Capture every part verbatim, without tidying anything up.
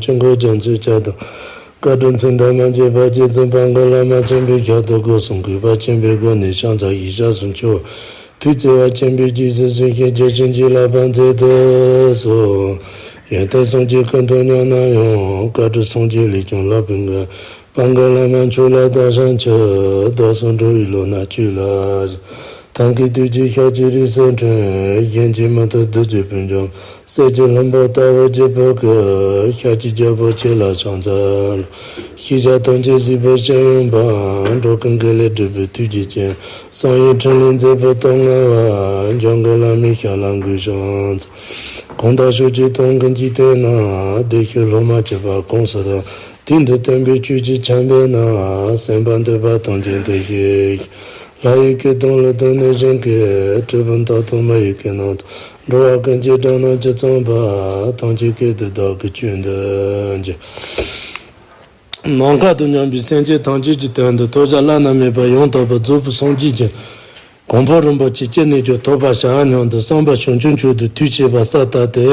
ཆོས་འཁོར་རྒྱ་མཚོའི་ཆར་དང་། བཀའ་དྲིན་མཚུངས་ཟླ་མ་བརྗེད་པ་རྗེ་བཙུན་པང་གི་བླ་མ་ཆེན་པོའི་ཞབས་ཏོག་སྒོ་གསུམ་གུས་པ་ཆེན་པོའི་སྒོ་ནས་ཕྱག་འཚལ་ཞིང་སྐྱབས་སུ་མཆིའོ། ཐུགས་བརྩེ་བ་ཆེན་པོས་རྗེ་བཙུན་སུ་ཞིག་རྒྱལ་ཆེན་གྱི་བསླབ་པ་མཛད་དུ་གསོལ། ཡོན་ཏན་སངས་རྒྱས་ཀུན་ཏུ་མཉམ་ན་ཡང་། བཀའ་དྲིན་སངས་རྒྱས་ལས་ཀྱང་ལྷག་པའི་མགོན། བང་གི་བླ་མ་མཆོག་ལ་བདག་ཕྱག་འཚལ། བདག་སོགས་འགྲོ་བའི་བློ་སྣ་ཆོས་ལ། ཐབས་མཁས་ཐུགས་རྗེས་ཤཱཀྱའི་རིགས་སུ་འཁྲུངས། གཞན་གྱིས་མི་ཐུབ་བདུད་རྩིའི་དཔུང་འཇོམས། གསེར་གྱི་ལྷུན་པོ་ལྟ་བུར་བརྗིད་པའི་སྐུ། ཤཱཀྱའི་རྒྱལ་པོ་ཁྱེད་ལ་ཕྱག་འཚལ། ཤེས་བྱ་ཐམས་ཅད་གཟིགས་པའི་སྤྱི་ཡོངས་པ། འགྲོ་ཀུན་དགེ་ལེགས་སྒྲུབ་པའི་ཐུགས་རྗེ་ཅན། བསམ་ཡས་འཕྲིན་ལས་མཛད་པའི་སྟོབས་མངའ་བ། འཇམ་མགོན་བླ་མའི་ཞབས་ལ་གུས་ཕྱག་འཚལ། གང་དག་ཕྱོགས་བཅུའི་སྟོང་གི་འཇིག་རྟེན་ན། བདེ་གཤེགས་སློབ་མ་གཅིག་པ་གང་སུ་དག། དེང་འདིར་སྟོན་པའི་ཆོས་ཀྱི་ཆར་འབེབས་ན། གསན་པར་འདོད་པ་ཐམས་ཅད་འདིར་གཤེགས། ལྷ་ཡི་སྐད་དང་ཀླུ་དང་གནོད་སྦྱིན་སྐད། གྲུལ་བུམ་དག་དང་མི་ཡི་སྐད་རྣམས་དང་། འགྲོ་བ་ཀུན་གྱི་སྒྲ་རྣམས་ཇི་ཙམ་པ། ཐམས་ཅད་སྐད་དུ་བདག་གིས་ཆོས་འདི་བགྱི། ནམ་མཁའ་དང་མཉམ་པའི་སེམས་ཅན་ཐམས་ཅད་ཀྱི་དོན་དུ་ཐོབ་བྱ་བླ་ན་མེད་པ་ཡང་དག་པར་རྫོགས་པའི་སངས་རྒྱས་ཀྱི་གོ་འཕང་རིན་པོ་ཆེ་ཅི་ནས་ཀྱང་ཐོབ་པར་བྱ་སྙམ་དུ་བསམ་པ་བྱང་ཆུབ་མཆོག་ཏུ་ཐུགས་བསྐྱེད་པ་ས་ལྟ་སྟེ།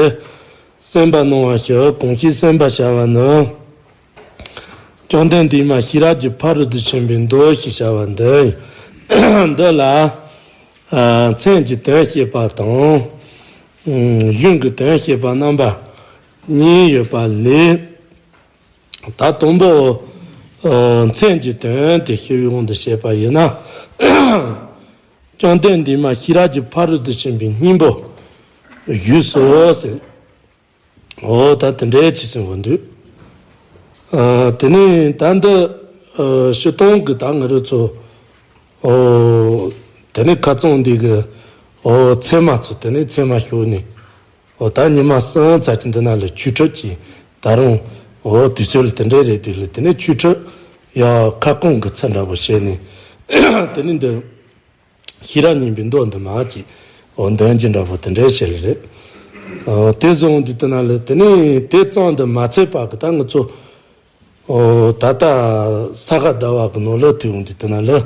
གསན་པར་གནང་བ་ཞུ། གང་ཞིག་གསན་པར་བྱ་བ་ནི། བཅོམ་ལྡན་འདས་མ་ཤེས་རབ་ཀྱི་ཕ་རོལ་ཏུ་ཕྱིན་པའི་མདོ་ཞེས་བྱ་བ་འདི་ཡིན། འདི་ལ་ཨ་མཚན་གྱི་དོན་བཤད་པ་དང་། ཨ་གཞུང་གི་དོན་བཤད་པ་རྣམ་པ་གཉིས་ཡོད་པ་ལས། ད་དང་པོ་ཨ་མཚན་གྱི་དོན་དེ་ཞུ་བའི་དབང་དུ་བྱས་པ་ཡིན་ན། བཅོམ་ལྡན་འདས་མ་ཤེས་རབ་ཀྱི་ཕ་རོལ་ཏུ་ཕྱིན་པའི་སྙིང་པོ་བཞུགས་སོ་ཟེར། འོ་ད་དེ་འདྲའི་ཅིག་གསུངས་པ་འདུག་ཨ་དེ་ནས་ད་འདི་ཨ་སྤྱིར་བཏང་གི་ད་ང་རང་ཚོ་ཨོ་དེ་ནས་ཁ་རྩང་འདི་གི་ཨོ་ཚད་མ་ཚོ་དེ་ནས་ཚད་མ་ཤོར་ནས་ཨོ་ད་ཉི་མ་གསུམ་ཙམ་གྱི་འདི་ན་ལ་ཆོས་ཁྲིད་ཀྱི་ད་རུང་ཨོ་དུས་ཚོད་ལ་དེ་འདྲའི་རེད་དུས་ལ་དེ་ནས་ཆོས་ཁྲིད་ཡ་ཁ་སྐོང་གི་ཚུལ་འདྲ་པོ་བྱས་ནས་དེ་ནས་འདི། ཤེས་རབ་སྙིང་པོའི་མདོ་འདི་མ་ཅིག་འོ་འདོན་གྱི་འདྲ་པོ་དེ་འདྲའི་བྱེད་ལེ་རེད། ཨོ་དེ་བཟུང་དུས་དེ་ན་ལེ་དེ་ནས་དེ་ཙམ་དུ་མ་ཚད་པ་གི་ད་ང་ཚོ་ཨོ་ད་ལྟ་ས་ག་ཟླ་བ་གི་ནང་ལོ་དུས་འོང་དུས་དེ་ན་ལེ་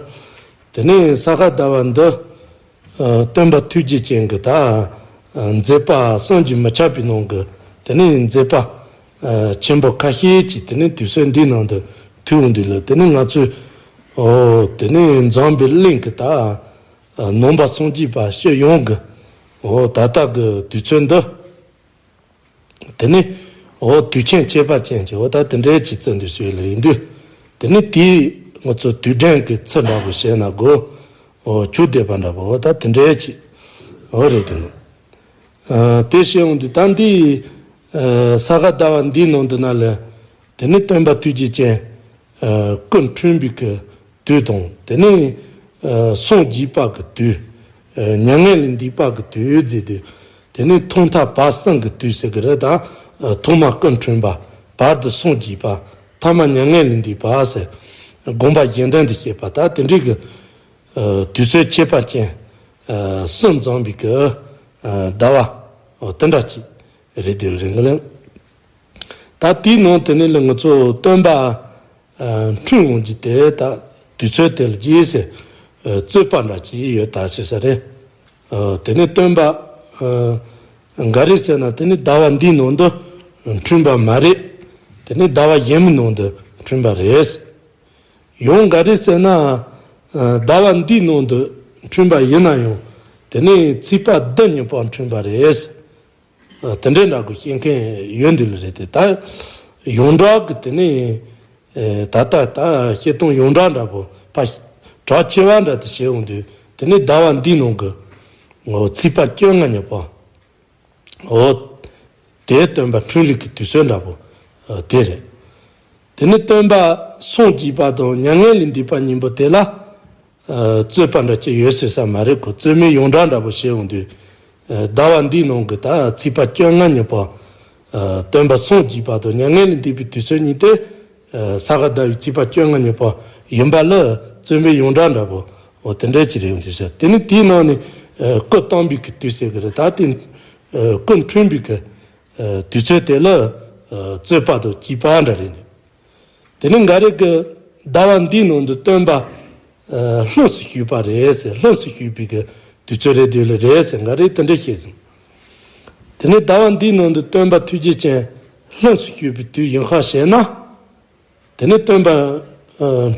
དེ་ནས་ས་ག་ཟླ་བ་འདི་ཨ་སྟོན་པ་ཐུགས་རྗེ་ཅན་གྱི་ད་ཨ་མཛད་པ་བསམ་གྱིས་མི་ཁྱབ་པའི་ནང་གི་དེ་ནས་མཛད་པ་ཨ་ཆེན་པོ་ཁ་ཤས་ཅིག་དེ་ནས་དུས་ཚོད་འདིའི་ནང་དུ་ཐུག་འོང་དུས་ལ་དེ་ནས་ང་ཚོས་ཨོ་དེ་ནས་འཛམ་བུའི་གླིང་གི་ད་ཨ་ནང་པ་སངས་རྒྱས་པ་སྤྱི་ཡོངས་ཀྱི་ཨོ་ད་ལྟ་གི་དུས་ཚོད་འདི་དེ་ནས་ཨོ་དུས་ཆེན་ཁྱད་པར་ཅན་གྱི་ཨོ་ད་དེ་འདྲའི་ཅིག་བརྩི་འདུག་ཞུས་ལ་ཡིན་དུས་དེ་ནས་དེའི་ང་ཚོ་དུས་དྲན་གྱི་ཚུལ་འདྲ་པོ་བྱས་ན་དགོས་ཨོ་ཆོས་འདོད་པ་འདྲ་པོ་ཨོ་ད་དེ་འདྲའི་ཅིག་ཨོ་རེད་དེ་ནོ། ཨ་དེ་བྱས་འོང་དུས་ད་འདི་ཨ་ས་ག་ཟླ་བ་འདིའི་ནང་དུ་ན་ལ་དེ་ནི་སྟོན་པ་ཐུགས་རྗེ་ཅན་ཨ་སྐུ་འཁྲུངས་པའི་གི་དུས་དང་དེ་ནི་ཨ་སངས་རྒྱས་པ་གི་དུས་ཨ་མྱ་ངན་ལས་འདས་པ་གི་དུས་ཟེར་དུས་དེ་ནི་ཐོག་མཐའ་བར་གསུམ་གི་དུས་ཟེར་གི་རེད་ད། ཨ་ཐོག་མ་སྐུ་འཁྲུངས་པ། བར་དུ་སངས་རྒྱས་པ། ཐ་མ་མྱ་ངན་ལས་འདས་པ་ཟེར་དགོངས་པ་གཞན་དོན་དུ་བཤད་པ་ད་དེ་འདྲའི་གི་ཨ་དུས་ཚོད་ཁྱད་པར་ཅན་ཨ་གསུམ་འཛོམས་པའི་གི་ཨ་ཟླ་བ་ཨ་དེ་འདྲ་ཅིག་རེད་དེ་རེད་ངེས་ལེན། ད་དེའི་ནང་དེ་ནས་ལ་ང་ཚོ་སྟོན་པ་ཨ་འཁྲུངས་འོང་རྒྱུ་དེ་ད་དུས་ཚོད་དེ་ལ་རྗེས་སུ་ཨ་རྩོད་པ་འདྲ་ཅིག་ཡོད་ད་ཟེར་ས་རེད། ཨ་དེ་ནས་སྟོན་པ་ཨ་འགའ་རེ་ཟེར་ན་དེ་ནས་ཟླ་བ་འདིའི་ནང་དུ་འཁྲུངས་པ་མ་རེད། དེ་ནས་ཟླ་བ་གཞན་མི་ནང་དུ་འཁྲུངས་པ་རེད། ཡང་འགའ་རེ་ཟེར་ན་ཨ་ཟླ་བ་འདིའི་ནང་དུ་འཁྲུངས་པ་ཡིན་ན་ཡང་དེ་ནས་ཚེས་པ་བདུན་ཉིན་པར་འཁྲུངས་པ་རེད། ཨ་དེ་འདྲའི་འདྲ་པོ་བཤད་མཁན་ཡོད་འདུག་ལ་རེད་དེ་ད་ཡོངས་གྲགས་ཀྱི་དེ་ནས་ཨེ་ད་ལྟ་ད་བཤད་སྟངས་ཡོངས་གྲགས་འདྲ་པོ་ཕ་གྲགས་ཆེ་བ་འདྲ་དེ་བྱས་འོང་དུས་དེ་ནས་ཟླ་བ་འདིའི་ནང་གི་ངོ་ཚེས་པ་བཅོ་ལྔ་ཉིན་པ་འོ་དེ་སྟོན་པ་འཁྲུངས་ལུགས་ཀྱི་དུས་ཚོད་འདྲ་པོ་ཨ་དེ་རེད། དེ་ནས་སྟོན་པ་སངས་རྒྱས་པ་དང་མྱ་ངན་ལས་འདས་པ་གཉིས་པོ་དེ་ལ་ཨ་རྩོད་པ་འདྲ་ཅིག་ཡོད་ཟེར་ས་མ་རེད་གོ་རྩོད་མེད་ཡོངས་གྲགས་འདྲ་པོ་བྱས་འོང་དུས་ཨ་ཟླ་བ་འདིའི་ནང་གི་ད་ཚེས་པ་བཅོ་ལྔ་ཉིན་པ་ཨ་སྟོན་པ་སངས་རྒྱས་པ་དང་མྱ་ངན་ལས་འདས་པའི་དུས་ཚོད་གཉིས་དེ་ཨ་ས་ག་ཟླ་བའི་ཚེས་པ་བཅོ་ལྔ་ཉིན་པ་ཡིན་པ་ལ་རྩོད་མེད་ཡོངས་གྲགས་འདྲ་པོ་འོ་དེ་འདྲ་ཅིག་རེད་འོང་དུས་ཟེར། དེ་ནི་དེའི་ནང་ནས་ཨ་སྐུ་བལྟམས་པའི་གི་དུས་ཟེར་གི་རེད་ད་དེ་ཨ་སྐུ་འཁྲུངས་པའི་གི་ཨ་དུས་ཚོད་དེ་ལ་ཨ་རྩོད་པ་དང་སྐྱིད་པ་འདྲ་རེད། དེ་ནས་འགའ་རེ་གི་ཟླ་བ་འདིའི་ནང་དུ་སྟོན་པ་ཨ་ལྷུམས་སུ་ཞུགས་པ་རེད་ཟེར། ལྷུམས་སུ་ཞུགས་པའི་གི་དུས་ཚོད་རེད་དུས་ལ་རེད་ཟེར་འགའ་རེ་དེ་འདྲ་བཤད་སོང་། དེ་ནས་ཟླ་བ་འདིའི་ནང་དུ་སྟོན་པ་ཐུགས་རྗེ་ཅན་ ལྷུམས་སུ་ཞུགས་པའི་དུས་ཡིན་ཁ་བྱས་ན། དེ་ནས་སྟོན་པ་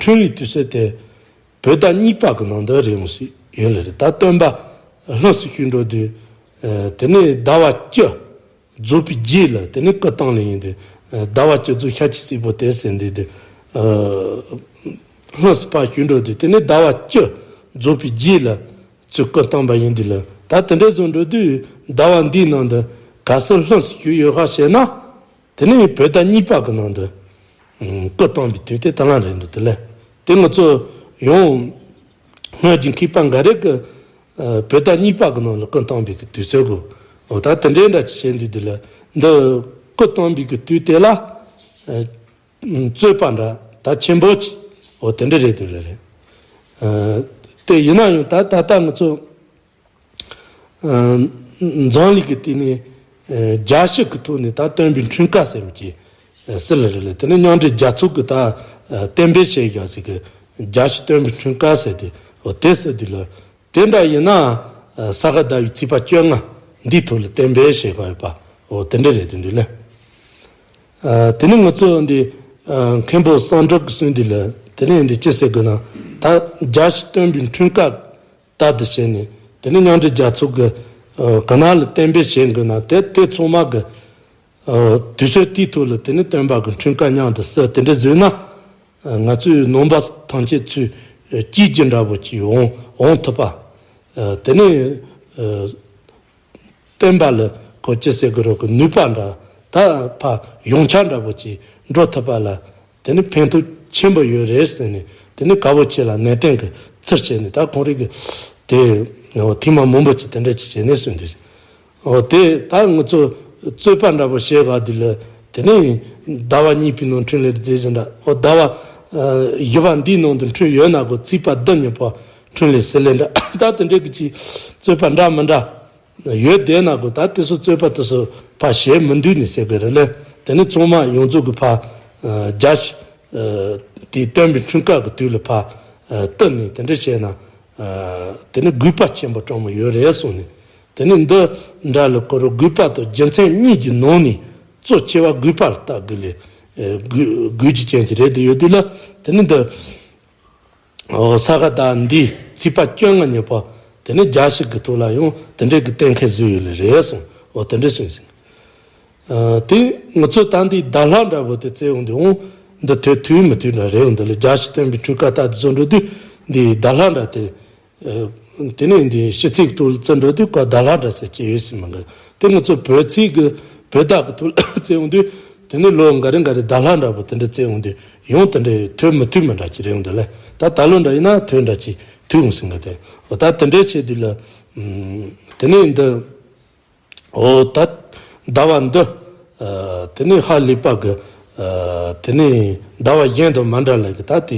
འཕྲིན་ལས་དུས་ཚོད་དེ་བོད་ཟླ་གཉིས་པ་གི་ནང་དུ་རེད་འོང་སྲིད་ཡོད་ལ་རེད། ད་སྟོན་པ་ལྷུམས་སུ་ཞུགས་འགྲོ་དུས། དེ་ནས་ཟླ་བ་བཅུ་རྫོགས་པའི་རྗེས་ལ་དེ་ནས་སྐུ་བལྟམས་ལ་ཡིན་དུས། ཟླ་བ་བཅུ་རྫོགས་ཤཱཀྱའི་སྲས་པོ་དེ་ཟེར་འདི་དུས། ལྷུམས་སུ་ཕར་ཞུགས་འགྲོ་དུས་དེ་ནས་ཟླ་བ་བཅུ་རྫོགས་པའི་རྗེས་ལ་ཚུར་སྐུ་བལྟམས་པ་ཡིན་དུས་ལ། ད་དེ་འདྲ་བཟོ་འགྲོ་དུས་ཟླ་བ་འདིའི་ནང་དུ་གལ་སྲིད་ལྷུམས་སུ་ཞུགས་ཡོད་ཁ་བྱས་ན། དེ་ནས་བོད་ཟླ་གཉིས་པ་གི་ནང་དུ་སྐུ་བལྟམས་པའི་དུས་དེ་ད་ལམ་རེད་འདུག་དེ་ལས་དེ་ང་ཚོ་ཡང་སྔོན་གྱི་མཁས་པ་འགའ་རེ་གི་བོད་ཟླ་གཉིས་པ་གི་ནང་ལ་སྐུ་བལྟམས་པའི་གི་དུས་ཚོད་གོ། འོ་ད་དེ་འདྲའི་འདྲ་ཅིག་བྱས་འདུག་དེ་ལ་འདི་སྐུ་བལྟམས་པའི་གི་དུས་དེ་ལ་རྩོད་པ་འདྲ་ད་ཆེན་པོ་ཅིག་འོ་དེ་འདྲ་རེད་འདུག་ལ་རེད། དེ་ཡིན་ན་ཡང་ད་ད་ལྟ་ང་ཚོ། འཛམ་གླིང་གི་སྟེང་ནས་རྒྱལ་སྤྱི་གི་ཐོག་ནས་ད་སྟོན་པའི་འཕྲིན་སྐར་ཟེར་མི་ཅིག་ཟེར་ལ་རེད་ལ། དེ་ནས་མཉམ་འབྲེལ་རྒྱལ་ཚོགས་ཀྱི་ད་གཏན་འབེབས་བྱས་ཡོད་ཟིག་གི་རྒྱལ་སྤྱིའི་སྟོན་པའི་འཕྲིན་སྐར་ཟེར་དེ་འོ་དེ་ཟེར་དུས་ལ། དེ་འདྲ་ཡིན་ན་ས་ག་ཟླ་བའི་ཚེས་པ་བཅོ་ལྔ་འདིའི་ཐོག་ལ་གཏན་འབེབས་བྱས་ཡོད་པ་འོ་དེ་འདྲ་རེད་དེ་འདུག་ལ། དེ་ནས་ང་ཚོ་འདི་མཁན་པོ་གསང་སྒྲོག་གི་གསུང་འདི་ལ་དེ་ནས་འདི་ཅི་ཟེར་དགོས་ན། ད་རྒྱལ་སྤྱིའི་སྟོན་པའི་འཕྲིན་སྐར་ལྟར་དུ་བྱས་ནས་དེ་ནས་མཉམ་འབྲེལ་རྒྱལ་ཚོགས་ཀྱི་ཨ་ག་ན་ལ་གཏན་འབེབས་བྱེད་དགོས་ན། དེ་དེ་ཚང་མ་གི་ཨ་དུས་ཚོད་དེའི་ཐོག་ལ་དེ་ནས་སྟོན་པ་གི་འཕྲིན་སྐར་མཉམ་དུ་བསུ་དེ་འདྲ་བཟོས་ན། ཨ་ང་ཚོའི་ནང་པ་ཐམས་ཅད་ཚུར་སྐྱེལ་རྒྱུ་འདྲ་པོ་ཅིག་འོང་འོང་ཐུབ་པ། ཨ་དེ་ནས་ཨ་སྟོན་པ་ལ་ཁོ་ཅི་ཟེར་དགོས་རོགས་ཀྱི་ནུས་པ་འདྲ་ད་ཕ་ཡོངས་ཁྱབ་འདྲ་པོ་ཅིག་འགྲོ་ཐུབ་པ་ལ་དེ་ནི་ཕན་ཐོགས་ཆེན་པོ་ཡོད་རེད་ཟེར་ནས། དེ་ནི་དཀར་པོ་ཆེ་ལ་ནན་ཏན་གྱི་ཚུལ་བྱས་ནས་ད་ཁོང་རིགས་ཀྱི་དེ་ཐེངས་མ་མང་པོ་ཅིག་དེ་འདྲ་ཅིག་བྱས་ནས་གསུངས་འདུག་འོ་དེ་ད་ང་ཚོ་རྩོད་པ་འདྲ་པོ་བྱེད་ག་དུས་ལ་དེ་ནི་ཟླ་བ་གཉིས་པའི་ནང་འཕྲིན་ལས་རྫས་བཞིན་འདྲ། འོ་ཟླ་བ་བཞི་པ་འདིའི་ནང་དུ་འཕྲིན་ཡོད་ན་གོ་ཚེས་པ་བདུན་ཉིན་པོ་འཕྲིན་ལས་ཟེར་ལེ་འདྲ། ད་དེ་འདྲའི་གི་ཅིག་རྩོད་པ་འདྲ་མི་འདྲ། ཡོད་བསྡད་ན་གོ་ད་དེ་ཚོ་རྩོད་པ་དེ་ཚོ་ཕར་བྱེད་མི་འདུག་ནི་ཟེར་གི་རེད་ལེ། དེ་ནི་ཚང་མ་ཡོངས་རྫོགས་ཀྱི་ཕར་རྒྱ་ཆེ་དེ་སྟོན་པའི་འཕྲིན་སྐར་གྱི་དུས་ལ་ཕར་བསྟུན་ནས་དེ་འདྲ་བྱས་ན་དེ་ནི་དགོས་པ་ཆེན་པོ་དྲང་མོ་ཡོད་རེད་གསུངས་ནས། དེ་ནི་འདི་འདྲ་ལ་ཁོ་རང་དགོས་པ་དང་རྒྱུ་མཚན་གཉིས་ཀྱི་ནང་ནས་གཙོ་ཆེ་བ་དགོས་པ་ལ་ལྟ་དགོས་ལེ། དགོས་དགོས་རྒྱུ་ཅན་གྱི་རེད་དེ་ཡོད་དུས་ལ་དེ་ནི་འདི། ཨོ་ས་ག་ཟླ་འདིའི་ཚེས་པ་བཅོ་ལྔ་ཉིན་པ་དེ་ནས་རྒྱལ་སྤྱི་གི་ཐོག་ལ་ཡང་དེ་འདྲའི་གི་གཏན་འཁེལ་བཟོས་ཡོད་ལེ་རེད་གསུངས། ཨོ་དེ་འདྲ་གསུངས་ཟིན། ཨ་དེ་ང་ཚོ་ད་འདི་ཟླ་ལྷག་འདྲ་པོ་དེ་བཙལ་འོང་དུས་འོང་འདི་དོན་དུས་མི་དུས་འདྲ་རེད་འོང་འདི་ལ་རྒྱལ་སྤྱིའི་སྟོན་པའི་འཕྲུལ་ཁ་ལྟ་དུ་བཟོ་འགྲོ་དུས་འདི་ཟླ་ལྷག་འདྲ་དེ། ཨ་དེ་ནས་འདི་ཕྱི་ཚིག་ཐོག་ལ་བཙལ་འགྲོ་དུས་ཀ་ཟླ་ལྷག་འདྲ་ཟེར་གྱི་ཡོད་སྲིད་མི་འགི། དེ་ང་ཚོ་བོད་ཚིག་གི་བོད་ཟླ་གི་ཐོག་ལ་བཙལ་འོང་དུས་དེ་ནས་ལོ་འགའ་རེ་འགའ་རེ་ཟླ་ལྷག་འདྲ་པོ་དེ་འདྲ་བཙལ་འོང་དུས། ཡང་དེ་འདྲའི་དུས་མི་དུས་མི་འདྲ་ཅིག་རེད་འོང་དེ་ལས། ད་ད་ལོ་འདྲ་ཡིན་ན་དུས་འདྲ་ཅིག་དུས་འོང་ཟིན་གི་དེ། འོ་ད་དེ་འདྲའི་ཆེད་དུ་ལ། དེ་ནས་འདི། འོ་ད་ཟླ་བ་འདི། དེ་ནས་ཧ་ལས་པ་གི། དེ་ནས་ཟླ་བ་གཞན་དང་མ་འདྲ་ལ་གི་ད་དེ།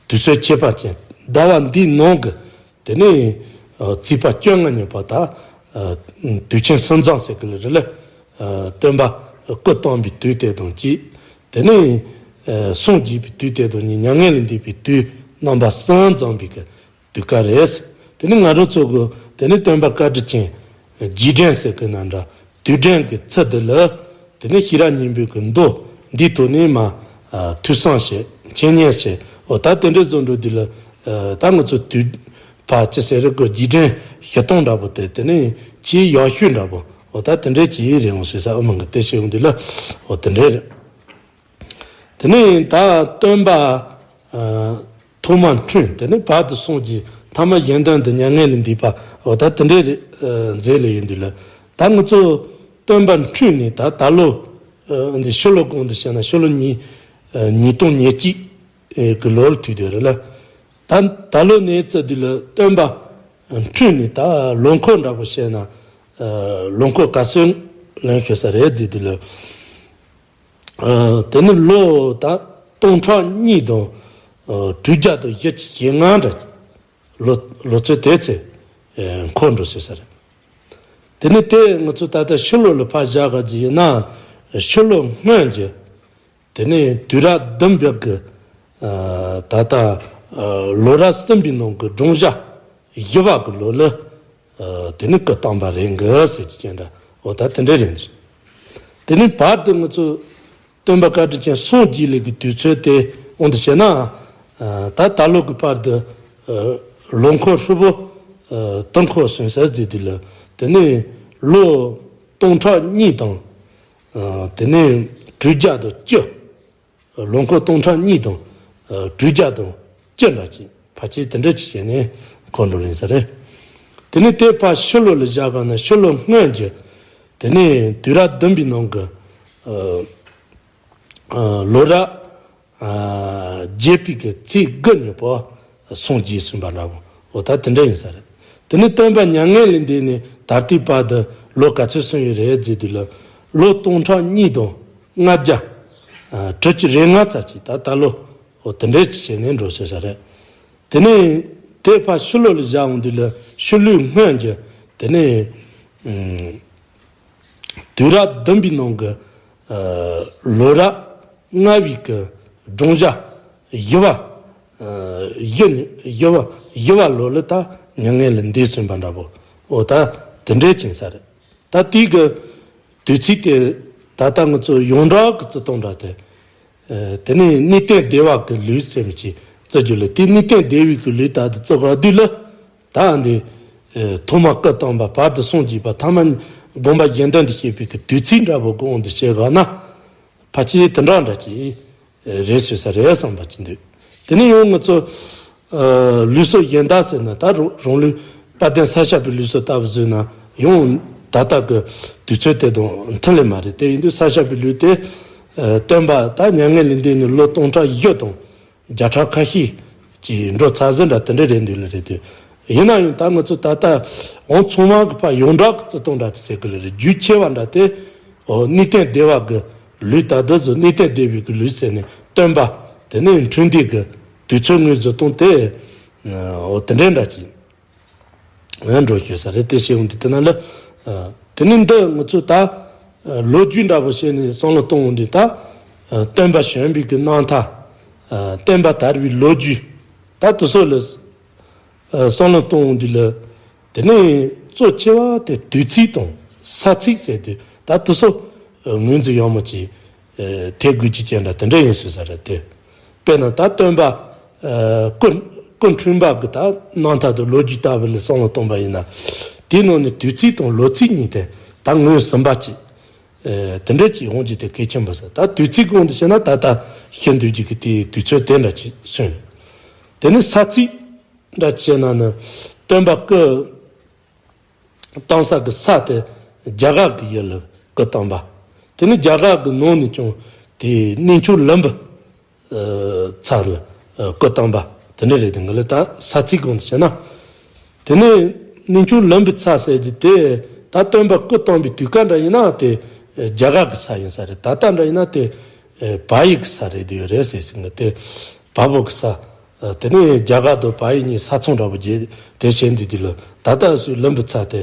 དུས་ཚོད་ཁྱད་པར་ཅན་ཟླ་བ་འདིའི་ནང་གི། དེ་ནས་ཚེས་པ་བཅོ་ལྔ་ཉིན་པ་ད་དུས་ཆེན་སྲིད་འཛིན་ཟེར་གི་ལ་རེད་ལ། སྟོན་པ་སྐུ་བལྟམས་པའི་དུས་དེ་དང་གཅིག་དེ་ནས་སངས་རྒྱས་པའི་དུས་དེ་དང་གཉིས། མྱ་ངན་ལས་འདས་པའི་དུས་རྣམ་པ་གསུམ་འཛོམས་པའི་གི་དུས་སྐབས་རེད། དེ་ནས་ང་རང་ཚོ་གི་དེ་ནས་སྟོན་པ་བཀའ་དྲིན་ཅན་རྗེས་དྲན་ཟེར་གི་ན་འདྲ། དུས་དྲན་གྱི་ཚུལ་དུ་ལ། དེ་ནས་ཤེས་རབ་སྙིང་པོའི་གི་མདོ་འདིའི་ཐོག་ནས་མ། ཐོས་བསམ་བྱེད་འཆད་ཉན་བྱེད། འོ་ད་དེ་འདྲའི་བཟོ་འགྲོ་དུས་ལ། ད་ང་ཚོ་དུས་ཕ་ཅི་ཟེར་རེད་གི་རྗེས་དྲན་བྱེད་སྟངས་འདྲ་པོ་དེ་དེ་ནས་ཆེས་ཡག་ཤོས་འདྲ་པོ། འོ་ད་དེ་འདྲའི་ཅིག་རེད་འོང་ཟེར་ས་ཨ་མ་གི་དེ་བྱེད་འོང་དུས་ལ། འོ་དེ་འདྲའི་རེད། དེ་ནས་ད་སྟོན་པ། ཐོག་མ་འཁྲུངས་དེ་ནས་བར་དུ་སངས་རྒྱས་ཐ་མ་གཞན་དོན་དུ་མྱ་ངན་ལས་འདས་པ་འོ་ད་དེ་འདྲའི་རེད། མཛད་ལས་ཡིན་དུས་ལ། ད་ང་ཚོ་སྟོན་པ་འཁྲུངས་ནས་ད་ད་ལོ། འདི་ཕྱི་ལོ་གོང་དུ་བཤད་ན་ཕྱི་ལོ་ཉིས། ཉིས་སྟོང་ཉེར་གཅིག་གི་ལོ་ལ་ཐུག་དུས་རེད་ལ། ད་ད་ལོ་ནས་བཙལ་དུས་ལ་སྟོན་པ་འཁྲུངས་ནས་ད་ལོ་འཁོར་འདྲ་པོ་བཤད་ན། ལོ་འཁོར་ག་ཚོད་ལོན་ཤོད་ས་རེད་བརྩིས་དུས་ལ། དེ་ནི་ལོ་ད་སྟོང་ཕྲག་གཉིས་དང་དྲུག་བརྒྱ་དང་བཞི་བཅུ་ཞེ་ལྔ་འདྲ། ལོ་ལོ་ཚོད་དེ་ཚེ་འཁོར་འགྲོ་ཟེར་ས་རེད། དེ་ནི་དེ་ང་ཚོ་ད་ལྟ་ཕྱི་ལོ་ལ་ཕར་བཞག་ག་ཅི་ཡིན་ན་ཕྱི་ལོ་སྔོན་གྱི་དེ་ནི་དུས་རབས་བདུན་པའི་གི་ད་ལྟ་ལོ་རབས་གསུམ་པའི་ནང་གི་བགྲང་བྱ་བཞི་པ་གི་ལོ་ལ། དེ་ནི་སྐུ་བལྟམས་པ་རེད་འགི་ཟེར་གྱི་ཅན་འདྲ། འོ་ད་དེ་འདྲ་རེད། དེ་ནས་བར་དུ་ང་ཚོ་སྟོན་པ་བཀའ་དྲིན་ཅན་སངས་རྒྱས་ལས་ཀྱི་དུས་ཚོད་དེ་འོང་དུ་བྱས་ན། ད་ད་ལོ་གི་བར་དུ་ལོ་འཁོར་ཧྲིལ་པོ་དུ་འཁོར་སོང་ཟེར་ཟེར་དུས་ལ། དེ་ནས་ལོ་སྟོང་ཕྲག་གཉིས་དང་། དེ་ནས་དྲུག་བརྒྱ་དང་བཅུ། ལོ་འཁོར་སྟོང་ཕྲག་གཉིས་དང་། དྲུག་བརྒྱ་དང་བཅུ་འདྲ་ཅིག་ཕལ་ཆེར་དེ་འདྲ་ཅིག་བྱས་ནས་འཁོར་འགྲོ་ལེན་ས་རེད། དེ་ནས་དེ་ཕར་ཕྱི་ལོགས་ལ་བཞག་ག་ན་ཕྱི་ལོགས་སྔོན་གྱི། དེ་ནས་དུས་རབས་བདུན་པའི་ནང་གི་ལོ་རབས་བརྒྱད་པའི་གི་ཚེས་དགུ་ཉིན་པོ་སངས་རྒྱས་ཟིན་པ་འདྲ་བོ། འོ་ད་དེ་འདྲ་ཡིན་ས་རེད། དེ་ནས་སྟོན་པ་མྱ་ངན་ལས་འདས་ནས་ད་ལྟའི་བར་དུ་ལོ་ག་ཚོད་སོང་ཡོད་རེད་ཟེར་དུས་ལ། ལོ་སྟོང་ཕྲག་གཉིས་དང་ལྔ་བརྒྱ་དྲུག་ཅུ་རེ་ལྔ་ཙམ་ཅིག་ད་ད་ལོ་འོ་དེ་འདྲ་ཅིག་བྱས་ནས་འགྲོ་ཤེས་ས་རེད། དེ་ནས་དེ་ཕར་ཕྱི་ལོགས་ལ་བཞག་འོང་དུས་ལ་ཕྱི་ལོའི་སྔོན་གྱི། དེ་ནས་དུས་རབས་བདུན་པའི་ནང་གི་ལོ་རབས་ལྔ་པའི་གི་སྦྲང་ཆར་བཞི་པ། བཞི་ནི་བཞི་པ་བཞི་པ་ལོ་ལ་ད་མྱ་ངན་ལས་འདས་ཟིན་པ་འདྲ་བོ། འོ་ད་དེ་འདྲའི་ཅིག་ས་རེད། ད་དེའི་གི་དུས་ཚིགས་དེ་ད་ལྟ་ང་ཚོ་ཡོངས་གྲགས་ཀྱི་བརྩི་སྟངས་འདྲ་དེ། དེ་ནས་གནས་བརྟན་སྡེ་པ་གི་ལུགས་ཟེར་མི་ཅིག་བརྩི་རྒྱུ་ལ། དེ་གནས་བརྟན་སྡེ་པའི་གི་ལུགས་ད་དེ་བརྩི་ག་དུས་ལ། ད་འདི་ཐོག་མ་སྐུ་བལྟམས་པ། བར་དུ་སངས་རྒྱས་པ། ཐ་མ་དགོངས་པ་གཞན་དོན་དུ་བྱེད་པའི་གི་དུས་ཚིགས་འདྲ་བོ་གི་དབང་དུ་བྱས་ག་ན། ཕལ་ཆེར་དེ་འདྲ་འདྲ་ཅིག་རེད་ཟེར་ས་རེད་བསམ་པ་ཅིག་འདུག་དེ་ནས་ཡང་ང་ཚོ་ལུགས་སྲོལ་གཞན་དག་ཟེར་ན། ད་རང་རང་ལུགས་དཔལ་ལྡན་ས་སྐྱ་པའི་ལུགས་སྲོལ་ལྟ་བུ་བཟོས་ན་ཡང་ད་ལྟ་གི་དུས་ཚོད་དེ་དང་མཐུན་ལེ་མ་རེད། དེ་ཡིན་དུས་ས་སྐྱ་པའི་ལུགས་དེ་སྟོན་པ་ད་མྱ་ངན་ལས་འདས་ནས་ལོ་སྟོང་ཕྲག་བཞི་དང་བརྒྱ་ཕྲག་ཁ་ཤས་ཀྱི་འགྲོ་ཚར་ཟིན་འདྲ་དེ་འདྲ་རེད་འདུག་ལ། རེད་དུས་ཡིན་ན་ཡང་ད་ང་ཚོ་ད་ལྟ་འོང་ཚང་མ་གི་ཕར་ཡོངས་གྲགས་ཀྱི་བརྩི་སྟངས་འདྲ་དེ་ཟེར་གི་ལ་རེད། རྒྱུས་ཆེ་བ་འདྲ་དེ་འོ་གནས་བརྟན་སྡེ་པ་གི་ལུགས། ད་དུ་ཚོ་གནས་བརྟན་སྡེ་པའི་གི་ལུགས་ཟེར་ནས་སྟོན་པ་དེ་ནས་འཁྲུངས་འདས་གི་དུས་ཚོད་ངོས་བཟུང་སྟངས་དེ་འོ་དེ་འདྲ་འདྲ་ཅིག་འགྲོ་ཤེས་ས་རེད། དེ་བྱས་འོང་དུས་དེ་ན་ལ། དེ་ནས་འདི་ང་ཚོ་ད་ལོ་རྒྱུས་འདྲ་པོ་བྱས་ནས་བསམ་བློ་གཏོང་འོང་དུས་ད་སྟོན་པ་བྱོན་པའི་གི་རྣམ་ཐར། བསྟན་པ་དར་བའི་ལོ་རྒྱུས་ད་དེ་ཚོ་ལ་བསམ་བློ་གཏོང་འོང་དུས་ལ། དེ་ནས་གཙོ་ཆེ་བ་དེ་དུས་ཚིགས་དང་ས་ཚིགས་ཟེར་དུས་ད་དེ་ཚོ་ངོས་འཛིན་ཡག་མོ་ཅིག་ཐེབས་དགོས་ཀྱི་ཅན་འདྲ་དེ་འདྲ་ཡིན་ཟེར་ས་རེད་དེ། དཔེར་ན་ད་སྟོན་པ་སྐུ་སྐུ་འཁྲུངས་པ་གི་ད་རྣམ་ཐར་དང་ལོ་རྒྱུས་ལྟ་བུ་ལ་བསམ་བློ་གཏོང་པ་ཡིན་ན། དེའི་ནང་ནས་དུས་ཚིགས་དང་ལོ་ཚིགས་གཉིས་དེ་ད་ངོས་ཟིན་པ་ཅིག་དེ་འདྲ་ཅིག་འོང་རྒྱུ་དེ་གལ་ཆེན་པོ་ཟེར། ད་དུས་ཚིགས་གོང་དུ་བྱས་ན་ད་ལྟ་ཤི་འདུག་རྒྱུ་གི་དེའི་དུས་ཚོད་དེ་འདྲ་ཅིག་སོན། དེ་ནས་ས་ཚིགས་འདྲ་བྱས་ན་ནི་སྟོན་པ་སྐུ་བལྟམས་ས་གི་ས་དེ་རྒྱ་གར་གི་ཡུལ་ལ་སྐུ་བལྟམས་པ། དེ་ནས་རྒྱ་གར་གི་ནང་ནས་ཀྱང་དེ་གནས་མཆོག་ལུམ་བི་ཚ་ལ་སྐུ་བལྟམས་པ་དེ་འདྲ་རེད། དེ་འདྲ་ལ་ད་ས་ཚིགས་གོང་དུ་བྱས་ན། དེ་ནས་གནས་མཆོག་ལུམ་བི་ཚ་ཟེར་གྱི་དེ་ད་སྟོན་པ་སྐུ་བལྟམས་པའི་དུས་སྐབས་འདྲ་ཡིན་ན་དེ་རྒྱ་གར་གི་ས་ཡིན་ས་རེད། ད་ལྟ་འདྲ་ཡིན་ན་དེ་བལ་ཡུལ་གི་ས་རེད་དེ་ཡོད་རེད་ཟེར་ཟིན་གི་དེ། བལ་པོ་གི་ས། དེ་ནས་རྒྱ་གར་དང་བལ་ཡུལ་གཉིས་ས་མཚམས་འདྲ་པོ་བརྒྱད་དེ་བྱས་འདུག་དུས་ལ། ད་ལྟ་སུ་ལུམ་བི་ཚ་དེ་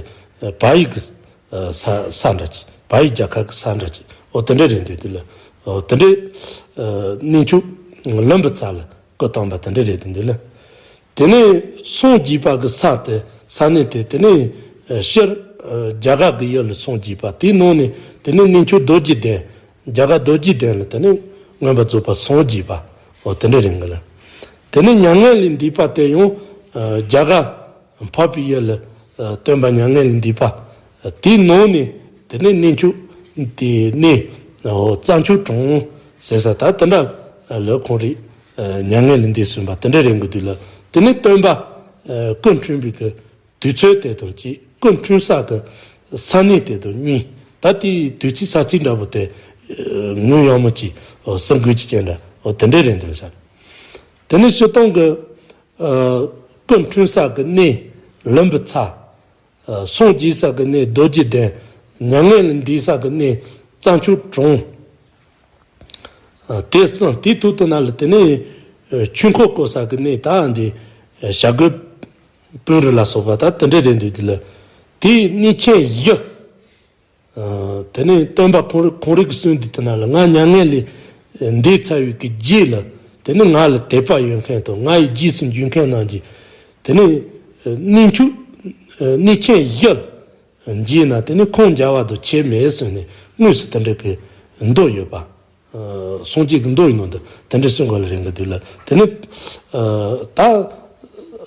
བལ་ཡུལ་གི་ས་ས་འདྲ་ཅིག་བལ་ཡུལ་རྒྱལ་ཁབ་ཀྱི་ས་འདྲ་ཅིག་འོ་དེ་འདྲ་རེད་འདུག་དེ་ལ། འོ་དེ་འདྲའི་གནས་མཆོག་ལུམ་བི་ཚ་ལ་སྐུ་བལྟམས་པ་དེ་འདྲ་རེད་འདུག་དེ་ལ། དེ་ནས་སངས་རྒྱས་པ་གི་ས་དེ་ས་གནས་དེ་དེ་ནས་ཕྱིར་རྒྱ་གར་གི་ཡུལ་ལ་སངས་རྒྱས་པ། དེའི་ནང་ནས་དེ་ནས་གནས་མཆོག་རྡོ་རྗེ་གདན། རྒྱ་གར་རྡོ་རྗེ་གདན་ལ་དེ་ནས་མངོན་པར་རྫོགས་པར་སངས་རྒྱས་པ། འོ་དེ་འདྲ་རེད་འདུག་ལ། དེ་ནས་མྱ་ངན་ལས་འདས་པ་དེ་ཡང་རྒྱ་གར་འཕགས་པའི་ཡུལ་ལ་སྟོན་པ་མྱ་ངན་ལས་འདས་པ། དེའི་ནང་ནས་དེ་ནས་གནས་མཆོག་དེ་ནས་རྩྭ་མཆོག་གྲོང་ཟེར་ས་ད་དེ་འདྲ་ལ་ཁོང་རེད། མྱ་ངན་ལས་འདས་ཟིན་པ་དེ་འདྲ་རེད་འདུག་དུས་ལ། དེ་ནས་སྟོན་པ་སྐུ་འཁྲུངས་པའི་གི་དུས་ཚོད་དེ་དང་གཅིག་སྐུ་འཁྲུངས་ས་གི་ས་གནས་དེ་དང་གཉིས། ད་དེའི་དུས་ཚིགས་ས་ཚིགས་འདྲ་པོ་དེ་ངོས་ཡག་མོ་ཅིག་ཟིན་དགོས་ཀྱི་ཅན་འདྲ་འོ་དེ་འདྲ་རེད་འདུག་ལ་ཤར། དེ་ནས་སྤྱིར་བཏང་གི་སྐུ་འཁྲུངས་ས་གི་གནས་ལུམ་བི་ཚ། སངས་རྒྱས་ས་གི་གནས་རྡོ་རྗེ་གདན། མྱ་ངན་ལས་འདས་ས་གི་གནས་རྩྭ་མཆོག་གྲོང་། དེ་གསུམ། དེའི་ཐོག་ཏུ་ན་ལ་དེ་ནས་ཆོས་འཁོར་བསྐོར་ས་གི་གནས་ད་འདི་བྱ་རྒོད་དཔོན་རི་ལ་སོགས་པ་ད་དེ་འདྲ་རེད་འདུག་དེ་ལ། དེའི་གནས་ཆེན་བཞི། དེ་ནས་སྟོན་པ་ཁོང་རང་ཁོང་རང་གིས་གསུངས་དུས་དེ་ན་ལ་ང་མྱ་ངན་ལས་འདས་ཚར་བའི་གི་རྗེས་ལ་དེ་ནས་ང་ལ་དད་པ་ཡོད་མཁན་དང་ང་ཡི་རྗེས་སུ་འཇུག་མཁན་རྣམས་ཀྱིས་དེ་ནས་གནས་མཆོག་གནས་ཆེན་བཞི་ འཇིགས་ན་དེ་ནི་ཁོང་རྒྱལ་བ་དང་ཁྱད་མེད་ཟེར་ནས་དངོས་སུ་དེ་འདྲ་གི་མདོ་ཡོད་པ། ཨ་སངས་རྒྱས་ཀྱི་མདོ་ཡི་ནང་དུ་དེ་འདྲ་གསུང་གི་ལ་རེད་འདུག་ལ། དེ་ནི་ཨ་ད་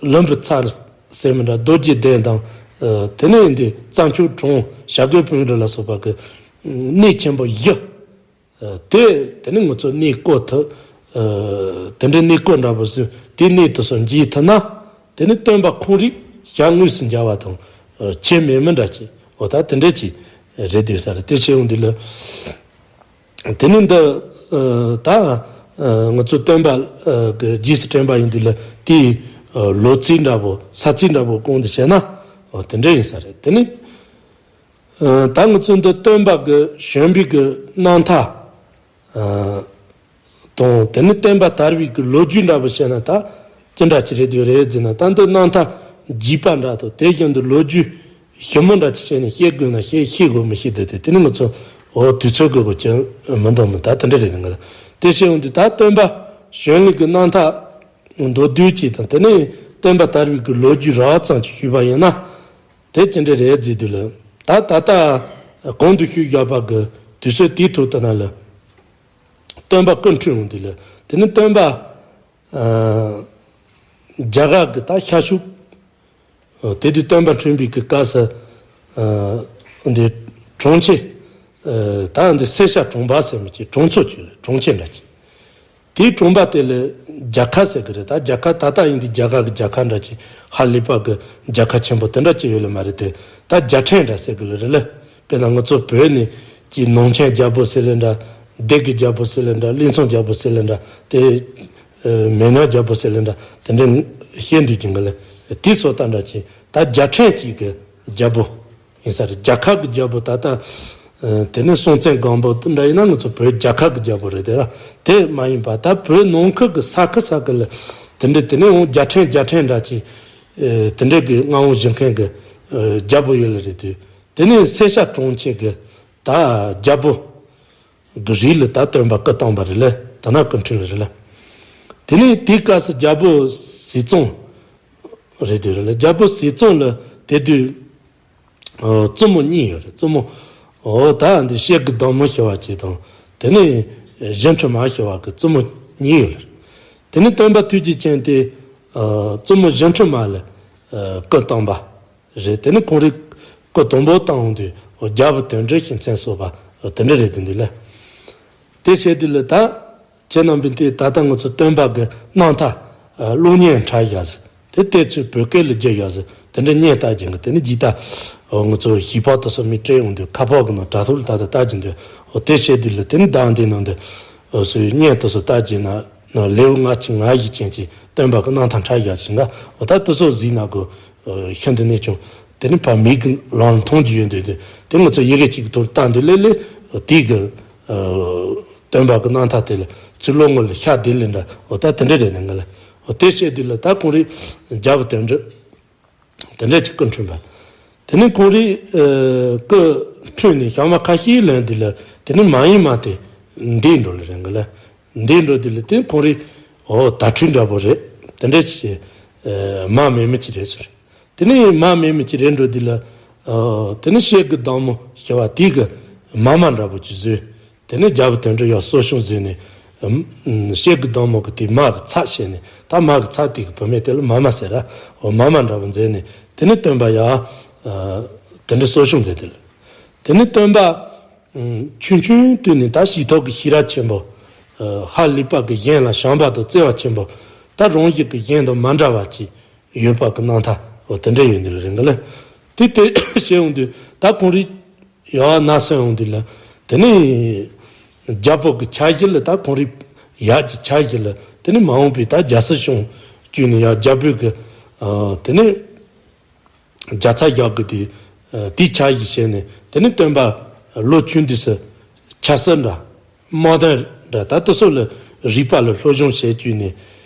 ལམ་བུ་ཚར་ཟེར་མི་འདྲ་རྡོ་རྗེ་གདན་དང་། ཨ་དེ་ནས་འདི་རྩྭ་མཆོག་གྲོང་བྱ་རྒོད་དཔོན་རི་ལ་སོགས་པ་གི་གནས་ཆེན་པོ་བཞི། ཨ་དེ་དེ་ནི་ང་ཚོ་གནས་བསྐོར་ཐུབ། ཨ་དེ་འདྲའི་གནས་བསྐོར་འདྲ་པོ་ཟེར་དེ་གནས་དེ་སོགས་མཇལ་ཐུབ་ན། དེ་ནི་སྟོན་པ་ཁོང་རིག་ཞལ་དངོས་སུ་མཇལ་བ་དང་། ཨ་ཁྱད་མེད་མི་འདྲ་ཅིག་འོ་ད་དེ་འདྲ་ཅིག་རེད་དེ་ས་རེད། དེ་བྱས་འོང་དུས་ལ། དེ་ནི་འདི་ཨ་ད་ཨ་ང་ཚོ་སྟོན་པ་ཨ་གི་རྗེས་སུ་དྲན་པ་ཡིན་དུས་ལ་དེའི་ཨ་ལོ་ཚིགས་འདྲ་པོ་ས་ཚིགས་འདྲ་པོ་གོང་དུ་བྱས་ན། འོ་དེ་འདྲ་ཡིན་ས་རེད། དེ་ནི་ཨ་ད་ང་ཚོ་འདི་སྟོན་པ་གི་བྱོན་པའི་གི་རྣམ་ཐར་ཨ་དང་དེ་ནི་སྟོན་པ་དར་བའི་གི་ལོ་རྒྱུས་འདྲ་པོ་བཤད་ན་ད་ཅི་འདྲ་ཅིག་རེད་དུས་རེད་ཟེར་ན། ད་འདི་རྣམ་ཐར་རྒྱས་པ་འདྲ་དང་དེ་བཞིན་དུ་ལོ་རྒྱུས་ཞིབ་མོ་འདྲ་ཅིག་བྱས་ནས་བཤད་དགོས་ན་བཤད། བཤད་དགོས་མི་བཤད་དེ་དེ་དེ་ནི་ང་ཚོ་འོ་དུས་ཚོད་དགོས་དགོས་ཀྱི་མི་འདུག་མི་ད་དེ་འདྲ་རེད་འདུག་ང་ལ། དེ་བཤད་འོང་དུས་ད་སྟོན་པ་བྱོན་ལེ་གི་རྣམ་ཐར་མདོར་བསྡུས་ཅིག་དང་དེ་ནས་སྟོན་པ་དར་བའི་གི་ལོ་རྒྱུས་རགས་ཙམ་ཅིག་ཞུས་པ་ཡིན་ན། དེ་ཅི་འདྲ་རེད་ཟེར་དུས་ལ། ད་ད་ལྟ་གོང་དུ་ཞུས་བཞག་པ་གི་དུས་ཚོད་དེའི་ཐོག་ལྟ་ན་ལ། སྟོན་པ་སྐུ་འཁྲུངས་འོང་དུས་ལ། དེ་ནི་སྟོན་པ་ཨ་རྒྱ་གར་གི་ད་ཤར་ཕྱོགས། ཨ་དེ་དུས་སྟོན་པ་འཁྲུངས་པའི་གི་སྐབས་སུ་ཨ་འདི་གྲོང་ཁྱེར། ཨ་ད་འདི་སེར་ཤ་གྲོང་པ་ཟེར་མི་ཅིག་གྲོང་ཚོ་ཅིག་ལ་གྲོང་ཁྱེར་འདྲ་ཅིག་དེའི་གྲོང་པ་དེ་ལ་རྒྱལ་ཁབ་ཟེར་གི་རེད། ད་རྒྱལ་ཁབ་ད་ལྟ་ཡིན་དུས་རྒྱ་གར་གི་རྒྱལ་ཁབ་འདྲ་ཅིག་ཧ་ལས་པ་གི་རྒྱལ་ཁབ་ཆེན་པོ་དེ་འདྲ་ཅིག་ཡོད་ལེ་མ་རེད་དེ། ད་རྒྱལ་ཕྲན་འདྲ་ཟེར་གི་ལེ་རེད་ལེ། དཔེར་ན་ང་ཚོ་བོད་ནས་ཀྱི་ནང་ཆེན་རྒྱལ་པོ་ཟེར་ལེ་འདྲ། སྡེ་དགེ་རྒྱལ་པོ་ཟེར་ལེ་འདྲ། གླིང་ཚང་རྒྱལ་པོ་ཟེར་ལེ་འདྲ། དེ་ཨ་མེས་སྟོན་རྒྱལ་པོ་ཟེར་ལེ་འདྲ། དེ་འདྲ་བཤད་འདུག་ཀྱི་འགའ་ལེ། དེ་སོགས་ད་འདྲ་ཅིག་ད་རྒྱལ་ཕྲན་གཅིག་གི་རྒྱལ་པོ་ཡིན་ས་རེད། རྒྱལ་ཁབ་ཀྱི་རྒྱལ་པོ་ད་ལྟ་ཨ་དེ་ནས་སྲོང་བཙན་སྒམ་པོ་དེ་འདྲ་ཡིན་ན་ང་ཚོ་བོད་རྒྱལ་ཁབ་ཀྱི་རྒྱལ་པོ་རེད་དེ་ར། དེ་མ་ཡིན་པ་ད་བོད་ནང་ཁུལ་གྱི་ས་ཁུལ་ས་ཁུལ་ལ་དེ་འདྲ་དེ་ནས་འོང་རྒྱལ་ཕྲན་རྒྱལ་ཕྲན་འདྲ་ཅིག་ཨ་དེ་འདྲ་གི་མངའ་དབང་བཞེས་མཁན་གྱི་ཨ་རྒྱལ་པོ་ཡོད་ལེ་རེད་དུས། དེ་ནས་སེར་ཤ་གྲོང་ཁྱེར་གྱི་ད་རྒྱལ་པོ་གི་རིགས་ལ་ད་སྟོན་པ་སྐུ་བལྟམས་པ་རེད་ལེ། ད་ནི་སྐུ་འཁྲུངས་རེད་ལེ། དེ་ནས་དེའི་སྐབས་སུ་རྒྱལ་པོ་ཟས་གཙང་རེད་དེ་རེད་ལེ། རྒྱལ་པོ་ཟས་གཙང་ལ་དེ་དུས་ཨ་བཙུན་མོ་གཉིས་ཡོད་རེད། བཙུན་མོ་འོ་ད་འདི་ཤེལ་གྱི་བདག་མོ་ཞེས་པ་ཅིག་དང་། དེ་ནས་བཞད་འཕྲུལ་མ་ཞེས་པ་གི་བཙུན་མོ་གཉིས་ཡོད་རེད། དེ་ནས་སྟོན་པ་ཐུགས་རྗེ་ཅན་དེ་ཨ་བཙུན་མོ་བཞད་འཕྲུལ་མ་ལ་ཨ་སྐུ་བལྟམས་པ་རེད། དེ་ནས་ཁོང་རིགས་སྐུ་དང་པོ་བལྟམས་འོང་དུས་རྒྱལ་པོ་དོན་གྲུབ་ཞེས་མཚན་གསོལ་བ་དེ་འདྲ་རེད་དེ་འདུག་ལེ། དེ་བྱས་དུས་ལ་ད་ཁྱེད་རྣམ་པས་དེ་ད་ལྟ་ང་ཚོ་སྟོན་པ་གི་རྣམ་ཐར་ཨ་གློག་བརྙན་འཁྲབ་བཞག་ཟིག་དེ་དེ་ཚོའི་བོད་སྐད་ལ་བསྒྱུར་བཞག་ཟིག་དེ་འདྲ་བརྙན་ལྟ་རྒྱུ་གི་དེ་ནི་ཇི་ལྟར་ང་ཚོ་ཞིག་ཕོག་ཏུ་སོ་མི་སྤྲད་འོང་དུས་ཁ་ཕོག་གི་ནང་དྲ་ཐོག་ལ་ད་ལྟ་ལྟ་རྒྱུ་འདུག་འོ་དེ་བྱས་དུས་ལ་དེ་ནི་ཟླ་བ་འདིའི་ནང་དུ་འོ་སོའི་བརྙན་དུ་སོ་ལྟ་རྒྱུ་ན་ན་ལེའུ་ལྔ་བཅུ་ང་བཞི་ཅན་གྱི་སྟོན་པ་གི་རྣམ་ཐར་འཁྲབ་བཞག་ཟིན་ན་འོ་ད་དུ་སོ་གཟིགས་ན་གོ་ཤིན་ཏུ་ནས་ཀྱང་དེ་ནི་ཕ་མིག་གི་ལང་མཐོང་རྒྱུ་ཡོད་འདུག་དེ་དེ་ང་ཚོ་ཡི་གེ་གཅིག་གི་ཐོག་ལ་བལྟ་འདུག་ལེ་ལེ་དེ་གི་སྟོན་པ་གི་རྣམ་ཐར་དེ་ལ་ཚུར་བློ་ངོར་ལ་ཤར་བསྡད་ལེ་འདྲ་འོ་ད་དེ་འདྲ་རེད་ནི་ང་ལ་འོ་དེ་བཤད་དུས་ལ་ད་ཁོང་རིགས་རྒྱལ་པོ་དོན་གྲུབ། དེ་འདྲ་ཅིག་སྐུ་འཁྲུངས་པ། དེ་ནས་ཁོང་རིགས་ཨ་སྐུ་འཁྲུངས་ནས་ཞག་མ་ཁ་ཤས་ལོན་དུས་ལ་དེ་ནས་མ་ཡིན་མ་དེ་འདས་འགྲོ་ལེ་རེད་འགའ་ལེ། འདས་འགྲོ་དུས་ལ་དེ་ཁོང་རིགས་འོ་དྭ་ཕྲུག་འདྲ་པོ་རེད། དེ་འདྲ་ཅིག་ཨ་མ་མེད་མི་ཅིག་རེད་ཟེར། དེ་ནས་མ་མེད་མི་ཅིག་རེད་འགྲོ་དུས་ལ་ཨ་དེ་ནས་ཤེལ་གྱི་བདག་མོ་ཞེས་པ་དེ་གི་མ་མ་འདྲ་པོ་ཅིག་བཟོས། དེ་ནས་རྒྱལ་པོ་དོན་གྲུབ་ཡང་གསོ་སྐྱོང་བཟོས་ནས་ཨམ་ཤེལ་གྱི་བདག་མོ་གི་དེ་མ་གི་ཚབ་བྱས་ནས་ད་མ་གི་ཚབ་དེ་གི་བུད་མེད་དེ་ལ་མ་མ་ཟེར་ར་འོ་མ་མ་འདྲ་པོ་མཛད་ནས་དེ་ནས་སྟོན་པ་ཡང་ཨ་དེ་འདྲ་གསོ་སྐྱོང་མཛད་དེ་ལ། དེ་ནས་སྟོན་པ་ཨམ་ཆུང་ཆུང་དུས་ནས་ད་ཞི་ཐོག་གི་ཤེས་རབ་ཆེན་པོ་ཨ་ཧ་ལས་པ་གི་གཞན་ལ་བྱམས་པ་དང་བརྩེ་བ་ཆེན་པོ་ད་རང་བཞིན་གྱི་གཞན་དང་མ་འདྲ་བ་ཅིག་ཡོད་པ་གི་རྣམ་ཐར་འོ་དེ་འདྲ་ཡོད་འདུག་ལེ་རེད་འགའ་ལེ། དེ་དེ་བྱས་འོང་དུས་ད་ཁོང་རིགས་ཡང་ན་སོན་འོང་དུས་ལ་དེ་ནས་རྒྱལ་པོ་གི་ཆ་གཞི་ལ་ད་ཁོང་རིགས་ཡབ་ཀྱི་ཆ་གཞི་ལ་དེ་ནས་མ་འོངས་པའི་ད་རྒྱལ་སྲིད་སྐྱོང་བཅུག་ནས་ཡང་རྒྱལ་པོ་གི་ཨ་དེ་ནས་རྒྱལ་ཚབ་བཞག་གི་དེ་ཨ་དེའི་ཆ་གཞི་བྱས་ནས་དེ་ནས་སྟོན་པ་ལོ་ཆུང་དུས་སུ་ཆབ་སྲིད་འདྲ། དམག་དོན་འདྲ་ད་དེ་སོགས་ལ་རིག་པ་ལ་སློབ་སྦྱོང་བྱེད་བཅུག་ནས།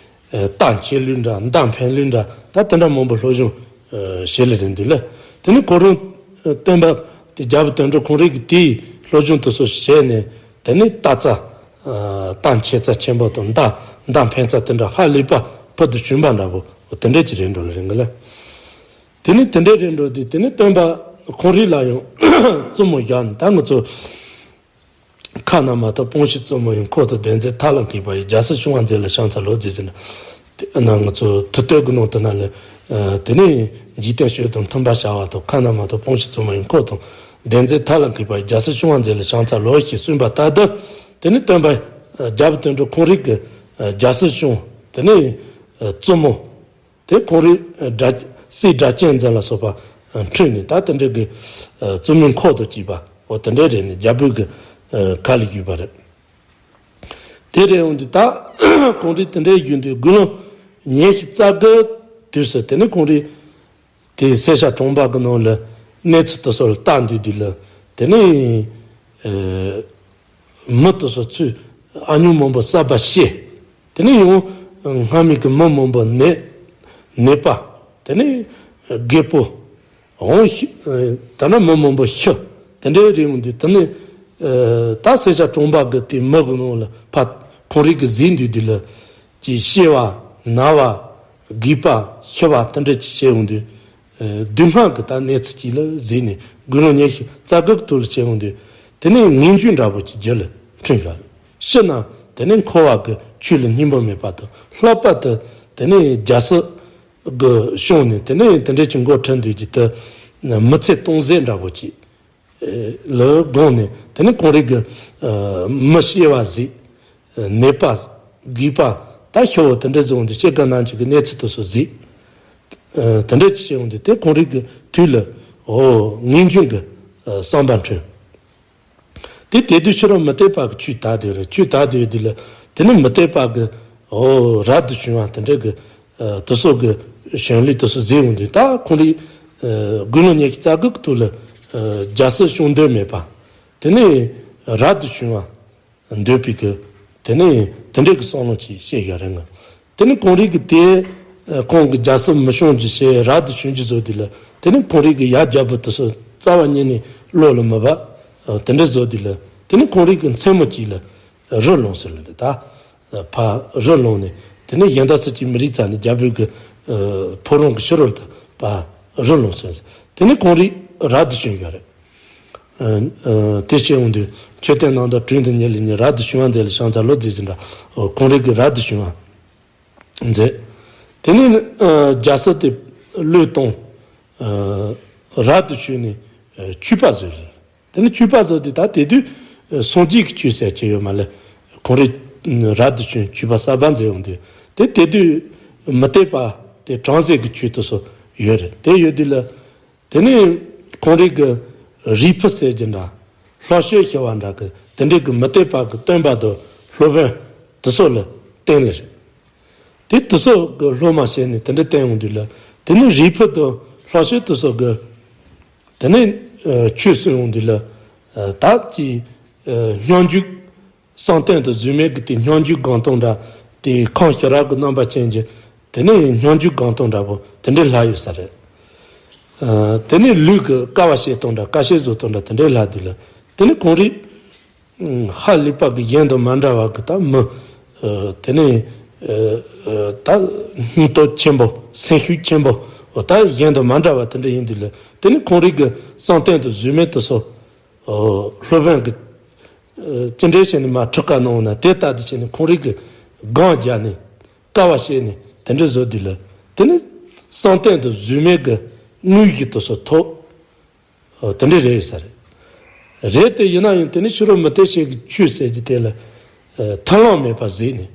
ཨ་རྟ་འཁྱེར་ལུགས་འདྲ་མདའ་འཕེན་ལུགས་འདྲ་ད་དེ་འདྲ་མང་པོ་སློབ་སྦྱོང་ཨ་བྱེད་ལེ་རེད་འདུག་ལེ། དེ་ནས་ཁོ་རང་ཨ་སྟོན་པ་དེ་རྒྱལ་པོ་དོན་གྲུབ་ཁོང་རིགས་ཀྱིས་དེའི་སློབ་སྦྱོང་དེ་སོགས་བྱས་ནས་དེ་ནས་རྟ་རྩ་ཨ་རྟ་འཁྱེར་རྩ་ཆེན་པོ་དང་མདའ་མདའ་འཕེན་རྩ་དེ་འདྲ་ཧ་ལས་པ་ཕུལ་དུ་བྱུང་བ་འདྲ་པོ་དེ་འདྲ་ཅིག་རེད་འགྲོ་ལེ་རེད་འདུག་ལེ། དེ་ནས་དེ་འདྲ་རེད་འགྲོ་དུས་དེ་ནས་སྟོན་པ་ ཁོང་རིགས་ལ་ཡང་བཙུན་མོ་བཞག་ནས། ད་ང་ཚོ་ཁ་ན་མ་ཐོ་སྤོང་ཤི་བཙུན་མོ་ཡང་ཁོ་དང་ལྡན་མཛད་མཐའ་ལ་འཁེལ་བ་ཡི། རྒྱལ་སྲས་ཤིང་བ་མཛེས་ལ་ཕྱག་འཚལ་ལོ་ཟེར་གྱི་ན། དེ་ན་ང་ཚོ་ཐུ་སྟོད་ཀྱི་ནང་དུ་ན་ལ། དེ་ནས་འཇིག་རྟེན་ཆོས་དང་མཐུན་པར་བྱ་བ་དང་། ཁ་ན་མ་ཐོ་སྤོང་ཤི་བཙུན་མོ་ཡང་ཁོ་དང་ལྡན་མཛད་མཐའ་ལ་འཁེལ་བ་ཡི། རྒྱལ་སྲས་ཤིང་བ་མཛེས་ལ་ཕྱག་འཚལ་ལོ་ཞེས་གསུངས་པ་ལྟར་དུ། དེ་ནས་སྟོན་པ་རྒྱལ་པོ་དོན་གྲུབ་ཁོང་རིགས་ཀྱི་རྒྱལ་སྲས་ཤིང་། དེ་ནས་བཙུན་མོ། དེ་ཁོང་རིགས་སྲས་སྒྲ་གཅན་འཛིན་ལ་སོགས་པ་འཁྲུངས་ནས། ད་དེ་འདྲ་གི་བཙུན་མོའི་འཁོར་དུ་སྐྱེས་པ། འོ་དེ་འདྲ་རེད་ནས་རྒྱལ་པོའི་གི་ཁ་ལ་བཞུགས་པ་རེད། དེ་རེད་འོང་དུས་ད་ཁོང་རིགས་དེ་འདྲ་བཞུགས་དུས་དགུང་ལོ་ཉི་ཤུ་རྩ་དགུ་དུས་སུ། དེ་ནས་ཁོང་རིགས་དེ་སེར་སྐྱ་གྲོང་པ་གི་ནང་ལ་གནས་ཚུལ་དེ་ཚོ་ལ་བལྟ་འདུག་དུས་ལ། དེ་ནས་མི་དེ་ཚོ་ཚུར་ཨ་ཉུང་མང་པོ་བསད་པ་ཤེས། དེ་ནས་ཡང་སྔ་མའི་གི་མི་མང་པོ་ནད་ནད་པ། དེ་ནས་རྒད་པོ། འོང་ཤི། ད་ནི་མི་མང་པོ་ཤི། དེ་འདྲའི་རིང་འདུག་དེ་ནས་ད་སེར་སྐྱ་གྲོང་པ་གི་དེ་མི་གི་ནང་ལ་ཕ་ཁོང་རིགས་ཀྱི་གཟིགས་འདུག་དུས་ལ། ཅིག་ཤི་བ་ན་བ་རྒས་པ་ཤི་བ་དེ་འདྲ་ཅིག་བྱས་འོང་དུས། སྡུག་བསྔལ་གྱི་ད་གནས་ཚུལ་ཅིག་ལ་གཟིགས་ནས་དགུང་ལོ་ཉི་ཤུ་རྩ་དགུ་གི་ཐོག་ལ་བྱས་འོང་དུས། དེ་ནས་ངེས་འབྱུང་འདྲ་པོ་ཅིག་རྒྱུད་ལ་འཁྲུངས་བཞག་ཤི་ན་དེ་ནས་འཁོར་བ་གི་ཆོས་ལ་སྙིང་པོ་མེད་པ་དང་། ལྷག་པར་དུ་དེ་ནས་རྒྱལ་སྲས་གི་ཤིང་ནས་དེ་ནས་དེ་འདྲ་ཅིག་འགོ་ཁྲིད་འདུག་རྒྱུ་དེ་མི་ཚེ་སྟོང་ཟད་འདྲ་པོ་ཅིག་ལ་དགོངས་ནས། དེ་ནས་ཁོང་རིགས་ཀྱི་མི་ཤི་བ་གཟིགས། ནད་པ་རྒས་པ་ད་ཤི་བོ་དེ་འདྲ་བཟུང་དུས། སྐྱེ་རྒ་ན་འཆི་གི་གནས་ཚུལ་དེ་ཚོ་གཟིགས། དེ་འདྲ་ཅིག་བྱས་འོང་དུས་དེ་ཁོང་རིགས་ཀྱི་དུས་ལ་འོ་ངེས་འབྱུང་གི་བསམ་པ་འཁྲུངས། དེ་དེ་དུས་ཕྱི་རོལ་མུ་སྟེགས་པ་གི་ཆོས་དར་དེ་རེད། ཆོས་དར་དེ་དུས་ལ་དེ་ནས་མུ་སྟེགས་པ་གི་འོ་རབ་ཏུ་བྱུང་བ་དེ་འདྲ་གི་དེ་ཚོ་གི་གཞུང་ལུགས་དེ་ཚོ་གཟིགས་འོང་དུས། ད་ཁོང་རིགས་དགུང་ལོ་ཉི་ཤུ་རྩ་དགུ་གི་ཐོག་ལ་རྒྱལ་སྲས་ཤིང་འདོད་མེད་པ། དེ་ནས་རབ་ཏུ་བྱུང་བ་འདོད་པའི་གི་དེ་ནས་དེ་འདྲ་གི་བསམ་བློ་ཅིག་བཤད་ཡོད་རེད་ང་། དེ་ནས་ཁོང་རིགས་ཀྱི་དེ་ཁོང་གི་རྒྱལ་སྲས་མི་ཤོང་རྒྱུ་བྱས། རབ་ཏུ་བྱུང་རྒྱུ་བཟོ་དུས་ལ། དེ་ནས་ཁོང་རིགས་ཀྱི་ཡབ་རྒྱལ་པོ་དེ་ཚོ་རྩ་བ་ཉིད་ནས་བློ་ལ་མི་འབབ། དེ་འདྲ་བཟོ་དུས་ལ་དེ་ནས་ཁོང་རིགས་ཀྱི་མཚན་མོ་གཅིག་ལ་རི་ལོངས་ཟེར་ལ་རེད་ད། ཕ་རི་ལོངས་ནས་དེ་ནས་གཞན་དག་སུ་གཅིག་མི་རིགས་ཙམ་ནས་རྒྱལ་པོའི་གི་ཕོ་བྲང་གི་ཕྱི་རོལ་དུ་ཕ་རི་ལོངས་ཟེར། དེ་ནས་ཁོང་རིགས་རབ་ཏུ་བྱུང་ཡོད་རེད། དེ་བྱས་འོང་དུས་མཆོད་རྟེན་ནང་དུ་དྲུང་དུ་ཉིད་ལས་ཉིད། རབ་ཏུ་བྱུང་བ་མཛད་ལ་ཕྱག་འཚལ་ལོ་ཟེར་གྱི་འདྲ། ཁོང་རིགས་ཀྱི་རབ་ཏུ་བྱུང་བ་མཛད། དེ་ནས་རྒྱལ་སྲས་དེ་བློས་བཏང་། རབ་ཏུ་བྱུང་ནས་མཆོད་པ་བཟོས། དེ་ནས་མཆོད་པ་བཟོས་དུས་ད་དེ་དུས་སངས་རྒྱས་ཀྱི་ཆོས་ཟེར་གྱི་ཡོད་མ་ལས། ཁོང་རིགས་རབ་ཏུ་བྱུང་མཆོད་པ་གསར་པ་མཛད་འོང་དུས་དེ་དེ་དུས་མུ་སྟེགས་པ་དེ་བྲམ་ཟེ་གི་ཆོས་དེ་ཚོ་ཡོད་རེད། དེ་ཡོད་དུས་ལ། དེ་ནས་ཁོང་རིགས་ཀྱི་རིལ་བུ་ཟེར་གྱི་འདྲ། ལྷོ་ཕྱོགས་ཞེས་པ་འདྲ་གི་དེ་འདྲའི་གི་མུ་སྟེགས་པ་གི་སྟོན་པ་དང་སློབ་དཔོན་དེ་ཚོ་ལ་བསྟེན་ལེ་རེད། དེ་དེ་ཚོ་གི་སློབ་མ་བྱས་ནས་དེ་འདྲ་བསྟེན་འོང་དུས་ལ། དེ་ནས་རིལ་བུ་དང་ལྷོ་ཕྱོགས་དེ་ཚོ་གི་དེ་ནས་ཆོས་གསུང་འོང་དུས་ལ། ད་ཀྱི་སྙོམས་འཇུག་བསམ་གཏན་དང་གཟུགས་མེད་ཀྱི་དེ་སྙོམས་འཇུག་སྒོམ་སྟངས་འདྲ། དེ་ཁམས་ཤེས་རབ་ཀྱི་རྣམ་པ་ཅན་གྱི་དེ་ནས་སྙོམས་འཇུག་སྒོམ་སྟངས་འདྲ་པོ་དེ་འདྲའི་ལྷག་ཡོད་ས་རེད། དེ་ནས་ལུས་ཀྱི་དཀའ་བ་སྤྱད་སྟངས་འདྲ། དཀའ་སྤྱད་བཟོ་སྟངས་འདྲ་དེ་འདྲའི་ལྷག་དུས་ལ། དེ་ནས་ཁོང་རིགས་ཧ་ལས་པ་གི་གཞན་དང་མ་འདྲ་བ་གི་ད་མི་དེ་ནས་ད་སྙིང་སྟོབས་ཆེན་པོ། སེམས་ཤུགས་ཆེན་པོ། ད་གཞན་དང་མ་འདྲ་བ་དེ་འདྲ་ཡིན་དུས་ལ། དེ་ནས་ཁོང་རིགས་ཀྱི་བསམ་གཏན་དང་གཟུགས་མེད་དེ་ཚོ་སློབ་དཔོན་གྱི་ཅི་འདྲའི་བྱས་ནས་མ་ཁྲིད་ག་གནང་ན། དེ་ལྟ་དུ་བྱས་ནས་ཁོང་རིགས་ཀྱི་སྒོམ་རྒྱག་ནས་དཀའ་བ་སྤྱད་ནས་དེ་འདྲ་བཟོ་དུས་ལ། དེ་ནི་བསམ་གཏན་དང་གཟུགས་མེད་ཀྱི་དངོས་གཞི་དེ་ཚོ་ཐོབ། དེ་འདྲ་རེད་ཡོད་ས་རེད། རེད་དེ་ཡིན་ན་ཡང་དེ་ནི་ཕྱི་རོལ་མུ་སྟེགས་པའི་གི་ཆོས་ཟེར་གྱི་དེ་ལ་མཐུན་ལམ་མེད་པ་གཟིགས་ནས།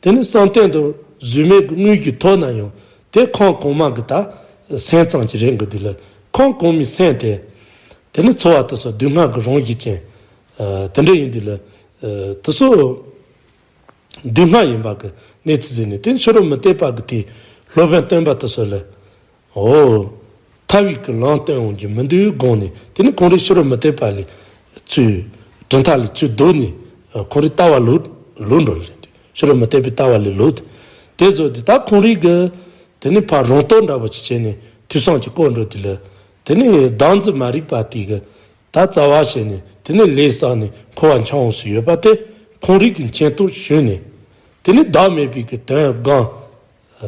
དེ་ནི་བསམ་གཏན་དང་གཟུགས་མེད་ཀྱི་དངོས་གཞི་ཐོབ་ན་ཡང་དེ་ཁམས་གོང་མ་གི་ད་སེམས་ཙམ་གྱི་རེད་འགྲོ་དུས་ལ། ཁམས་གོང་མའི་སེམས་དེ་དེ་ནི་ཚོར་བ་དེ་ཚོ་སྡུག་བསྔལ་གྱི་རང་བཞིན་ཅན་དེ་འདྲ་ཡིན་དུས་ལ། དེ་ཚོ་སྡུག་བསྔལ་ཡིན་པ་གི་གནས་ཚུལ་གཟིགས་ནས། དེ་ཕྱི་རོལ་མུ་སྟེགས་པ་གི་དེ་སློབ་དཔོན་སྟོན་པ་དེ་ཚོ་ལ། འོ། ཐར་བའི་གི་ལམ་སྟོན་འོང་རྒྱུ་མི་འདུག་དགོངས་ནས། དེ་ནི་ཁོང་རིགས་ཕྱི་རོལ་མུ་སྟེགས་པ་ལས་ཚུར་གྲུབ་མཐའ་ལས་ཚུར་ལྡོག་ནས་ཁོང་རིགས་ལྟ་བ་ལོག་ལོག་འགྲོ་ལེ། ཕྱི་རོལ་མུ་སྟེགས་པའི་ལྟ་བ་ལས་ལོག་སྟེ། དེ་ཚོ་དེ་ད་ཁོང་རིགས་གི་དེ་ནི་ཕར་རང་རྟོགས་འདྲ་པོ་ཅིག་བྱས་ནས་དུས་བསམ་གྱིས་བསྐོར་འགྲོ་དུས་ལ། དེ་ནི་བདག་འཛིན་མ་རིག་པ་དེ་གི་ད་རྩ་བ་བྱས་ནས་དེ་ནི་ལས་བསགས་ནས་འཁོར་བ་འཁྱམས་འོང་སུ་ཡོད་པ་དེ་ཁོང་རིགས་ཀྱི་མཁྱེན་རྟོགས་ཞུས་ནས། དེ་ནི་བདག་མེད་པའི་གི་དོན་སྒོམ།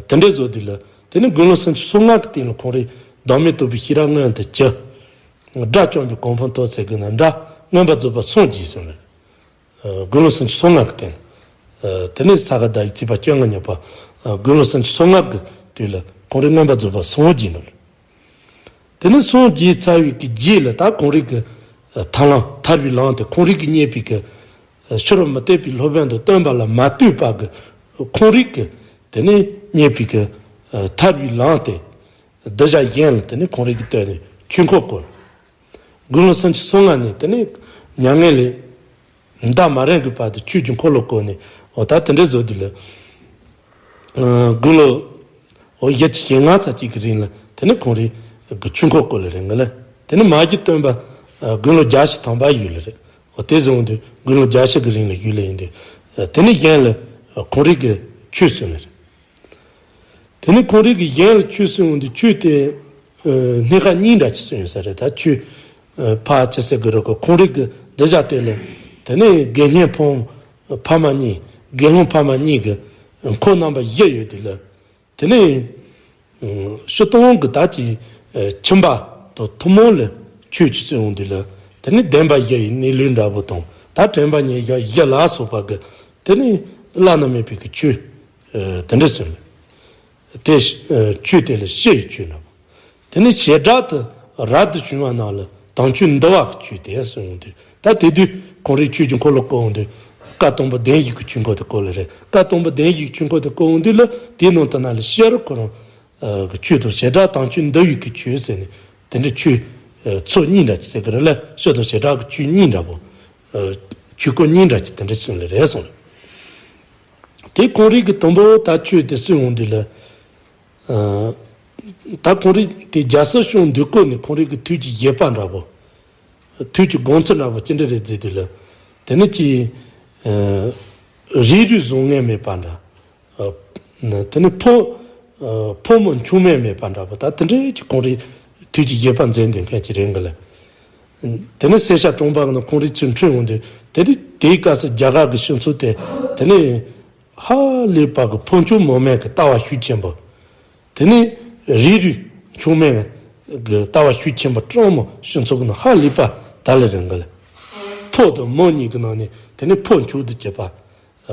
དེ་འདྲའི་བཟོ་དུས་ལ། དེ་ནི་དགུང་ལོ་སུམ་ཅུ་སོ་ལྔ་གི་སྟེང་ལ་ཁོང་རིགས་བདག་མེད་རྟོགས་པའི་ཤེས་རབ་མངོན་དུ་གྱུར། དགྲ་བཅོམ་པའི་གོ་འཕང་ཐོབ་ཟེར་གི་ན་དགྲ་མངོན་པར་རྫོགས་པར་སངས་རྒྱས་ཟེར་ནས། དགེ་སློང་སུམ་ཅུ་སོ་ལྔ་གི་སྟེང་། དེ་ནས་ས་ག་ཟླ་བའི་ཚེས་པ་བཅོ་ལྔ་ཉིན་པ། དགེ་སློང་སུམ་ཅུ་སོ་ལྔ་གི་དུས་ལ་ཁོང་རང་མངོན་པར་རྫོགས་པར་སངས་རྒྱས་ནོ། དེ་ནས་སངས་རྒྱས་ཚར་བའི་གི་རྗེས་ལ་ད་ཁོང་རང་གི་ཐར་ལམ་ཐར་བའི་ལམ་དེ་ཁོང་རང་གི་རྙེད་པའི་གི་ཕྱི་རོལ་མུ་སྟེགས་པའི་སློབ་དཔོན་དང་སྟོན་པ་ལ་མ་ལྟོས་པ་གི་ཁོང་རང་གི་དེ་ནས་རྙེད་པའི་གི་ཐར་བའི་ལམ་དེ་གདུལ་བྱ་གཞན་ལ་དེ་ནས་ཁོང་རང་གི་སྟོན་ནས་ཆོས་འཁོར་བསྐོར། དགེ་སློང་སུམ་ཅུ་སོ་ལྔ་ནས་དེ་ནས་མྱ་ངན་ལས་འདའ་མ་རན་གི་བར་དུ་ཆོས་ཀྱི་འཁོར་ལོ་བསྐོར་ནས། འོ་ད་དེ་འདྲའི་བཟོ་དུས་ལ། དགེ་སློང་། འོ་ཡ་ཆ་ཞེ་ལྔ་ཙམ་ཅིག་གི་རིང་ལ་དེ་ནས་ཁོང་རང་གི་ཆོས་འཁོར་བསྐོར་ལེ་རེད་ང་ལ། དེ་ནས་མ་གྱུར་སྟོན་པ་དགེ་སློང་བརྒྱ་བྱིན་དམ་པ་བཞུགས་ལེ་རེད། འོ་དེ་བཟོ་འོང་དུས་དགེ་སློང་བརྒྱ་བྱིན་གི་རིང་ལ་བཞུགས་ལེ་ཡིན་དུས། དེ་ནས་གཞན་ལ་ཁོང་རང་གི་ཆོས་གསུངས་ལེ་རེད། དེ་ནས་ཁོང་རང་གི་གཞན་ལ་ཆོས་གསུངས་འོང་དུས་ཆོས་དེ་སྣ་ཁ་གཉིས་འདྲ་ཅིག་གསུངས་ཡོད་ས་རེད། ད་ཆོས་ཕར་ཅི་ཟེར་གི་རེད་གོ། ཁོང་རང་གི་གདུལ་བྱ་དེ་ལ་དེ་ནས་དགེ་བསྙེན་ཕོ་ཕ་མ་གཉིས། དགེ་སློང་ཕ་མ་གཉིས་ཀྱི་འཁོར་རྣམ་པ་བཞི་ཡོད་དུས་ལ། དེ་ནས་སྤྱིར་བཏང་གི་ད་ཅི་ཁྱིམ་པ་དང་ཐུན་མོང་ལ་ཆོས་ཅིག་གསུངས་འོང་དུས་ལ། དེ་ནས་བདེན་པ་བཞི་ཡི་གནས་ལུགས་འདྲ་པོ་དང་ད་དྲན་པ་ཉེར་བཞག་བཞི་ལ་སོགས་པ་གི་དེ་ནས་བླ་ན་མེད་པའི་གི་ཆོས་དེ་འདྲ་གསུངས། དེ་ཆོས་དེ་ལ་སྤྱི་ཡི་ཆོས་ནོ། དེ་ནས་བྱེ་བྲག་ཏུ་རབ་ཏུ་བྱུང་བ་རྣམས་ལ་དམ་ཆོས་འདུལ་བ་གི་ཆོས་དེ་གསུངས་འོང་དུས། ད་དེ་དུས་ཁོང་རང་ཆོས་ཀྱི་འཁོར་ལོ་བསྐོར་འོང་དུས་བཀའ་དང་པོ་བདེན་བཞི་གི་ཆོས་འཁོར་དེ་བསྐོར་ལེ་རེད། བཀའ་དང་པོ་བདེན་བཞི་གི་ཆོས་འཁོར་དེ་བསྐོར་འོང་དུས་ལ་དེའི་ནང་དུ་ན་ལ་ཤེས་རབ་ཁོ་རང་གི་ཆོས་དང་བྱེ་བྲག་དམ་ཆོས་འདུལ་བའི་གི་ཆོས་ཟེར་ནས་དེ་འདྲ་ཆོས་ཚོགས་གཉིས་འདྲ་ཅིག་ཟེར་གི་རེད་ལ། སྤྱི་དང་བྱེ་བྲག་གི་ཆོས་གཉིས་འདྲ་པོ། ཆོས་སྐོར་གཉིས་འདྲ་ཅིག་དེ་འདྲ་གསུངས་ལེ་རེད་སོང་། དེ་ཁོང་རང་གི་དང་པོ་ད་ཆོས་དེ་གསུངས་འོང་དུས་ལ། ད་ཁོང་རང་དེ་རྒྱལ་སྲས་སྐྱོང་འདུལ་སྐོར་ནས་ཁོང་རང་གི་ཐུགས་ཀྱི་བཞེད་པ་འདྲ་པོ། ཐུགས་ཀྱི་དགོངས་ཚུལ་འདྲ་པོ་ཅི་འདྲ་རེད་ཟེར་དུས་ལ། དེ་ནི་ཅི། རིགས་རུས་བཟང་ངན་མེད་པ་འདྲ། དེ་ནི་ཕོ། ཕོ་མོ་འཆུག་མེད་མེད་པ་འདྲ་པོ་ད་དེ་འདྲའི་ཅིག་ཁོང་རང་ཐུགས་ཀྱི་བཞེད་པ་མཛད་འདོད་མཁན་ཅིག་རེད་འགའ་ལ། དེ་ནི་སེར་སྐྱ་གྲོང་པ་གི་ནང་ཁོང་རང་ཚུར་འཁྲུངས་འོང་དུས་དེ་དུས་དེའི་སྐབས་སུ་རྒྱ་གར་གི་སྤྱི་ཚོགས་དེ་དེ་ནི། ཧ་ལས་པ་གི་ཕོ་འཆུག་མོ་དམན་གི་ལྟ་བ་ཤུགས་ཆེན་པོ། དེ་ནས་རིགས་རུས་འཆུག་མེད་གི་ལྟ་བ་ཤུགས་ཆེན་པོ་སྤྲང་མོ་སྤྱི་ཚོགས་གི་ནང་ཧ་ལས་པ་ད་ལ་རིང་གི་ལ། ཕོ་དང་མོ་གཉིས་ཀྱི་ནང་ནས་དེ་ནས་ཕོ་འཆུག་ཏུ་བྱེད་པ།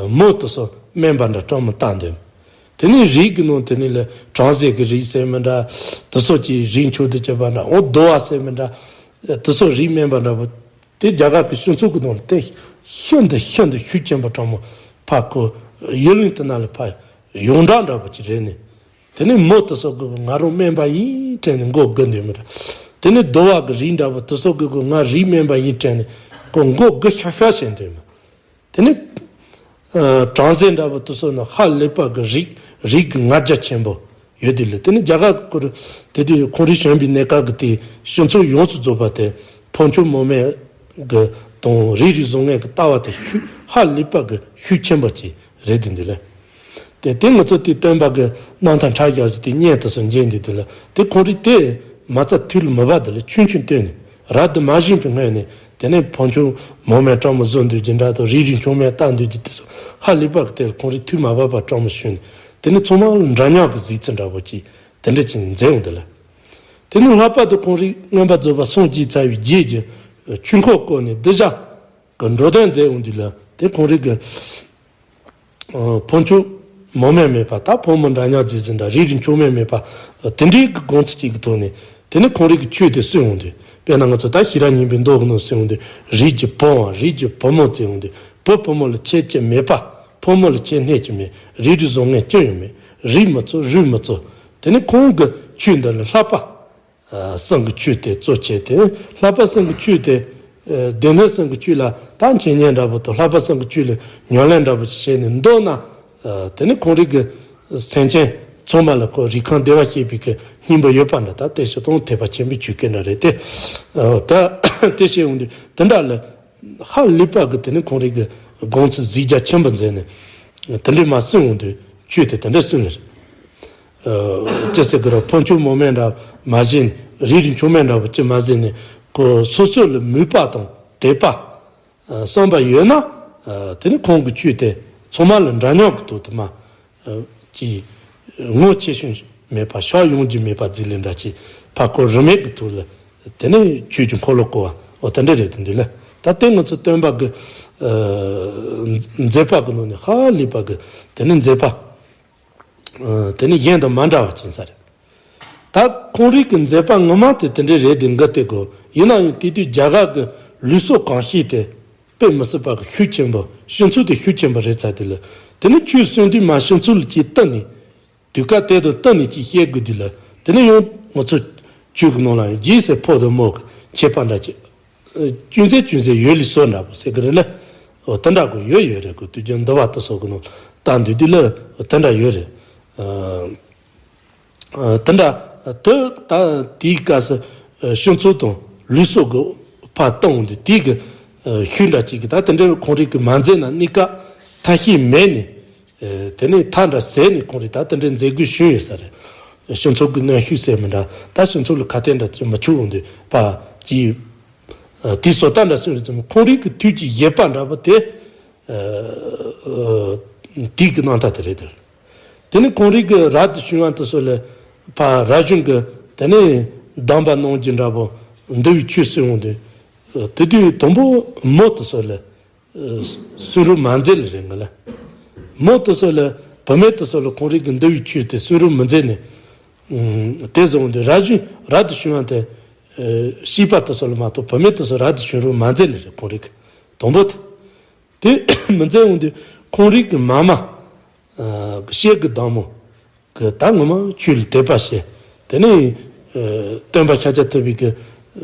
མོ་དེ་ཚོ་དམན་པ་འདྲ་སྤྲང་མོ་ལྟ་འདོད། དེ་ནས་རིགས་ཀྱི་ནང་དེ་ནས་ལ་བྲམ་ཟེ་གི་རིགས་ཟེར་མི་འདྲ། དེ་ཚོ་གྱི་རིགས་འཆུག་ཏུ་བྱེད་པ་འདྲ། འོ་གདོལ་བ་ཟེར་མི་འདྲ། དེ་ཚོ་རིགས་དམན་པ་འདྲ་པོ། དེ་རྒྱ་གར་གྱི་སྤྱི་ཚོགས་ཀྱི་ནང་ལ་དེ་ཤིན་ཏུ་ཤིན་ཏུ་ཤུགས་ཆེན་པོ་སྤྲང་མོ་ཕ་ཁོ་ཡུལ་གླིང་དེ་ན་ལ་ཕ་ཡོངས་གྲགས་འདྲ་པོ་ཅིག་རེད་ནས། དེ་ནས་མོ་དེ་ཚོ་གི་ང་རང་དམན་པ་ཡིན་དྲན་ནས་མགོ་སྒུར་འདོད་མི་འདྲ། དེ་ནས་གདོལ་བ་གི་རིགས་འདྲ་པོ་དེ་ཚོ་གི་ང་རིགས་དམན་པ་ཡིན་དྲན་ནས་ཁོ་མགོ་སྒུར་ཤག་ཤག་བྱེད་འདོད་མི། དེ་ནས་བྲམ་ཟེ་འདྲ་པོ་དེ་ཚོ་ནི་ཧ་ལས་པ་གི་རིགས་རིགས་ཀྱི་ང་རྒྱལ་ཆེན་པོ་ཡོད་དེ་ལས། དེ་ནི་རྒྱ་གར་གྱི་སྐོར་དེ་དུས་ཁོང་རང་བྱོན་པའི་གནས་སྐབས་ཀྱི་དེ་སྤྱི་ཚོགས་ཡོངས་སུ་རྫོགས་པ་དེ་ཕོ་འཆུག་མོ་དམན་གྱི་དང་རིགས་རུས་བཟང་ངན་གྱི་ལྟ་བ་དེ་ཤུགས་ཧ་ལས་པ་གི་ཤུགས་ཆེན་པོ་ཅིག་རེད་དེ་འདུག་ལ། དེ་དེ་ང་ཚོ་དེ་སྟོན་པ་གི་རྣམ་ཐར་ཕྲ་ཞབས་ཞུ་དེ་བརྙན་དེ་ཚོ་མཇལ་འདི་དུས་ལ་དེ་ཁོང་རང་དེ་མ་རྩ་ཐུགས་ལ་མི་འབབ་དེ་ལ་ཆུང་ཆུང་བཏོན་ནས་རབ་ཏུ་མ་བྱུང་བའི་སྔོན་ནས་དེ་ནས་ཕོ་འཆུག་མོ་དམན་སྤྲང་མོ་བཟོ་འདོད་ཀྱི་འདྲ་དང་རིགས་རུས་འཆུག་མེད་ལྟ་འདོད་ཀྱི་དེ་ཚོ་ཧ་ལས་པ་གི་དེ་ལ་ཁོང་རང་ཐུགས་མ་བབ་པ་སྤྲང་མོ་བྱུང་ནས་དེ་ནས་ཚང་མ་ལ་འདྲ་མཉམ་གི་གཟིགས་ཚུལ་འདྲ་པོ་ཅིག་དེ་འདྲ་ཅིག་མཛད་འོང་དེ་ལ། དེ་ནས་ལྷག་པར་དུ་ཁོང་རང་མངོན་པར་རྫོགས་པ་སངས་རྒྱས་ཚར་བའི་རྗེས་ཀྱི་ཆོས་འཁོར་བསྐོར་ནས་གདུལ་བྱ་གི་འགྲོ་དོན་མཛད་འོང་དུས་ལ་དེ་ཁོང་རང་གི་ཕོ་འཆུག་མོ་དམན་མེད་པ་ད་ཕོ་མོ་འདྲ་མཉམ་ཟེར་ཟིན་འདྲ་རིགས་རུས་འཆུག་མེད་མེད་པ་དེ་འདྲའི་གི་དགོངས་ཚུལ་གཅིག་གི་ཐོག་ནས་དེ་ནི་ཁོང་རང་གི་ཆོས་དེ་གསུངས་འོང་དུས་དཔེར་ན་ང་ཚོ་ད་ཤེས་རབ་སྙིང་པོའི་མདོ་གི་ནང་གསུངས་འོང་དུས་རིགས་ཀྱི་བུའམ་རིགས་ཀྱི་བུ་མོ་ཟེར་འོང་དུས་བུ་བུ་མོ་ལ་ཁྱད་ཅི་མེད་པ་ཕོ་མོ་ལ་ཁྱད་སྣེ་ཅི་མེད་རིགས་རུས་བཟང་ངན་ཅི་ཡང་མེད་རིགས་མི་གཙོ་རུས་མི་གཙོ་དེ་ནི་ཁོང་གི་ཆོས་འདི་ལ་ལྷག་པ། གསུང་གི་ཆོས་དེ་གཙོ་བྱས་ཏེ་ལྷག་པ་གསུང་གི་ཆོས་དེ། སྡེ་སྣོད་གསུང་གི་ཆོས་ལ་ད་འཆད་ཉན་འདྲ་པོ་དང་ལྷག་པ་གསུང་གི་ཆོས་ལ་ཉམས་ལེན་འདྲ་པོ་ཞིག་བྱས་ནས་འདོད་ན། དེ་ནི་ཁོང་རང་གི་སེམས་ཅན་ཚང་མ་ལ་ཁོ་རིགས་ཁམས་བདེ་བར་གཤེགས་པའི་གི་སྙིང་པོ་ཡོད་པ་འདྲ་ད་དེ་ཞིག་དང་ཐེག་པ་ཆེན་པོའི་ཆོས་སྐད་འདྲ་རེད་དེ། ད་དེ་བཤད་འོང་དུས་དེ་འདྲ་ལ། ཧ་ལས་པ་གི་དེ་ནི་ཁོང་རང་གི་དགོངས་ཚུལ་གཟིགས་རྒྱ་ཆེན་པོ་མཛད་ནས་དེ་འདྲའི་མ་གསུང་འོང་དུས་ཆོས་དེ་དེ་འདྲ་གསུངས་ནས་རེད། ཅི་ཟེར་གི་ར་ཕོ་འཆུག་མོ་དམན་འདྲ་མ་བྱས་ནས་རིགས་རུས་འཆུག་མེད་འདྲ་པོ་ཅི་མ་ཟེར་ནས་ཁོ་སོ་སོ་ལ་མོས་པ་དང་དད་པ་བསམ་པ་ཡོད་ན་དེ་ནི་ཁོང་གི་ཆོས་དེ་ཚང་མ་ལ་འདྲ་མཉམ་གི་ཐོག་ཏུ་མ། ཀྱི་ངོ་ཆེ་ཆུང་མེད་པ་ཕྱོགས་ཡོང་རྒྱུ་མེད་པ་རྫི་ལས་འདྲ་ཅིག་ཕ་ཁོ་རིན་མེད་ཀྱི་ཐོག་ལ་ དེ་ནས་ཆོས་ཀྱི་འཁོར་ལོ་བསྐོར་བ། འོ་དེ་འདྲ་རེད་དེ་འདུག་ལ། ད་ལྟའི་ང་ཚོ་སྟོན་པ་གི་ཨ་མཛད་པ་གི་ནང་ནས་ཧ་ལས་པ་གི་དེ་ནས་མཛད་པ། ཨ་དེ་ནི་གཞན་དང་མ་འདྲ་བ་ཅན་ས་རེད། ད་ཁོང་རིགས་ཀྱི་མཛད་པ་ངོ་མ་དེ་དེ་འདྲའི་རེད་དེ་འགའ་དེ་གོ། ཡིན་ན་ཡང་དེ་དུས་རྒྱ་གར་གྱི་ལུགས་སྲོལ་གང་ཞིག་དེ་དཔེ་མི་སྲིད་པ་གི་ཤུགས་ཆེན་པོ། ཕྱི་ཚུལ་དེ་ཤུགས་ཆེན་པོ་རེད་ཚ་དེ་ལ། དེ་ནི་ཆོས་གསུང་དུས་མ་ཕྱི་ཚུལ་ལ་ཅིག་བསྟུན་ནས། དུས་སྐབས་དེ་དང་བསྟུན་ནས་ཅིག་བཤད་དགོས་དུས་ལ། དེ་ནི་ཡང་ང་ཚོ་ཆོས་ཀྱི་ནང་ལ་ཡང་རྗེས་སུ་ཕོ་དང་མོ་གི་ཁྱད་པར་འདྲ་ཅིག་ཅུང་ཟད་ཅུང་ཟད་ཡོད་ལི་སོ་འདྲ་པོ་ཟེར་གི་རེད་ལ། འོ་དེ་འདྲ་གོ་ཡོད་ཡོད་རེད་གོ། དུས་རྒྱུན་འདུལ་བ་དེ་སོགས་གི་ནང་ལྟ་འདུག་དུས་ལ་འོ་དེ་འདྲ་ཡོད་རེད། ཨ་ཨ་དེ་འདྲ་དེ་ད་དེའི་སྐབས་སུ་ཨ་ཕྱི་ཚུལ་དང་ལུགས་སྲོལ་གི་ཕར་བཏང་འོང་དུས་དེའི་གི་ཨ་ཤུགས་འདྲ་ཅིག་གི་ད་དེ་འདྲའི་ཁོང་རིགས་ཀྱི་མ་མཛད་ན་གནས་སྐབས་ཐབས་ཤེས་མེད་ནས། ཨེ་དེ་ནས་མཐའ་འདྲ་ཟད་ནས་ཁོང་རིགས་ད་དེ་འདྲའི་མཛད་དགོས་བྱུང་ཡོད་ས་རེད། ཕྱི་ཚུལ་གྱི་གནོན་ཤུགས་ཟེར་མི་འདྲ། ད་ཕྱི་ཚུལ་ལ་ཁ་གཏད་འདྲ་ཅིག་མི་ཆུག་འོང་དུས་པ་ཅིག་ཨ་དེའི་བཟོ་ལྟ་འདྲ་སོང་རེད་ཙམ། ཁོང་རིགས་ཀྱི་དུས་ཀྱི་བཞེད་པ་འདྲ་པོ་དེ་ཨ་ཨ་དེའི་གི་རྣམ་ཐར་དེ་རེད་དེ། དེ་ནས་ཁོང་རིགས་ཀྱི་རབ་ཏུ་བྱུང་བ་དེ་ཚོ་ལ་ཕ་རབ་བྱུང་གི་དེ་ནས་གདམས་པ་གནང་རྒྱུ་འདྲ་པོ། འདུལ་བའི་ཆོས་གསུང་འོང་དུས་དེ་དུས་དང་པོ་མོ་དེ་ཚོ་ལ། གསུང་རོགས་མ་མཛད་ལེ་རེད་ང་ལ། མོ་དེ་ཚོ་ལ་བུད་མེད་དེ་ཚོ་ལ་ཁོང་རིགས་ཀྱི་འདུལ་བའི་ཆོས་དེ་གསུང་རོགས་མི་མཛད་ནས། ཨུམ་དེ་བཟུང་དུས་རབ་བྱུང་རབ་ཏུ་བྱུང་བ་དེ་ཨེ་བྱིས་པ་དེ་ཚོ་ལ་མ་གཏོགས་བུད་མེད་དེ་ཚོ་རབ་ཏུ་བྱུང་རོགས་མ་མཛད་ལེ་རེད། ཁོང་རིགས་དང་པོ་དེ་དེ་མི་མཛད་འོང་དུས་ཁོང་རིགས་ཀྱི་མ་མ་ཨ་གཤེགས་ཀྱི་བདག་མོ། གི་ད་ངོ་མ་ཆོས་ལ་དད་པ་བྱས། དེ་ནས་ཨ་སྟོན་པ་ཤཱཀྱ་ཐུབ་པའི་གི་ཨ་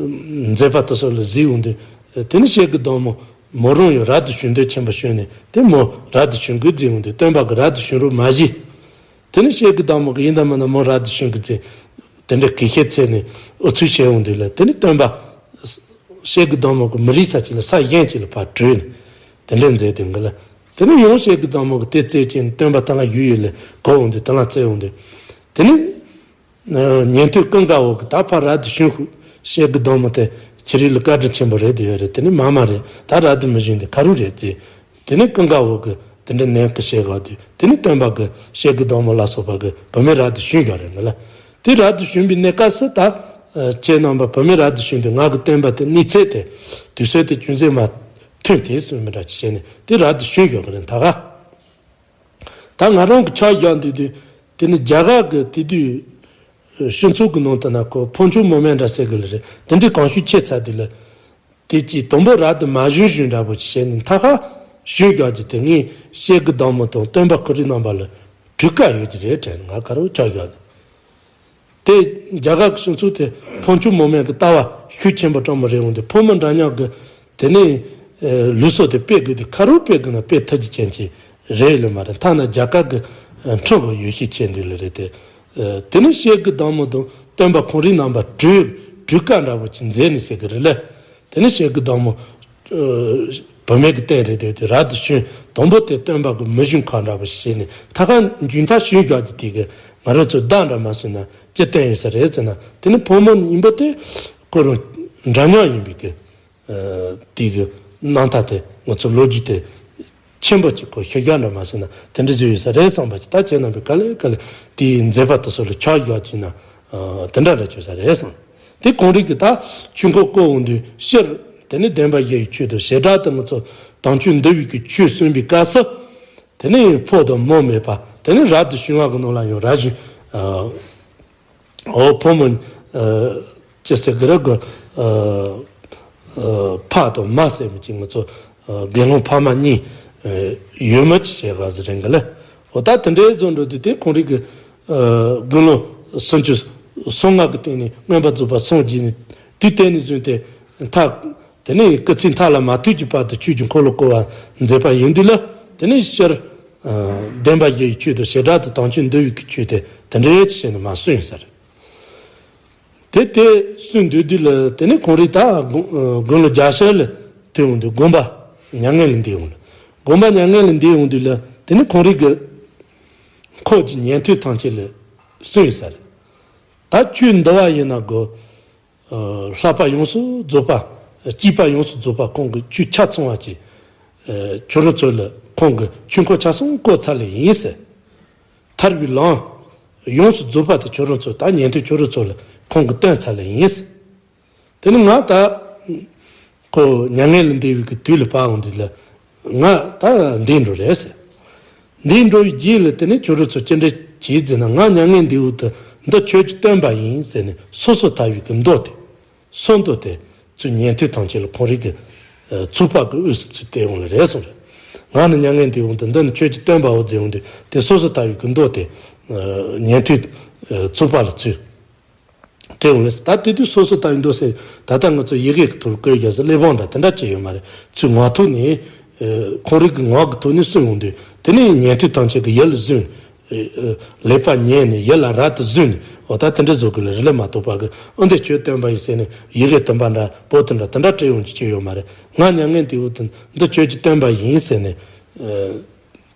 མཛད་པ་དེ་ཚོ་ལ་གཟིགས་འོང་དུས། དེ་ནས་གཤེགས་ཀྱི་བདག་མོ་མོ་རང་ཡང་རབ་ཏུ་བྱུང་འདོད་ཆེན་པོ་བྱུང་ནས། དེ་མོ་རབ་ཏུ་བྱུང་དགོས་གཟིགས་འོང་དུས་སྟོན་པ་གི་རབ་ཏུ་བྱུང་རོགས་མ་བྱས། དེ་ནས་གཤེགས་ཀྱི་བདག་མོ་གི་ཡིན་ད་མིན་ན་མོ་རབ་ཏུ་བྱུང་གི་ཚེ་དེ་འདྲ་གི་ཤེས་ཚེ་ནས་ཨུ་ཚུགས་བྱས་འོང་དུས་ལ། དེ་ནས་སྟོན་པ་གཤེགས་ཀྱི་བདག་མོ་གི་མི་རིགས་ས་ཅིག་ལ་ས་གཞན་ཅིག་ལ་ཕར་བྲོས་ནས་དེ་འདྲ་མཛད་དེ་འགི་ལ། དེ་ནས་ཡང་གཤེགས་ཀྱི་བདག་མོ་གི་དེ་བཙལ་གྱིན་སྟོན་པ་དེ་ལ་བཞུགས་ཡོད་ལ་གོ་འོང་དུས་དེ་ལ་བཙལ་འོང་དུས། དེ་ནས་ཉན་ཐོས་ཀུན་དགའ་བོ་གི་ད་ཕར་རབ་ཏུ་བྱུང་ཤོག། གཤེགས་ཀྱི་བདག་མོ་དེ་ཁྱེད་རིགས་ལ་བཀའ་དྲིན་ཆེན་པོ་རེད་དེ་ཡོད་རེད། དེ་ནས་མ་མ་རེད། ད་རབ་ཏུ་མི་བྱུང་དེ་ག་རུ་རེད་དེ། དེ་ནས་ཀུན་དགའ་བོ་གི་དེ་འདྲ་ནན་གི་བཤད་ག་དུས། དེ་ནས་སྟོན་པ་གི་གཤེགས་ཀྱི་བདག་མོ་ལ་སོགས་པ་གི་བུད་མེད་རབ་ཏུ་བྱུང་ཡོད་རེད་ང་ལ། དེ་རབ་ཏུ་བྱུང་བའི་གནས་སྐབས་སུ་ད་ཨ་ཁྱེད་རྣམ་པ་བུད་མེད་རབ་ཏུ་བྱུང་དུས་ང་གི་བསྟན་པ་དེ་གནས་ཚད་དེ་དུས་ཚོད་དེ་ཅུང་ཟད་མ་ཐོན་དེ་གསུངས་མི་འདྲ་ཅིག་བྱས་ནས་དེ་རབ་ཏུ་བྱུང་ཡོད་གི་རེད་ད་ག། ད་ང་རང་གི་ཆ་བཞག་འདུག་དུས། དེ་ནི་རྒྱ་གར་གི་དེ་དུས་ཕྱི་ཚུལ་གི་ནང་དུ་ན་ཁོ་ཕོ་ཆུང་མོ་དམན་འདྲ་ཟེར་གི་ལ་རེད། དེ་འདྲའི་གང་ཤུགས་ཆེ་ཚ་དུས་ལ། དེ་གཅིག་དང་པོ་རབ་ཏུ་མ་བྱུང་བྱུང་འདྲ་པོ་ཅིག་བྱས་ནས་མཐའ་ཁ་བྱུང་བཞག་རྒྱུ་དེ་ངས་གཤེགས་ཀྱི་བདག་མོ་དང་སྟོན་པ་ཁོ་རའི་རྣམ་པ་ལ་གྲོས་ཀ་ཡོད་ཀྱི་རེད་དྲན་ང་ག་རེ་ཆ་བཞག་ནས། དེ་རྒྱ་གར་གྱི་སྤྱི་ཚོགས་དེ་ཕོ་ཆུང་མོ་དམན་གྱི་ལྟ་བ་ཤུགས་ཆེན་པོ་སྤྲང་མོ་རེད་འོང་དུས་ཕོ་མོ་འདྲ་མཉམ་གྱི་དེ་ནས་ལུགས་སྲོལ་དེ་སྤེལ་དགོས་དུས་ག་རེ་སྤེལ་དགོས་ན་སྤེལ་ཐུབ་རྒྱུ་ཅན་གྱི་རེད་ལ་མ་རེད། ཐ་ན་རྒྱ་གར་གྱི་ཁྲིམས་ཀྱི་ཡོ་བྱད་ཆེ་འདུག་ལ་རེད་དེ། དེ་ནས་གཤེགས་ཀྱི་བདག་མོ་དང་སྟོན་པ་ཁོང་རའི་རྣམ་པ་གྲོས་གྲོས་ཀ་འདྲ་པོ་ཅིག་མཛད་ནས་ཟེར་གི་རེད་ལ། དེ་ནས་གཤེགས་ཀྱི་བདག་མོ་བུད་མེད་ཀྱི་སྟེང་རེད་དེ་དེ་རབ་ཏུ་བྱུང་དང་པོ་དེ་སྟོན་པ་གི་མི་བྱུང་ཁ་འདྲ་པོ་ཞིག་བྱས་ནས་མཐའ་ཁ་མཇུག་མཐའ་བྱུང་བཞག་རྒྱུ་དེ་གི་ང་རང་ཚོ་བདག་འདྲ་མ་བྱས་ན་ཅི་བསྟན་ཡོད་ས་རེད་ཟེར་ན། དེ་ནི་ཕོ་མོ་གཉིས་པོ་དེ་ཁོ་རང་འདྲ་མཉམ་ཡིན་པའི་གི་དེ་གི་རྣམ་ཐར་དེ་ང་ཚོ་ལོ་རྒྱུས་དེ་ཆེན་པོ་ཅིག་གོ་ཤོད་རྒྱག་འདྲ་མ་བྱས་ན་དེ་འདྲ་བཟོས་ཡོད་ས་རེད་བསམ་པ་ཅིག་ད་ཁྱེད་རྣམ་པས་ག་ལེ་ག་ལེ་དེའི་མཛད་པ་དེ་ཚོ་ལ་ཆ་བཞག་ཅིག་ན་དེ་འདྲ་རེད་ཆོག་ས་རེད་བསམ། དེ་གོང་རིག་གི་ད་ཆོས་འཁོར་བསྐོར་འོང་དུས་སྤྱིར་དེ་ནི་བདེན་པ་བཞི་ཡི་ཆོས་དང་བྱེ་བྲག་ཏུ་ང་ཚོ་དམ་ཆོས་འདུལ་བའི་གི་ཆོས་གསུངས་པའི་སྐབས་སུ། དེ་ནི་ཕོ་དང་མོ་མེད་པ་དེ་ནི་རབ་ཏུ་བྱུང་བ་གི་ནང་ལ་ཡང་རབ་བྱུང་། འོ་ཕོ་མོ་ཅི་ཟེར་གི་རེད་གོ། ཕ་དང་མ་ཟེར་མི་གཅིག་ང་ཚོ་དགེ་སློང་ཕ་མ་གཉིས་ཡོད་མ་ཅི་བྱེད་ག་ཟེར་རེད་གི་ལ། འོ་ད་དེ་འདྲའི་བཟོ་འགྲོ་དུས་དེ་གོང་རིག་གི་དགེ་སློང་སུམ་ཅུ་སོ་ལྔ་གི་སྟེང་ནས་མངོན་པར་རྫོགས་པར་སངས་རྒྱས་ནས་དུས་དེ་ནས་བཟུང་སྟེ་མཐའ་དེ་ནས་སྐུ་ཚེ་མཐའ་ལ་མ་ཐུག་གི་བར་དུ་ཆོས་ཀྱི་འཁོར་ལོ་བསྐོར་བ་མཛད་པ་ཡིན་དུས་ལ། དེ་ནས་སྤྱིར་བདེན་པ་བཞི་ཡི་ཆོས་དང་བྱེ་བྲག་ཏུ་དམ་ཆོས་འདུལ་བའི་གི་ཆོས་དེ་དེ་འདྲའི་ཆེད་ནས་མ་གསུངས་ཡིན་ས་རེད། དེ་དེ་གསུངས་དུས་དུས་ལ་དེ་ནས་གོང་རིག་ད་དགུང་ལོ་བརྒྱ་ཤར་ལ་ཐོན་འོང་དུས་དགོངས་པ་མྱ་ངན་ལས་འདས་འོང་ལ། དགོངས་པ་མྱ་ངན་ལས་འདས་འོང་དུས་ལ་དེ་ནས་གོང་རིག་གི་འཁོར་གྱི་ཉན་ཐོས་ཐམས་ཅད་ལ་གསུངས་ཡོད་ས་རེད། ད་ཆོས་འདུལ་བ་ཡིན་ན་གོ། ལྷག་པ་ཡོངས་སུ་རྫོགས་པ། སྐྱེས་པ་ཡོངས་སུ་རྫོགས་པ་ཁོང་གི་ཆོས་ཆ་ཚང་བ་ཅིག་ཁྱོད་རང་ཚོ་ལ་ཁོང་གི་ཆོས་འཁོར་ཆ་ཚང་བསྐོར་ཚར་ལེ་ཡིན་ཟེར། ཐར་པའི་ལམ་ཡོངས་སུ་རྫོགས་པ་དེ་ཁྱོད་རང་ཚོ་ད་ཉན་ཐོས་ཁྱོད་རང་ཚོ་ལ་ཁོང་གི་སྟོན་ཚར་ལེ་ཡིན་ཟེར། དེ་ནི་ང་ད་ཁོ་མྱ་ངན་ལས་འདས་པའི་གི་དུས་ལ་བབ་འོང་དུས་ལ་ང་ད་འདས་འགྲོ་རེད་ཟེར། འདས་འགྲོ་བའི་རྗེས་ལ་དེ་ནི་ཁྱོད་རང་ཚོ་ཅི་འདྲ་བྱེད་ཟེར་ན། ང་མྱ་ངན་འདས་འོང་དུས་འདི་ཁྱོད་ཀྱི་སྟོན་པ་ཡིན་ཟེར་ནས་སོ་སོ་ལྟ་བུའི་གི་མདོ་དེ། སོ་མདོ་དེ་ཚུར་ཉན་ཐོས་ཐམས་ཅད་ལ་ཁོང་རང་གི་ཚོགས་པ་གི་དབུས་སུ་ཚུར་བསྟན་འོང་ལ་རེད་གསུངས་རེད། ང་ནི་མྱ་ངན་འདས་འོང་དུས་འདི་ནི་ཁྱོད་ཀྱི་སྟོན་པའོ་ཟེར་འོང་དུས་དེ་སོ་སོ་ལྟ་བུའི་གི་མདོ་དེ་ཉན་ཐོས་ཚོགས་པ་ལ་ཚུར་སྤྲད་འོང་ལ། ད་དེ་དུས་སོ་སོ་ལྟ་བུའི་མདོ་ཟེར་ད་ལྟ་ང་ཚོ་ཡི་གེ་གི་ཐོག་བཀོད་རྒྱུ་ཟེར་གླེགས་བམ་འདྲ་དེ་འདྲ་བྱས་ཡོད་མ་རེད། ཚུར་ངག་ཐོག་ནས་ཁོང་རང་གི་ངག་གི་ཐོག་ནས་གསུངས་འོང་དུས་དེ་ནི་ཉན་ཐོས་ཐམས་ཅད་ཀྱི་ཡིད་ལ་བཟུང་། ལེགས་པར་ཉན་ནས་ཡིད་ལ་རབ་ཏུ་བཟུང་ནས། འོ་ད་དེ་འདྲ་བཟོ་དགོས་ལ་རེད་ལ་མ་གཏོགས་པ་གི་ཨ་འདི་ཁྱོད་སྟོན་པ་ཡིན་ཟེར་ནས་ཡི་གེ་དུམ་པ་འདྲ་པོ་ཏི་འདྲ་དེ་འདྲ་སྤྲད་ཡོང་རྒྱུ་ཅི་ཡོད་མ་རེད། ང་མྱ་ངན་འདས་འོང་དུས་འདི་ཁྱོད་ཀྱི་སྟོན་པ་ཡིན་ཟེར་ནས་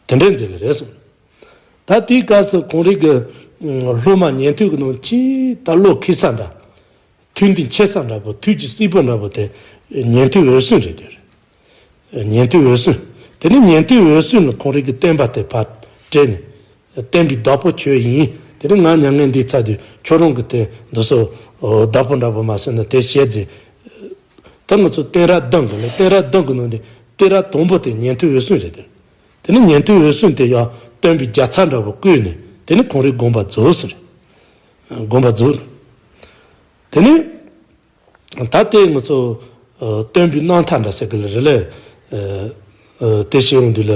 དེ་འདྲ་མཛད་ལ་རེད་གསུངས། ད་དེའི་སྐབས་སུ་ཁོང་རང་གི་སློབ་མ་ཉན་ཐོས་ཀྱི་ནང་ཆེས་ད་བློ་འཁེལ་ས་འདྲ། ཐུགས་འདུན་ཆེ་ས་འདྲ་པོ། ཐུགས་ཀྱི་སྲས་པོ་འདྲ་པོ་དེ་ཉན་ཐོས་འོད་སྲུང་རེད་དེ། ཉན་ཐོས་འོད་སྲུང་། དེ་ནས་ཉན་ཐོས་འོད་སྲུང་ལ་ཁོང་རང་གི་བསྟན་པ་དེ་ཕར་སྤྲད་ནས། བསྟན་པའི་བདག་པོ་ཁྱོད་ཡིན། དེ་ནས་ང་མྱ་ངན་འདས་ཚར་དུས་ཁྱོད་རང་གི་དེ་འདི་ཚོ་བདག་པོ་འདྲ་པོ་མ་བཟུང་ན་དེ་བྱས་རྗེས། ད་ང་ཚོ་བསྟན་ར་གདུང་གི་ལས། བསྟན་ར་གདུང་གི་ནང་དེ་བསྟན་ར་དང་པོ་དེ་ཉན་ཐོས་འོད་སྲུང་རེད་དེ། དེ་ནས་ཉན་ཐོས་འོད་སྲུང་དེ་ཡང་སྟོན་པའི་རྒྱལ་ཚབ་འདྲ་པོ་བསྐོས་ནས་དེ་ནས་ཁོང་རང་དགོངས་པ་རྫོགས་ཟེར། དགོངས་པ་རྫོགས། དེ་ནས་ད་ལྟའི་ང་ཚོ་སྟོན་པའི་རྣམ་ཐར་འདྲ་ཟེར་གི་ལ་རེད་ལ། དེ་བྱས་ཡོང་དུས་ལ་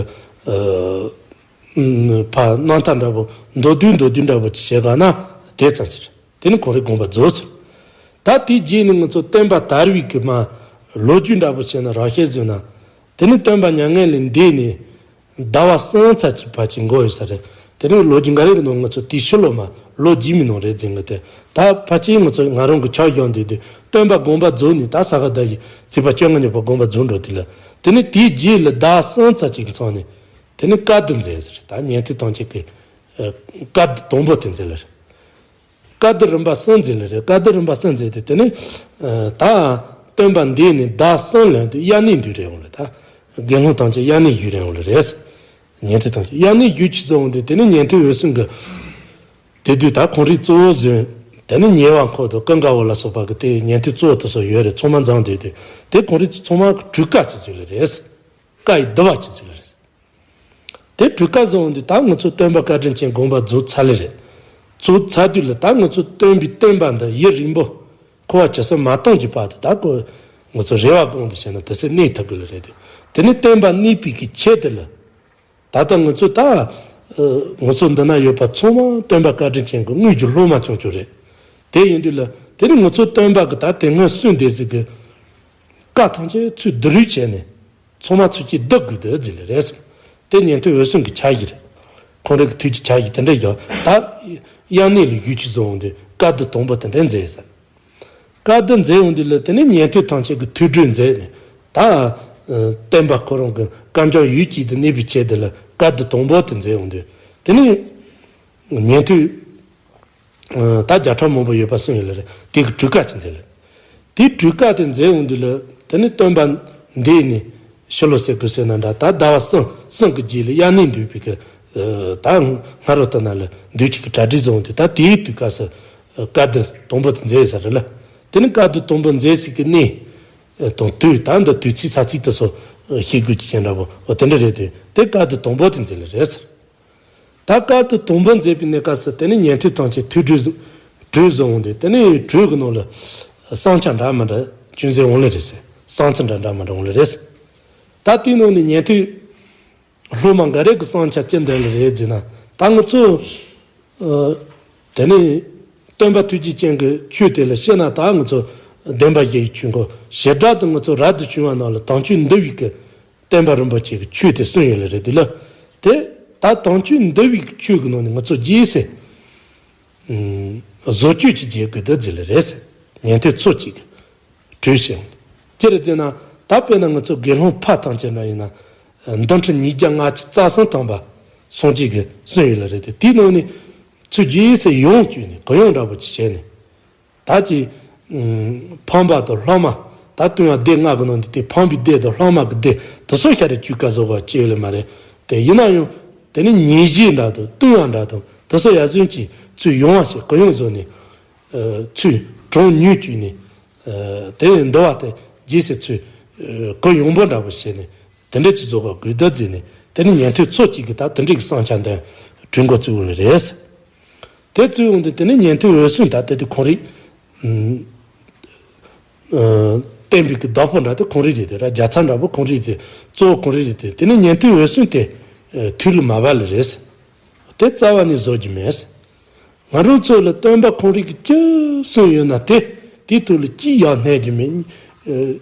ཕར་རྣམ་ཐར་འདྲ་པོ་མདོར་བསྡུས་མདོར་བསྡུས་འདྲ་པོ་ཅིག་བྱས་ག་ན་དེ་ཙམ་ཅིག་རེད། དེ་ནི་ཁོང་རང་དགོངས་པ་རྫོགས་ཚར། ད་དེའི་རྗེས་ནས་ང་ཚོ་བསྟན་པ་དར་བའི་གི་མ་ལོ་རྒྱུས་འདྲ་པོ་བྱས་ན་རགས་བཤད་བཟོས་ན། དེ་ནི་སྟོན་པ་མྱ་ངན་ལས་འདས་ནས་ཟླ་བ་གསུམ་ཙམ་ཅིག་ཕལ་ཆེར་འགོར་ཡོད་ས་རེད། དེ་ནི་ལོ་རྒྱུས་འགའ་རེ་གི་ནང་ང་ཚོ་དེའི་ཕྱི་ལོ་མ་ལོ་རྗེས་མའི་ནང་རེད་ཟེར་གི་དེ། ད་ཕལ་ཆེར་ང་ཚོ་ང་རང་གི་ཆ་བཞག་འདོད་དེ་སྟོན་པ་དགོངས་པ་རྫོགས་ནས། ད་ས་ག་ཟླ་བཞི་ཚེས་པ་བཅོ་ལྔ་ཉིན་པར་དགོངས་པ་རྫོགས་འགྲོ་དུས་ལ། དེ་ནི་དེའི་རྗེས་ལ་ཟླ་གསུམ་ཙམ་ཅིག་མཚམས་ནས་དེ་ནི་བཀའ་བསྡུ་མཛད་ཟེར། ད་ཉན་ཐོས་ཐམས་ཅད་ཀྱི་བཀའ་བསྡུ་དང་པོ་དེ་མཛད་ལ་རེད། བཀའ་བསྡུ་རིམ་པ་གསུམ་མཛད་ལ་རེད། བཀའ་བསྡུ་རིམ་པ་གསུམ་མཛད་དེ་དེ་ནི་ད་སྟོན་པ་འདས་ནས་ཟླ་གསུམ་ལོན་དུས་དབྱར་གནས་འདུག་རེད་འོང་ལ། ད་དགེ་སློང་ཐམས་ཅད་དབྱར་གནས་བཞུགས་རེད་འོང་ལ་རེད། ཉན་ཐོས་ཐམས་ཅད་དབྱར་གནས་བཞུགས་ཆེད་བཟོ་འོང་དུས་དེ་ནི་ཉན་ཐོས་འོད་སྲུང་གི་དེ་དུས་ད་ཁོང་རང་གཙོ་བོ་བཟུང་། དེ་ནི་ཉེ་བར་འཁོར་དང་ཀུན་དགའ་བོ་ལ་སོགས་པ་གི་དེ་ཉན་ཐོས་གཙོ་བོ་དེ་ཚོ་ཡོད་རེད། ཚང་མ་འཛོམས་དུས་དེ་དེ་ཁོང་རང་ཚོ་ཚང་མ་གི་གྲོས་ཁ་ཅིག་བཟོས་ལ་རེད། བཀའ་ཡི་བསྡུ་བ་ཅིག་བཟོས་ལ་རེད། དེ་གྲོས་ཁ་བཟོ་འོང་དུས་ད་ང་ཚོ་སྟོན་པ་བཀའ་དྲིན་ཅན་དགོངས་པ་རྫོགས་ཚར་ལེ་རེད། རྫོགས་ཚར་དུས་ལ་ད་ང་ཚོ་སྟོན་པའི་བསྟན་པ་འདི་ཡུན་རིང་པོ་འཁོར་བ་ཇི་སྲིད་མ་སྟོངས་ཀྱི་བར་དུ་ད་ཁོ་ང་ཚོ་རེ་བ་དགོངས་ཏེ་བྱས་ན་དེ་སྲིད་གནས་ཐུབ་དགོས་ལེ་རེད་དེ། དེ་ནི་བསྟན་པ་གནས་པའི་གི་ཆེད་དུ་ལ། ད་ལྟ་ང་ཚོ་ད་ང་ཚོ་འདི་ན་ཡོད་པ་ཚང་མ་སྟོན་པ་བཀའ་དྲིན་ཅན་གྱི་དངོས་ཀྱི་སློབ་མ་ཆུང་ཆུང་རེད། དེ་ཡིན་དུས་ལ་དེ་ནི་ང་ཚོ་སྟོན་པ་གི་ད་དེ་སྔོན་གསུངས་བསྡད་ཟིག་གི་བཀའ་ཐམས་ཅད་ཚུར་བསྡུ་རུབ་བྱས་ནས། ཚང་མ་ཚུར་གཅིག་བསྡུ་དགོས་འདུག་ཟེར་ལེ་རེད་གསུངས། དེ་ཉན་ཐོས་འོད་སྲུང་གི་ཕྱག་བཞེས་རེད། ཁོང་རང་གི་ཐུགས་ཀྱི་ཕྱག་བཞེས་དེ་འདྲ་ཡོད། ད་དབྱར་གནས་ལ་བཞུགས་ཆེད་བཟོ་འོང་དུས་བཀའ་བསྡུ་དང་པོ་དེ་འདྲ་མཛད་ཟེར། བཀའ་བསྡུ་མཛད་འོང་དུས་ལ་དེ་ནས་ཉན་ཐོས་ཐམས་ཅད་ཀྱི་ཐུགས་སྒྲུབ་མཛད་ནས། ད་བསྟན་པ་ཁོ་རང་གི་དཀར་འཇམ་ཡུལ་གཅིག་ཏུ་གནས་པའི་ཆེད་དུ་ལ་བཀའ་བསྡུ་དང་པོ་དེ་མཛད་འོང་དུས། དེ་ནས་ཉན་ཐོས་ད་བརྒྱ་ཕྲག་མང་པོ་ཡོད་པ་གསུངས་ཡོད་ལ་རེད། དེ་གི་གྲོས་ཁ་ཅིག་མཛད་ལ། དེའི་གྲོས་ཁ་དེ་མཛད་འོང་དུས་ལ་དེ་ནི་སྟོན་པ་འདས་ནས་ཕྱི་ལོ་ཟེར་དགོས་ཟེར་ན་འདྲ། ད་ཟླ་བ་གསུམ་གསུམ་གི་རྗེས་ལ་དབྱར་གནས་འདུག་པའི་གི་ད་སྔ་རོལ་ཏུ་ན་ལ་འདུག་ཅིག་གི་གྲ་སྒྲིག་བཟོ་འོང་དུས། ད་དེའི་དུས་སྐབས་སུ་བཀའ་བསྡུ་དང་པོ་དེ་མཛད་ཡོད་ས་རེད་ལ། དེ་ནི་བཀའ་བསྡུ་དང་པོ་མཛད་ཟིག་གི་གནས་དང་དུས། ད་འདི་དུས་ཚིགས་ས་ཚིགས་དེ་ཚོ་ཤེས་དགོས་ཀྱི་ཅན་འདྲ་པོ་འོ་དེ་འདྲ་རེད་དུས། དེ་བཀའ་བསྡུ་དང་པོ་དེ་མཛད་ལ་རེད་ཟེར། ད་བཀའ་བསྡུ་དང་པོ་མཛད་པའི་གནས་སྐབས་སུ་དེ་ནས་ཉན་ཐོས་ཐམས་ཅད་ཐུགས་གྲོས་གྲོས་བཟོ་འོང་དུས། དེ་ནས་གྲོས་ཀྱི་ནང་ལ་བསམ་འཆར་འདྲ་མི་འདྲ་ཅུང་ཟད་འོང་ལེ་རེད་ཟེར། བསམ་ཚུལ་འདྲ་འདྲ་མི་འདྲ་འོང་ལེ་རེད་ཟེར། ད་དེའི་ནང་ནས་ཉན་ཐོས་སློབ་མ་འགའ་རེ་གི་བསམ་འཆར་ཅི་འདྲ་ལེ་རེད་ཟེར་ན། ད་ང་ཚོ་དེ་ནས་སྟོན་པ་ཐུགས་རྗེ་ཅན་གྱི་ཆོས་དེ་ལ་བཤད་ན། ད་ང་ཚོ་བདེན་པ་བཞི་ཡི་ཆོས་འགོ་བྱེ་བྲག་ཏུ་ང་ཚོ་རབ་ཏུ་བྱུང་བ་རྣམས་ལ་དམ་ཆོས་འདུལ་བའི་གི་བསྟན་པ་རིན་པོ་ཆེ་གི་ཆོས་དེ་གསུངས་ཡོད་ལེ་རེད་དེ་ལ། དེ་ད་དམ་ཆོས་འདུལ་བའི་ཆོས་ཀྱི་ནང་ནས་ང་ཚོ་རྗེས་སུ་བཟོ་བཅོས་ཅིག་བྱེད་དགོས་འདུག་ཟེར་ལེ་རེད་ཟེར། ཉན་ཐོས་ཚོ་གཅིག་གིས་གྲོས་བྱས། ཅི་རེད་ཟེར་ན། ད་དཔེར་ན་ང་ཚོ་དགེ་སློང་ཕ་ཐམས་ཅད་འདྲ་ཡིན་ན། འདུལ་ཁྲིམས་ཉིས་བརྒྱ་ལྔ་བཅུ་རྩ་གསུམ་ཐམ་པ་སངས་རྒྱས་ཀྱིས་གསུངས་ཡོད་ལེ་རེད་དེ། དེའི་ནང་ནས་ཚུར་རྗེས་སུ་ཡང་བཅོས་ནས་གུ་ཡངས་འདྲ་པོ་ཅིག་བྱས་ནས། ད་ཅི། ཕམ་པ་དང་ལྷག་མ། ད་ལྟུང་བ་སྡེ་ལྔ་གི་ནང་དུ་དེ་ཕམ་པའི་སྡེ་དང་ལྷག་མ་གི་སྡེ་དེ་ཚོ་ཤ་རེ་བཅུ་ཀ་བཟོ་བ་ཅི་ཡོད་ལེ་མ་རེད། དེ་ཡིན་ན་ཡང་དེ་ནི་ཉེས་བྱས་འདྲ་དང་ལྟུང་བ་འདྲ་དང་དེ་ཚོ་ཡར་སོན་གྱིས་ཚུར་ཡོང་བ་ཞིག་གུ་ཡངས་བཟོ་ནས། ཚུར་གྲངས་ཉུང་བཅུག་ནས། དེ་ཡི་འདུལ་བ་དེ་རྗེས་སུ་ཚུལ་གུ་ཡོང་འབོར་འདྲ་པོ་བྱས་ནས་དེ་འདྲས་ཀྱི་བཟོ་ག་དགོས་འདོད་བརྩིས་ནས། དེ་ནས་ཉན་ཐོས་ཚོ་གཅིག་གིས་ད་དེ་འདྲས་ཀྱི་བསམ་འཆར་འདོན་གྲོས་འགོ་བཙུགས་ནི་རེད། དེ་བཙུགས་འོང་དུས་དེ་ནས་ཉན་ཐོས་འོད་སྲུང་ད་དེ་དུས་ཁོང་རིག་ཨ། བསྟན་པའི་གི་བདག་པོ་འདྲ་དེ་ཁོང་རིག་རེད། དེ་ར་རྒྱལ་ཚབ་འདྲ་པོ་ཁོང་རིག་རེད། གཙོ་བོ་ཁོང་རིག་རེད། དེ་དེ་ནས་ཉན་ཐོས་འོད་སྲུང་དེ་ཐུགས་ལ་མ་བབས་ལེ་རེད། དེ་རྩ་བ་ནས་བཟོ་རྒྱུ་མེད། ང་རང་ཚོ་ལ་སྟོན་པ་ཁོང་རིག་གི་ཅི་གསུངས་ཡོད་ན་དེ་དེའི་ཐོག་ལ་ཅི་ཡང་སྣོན་རྒྱུ་མེད།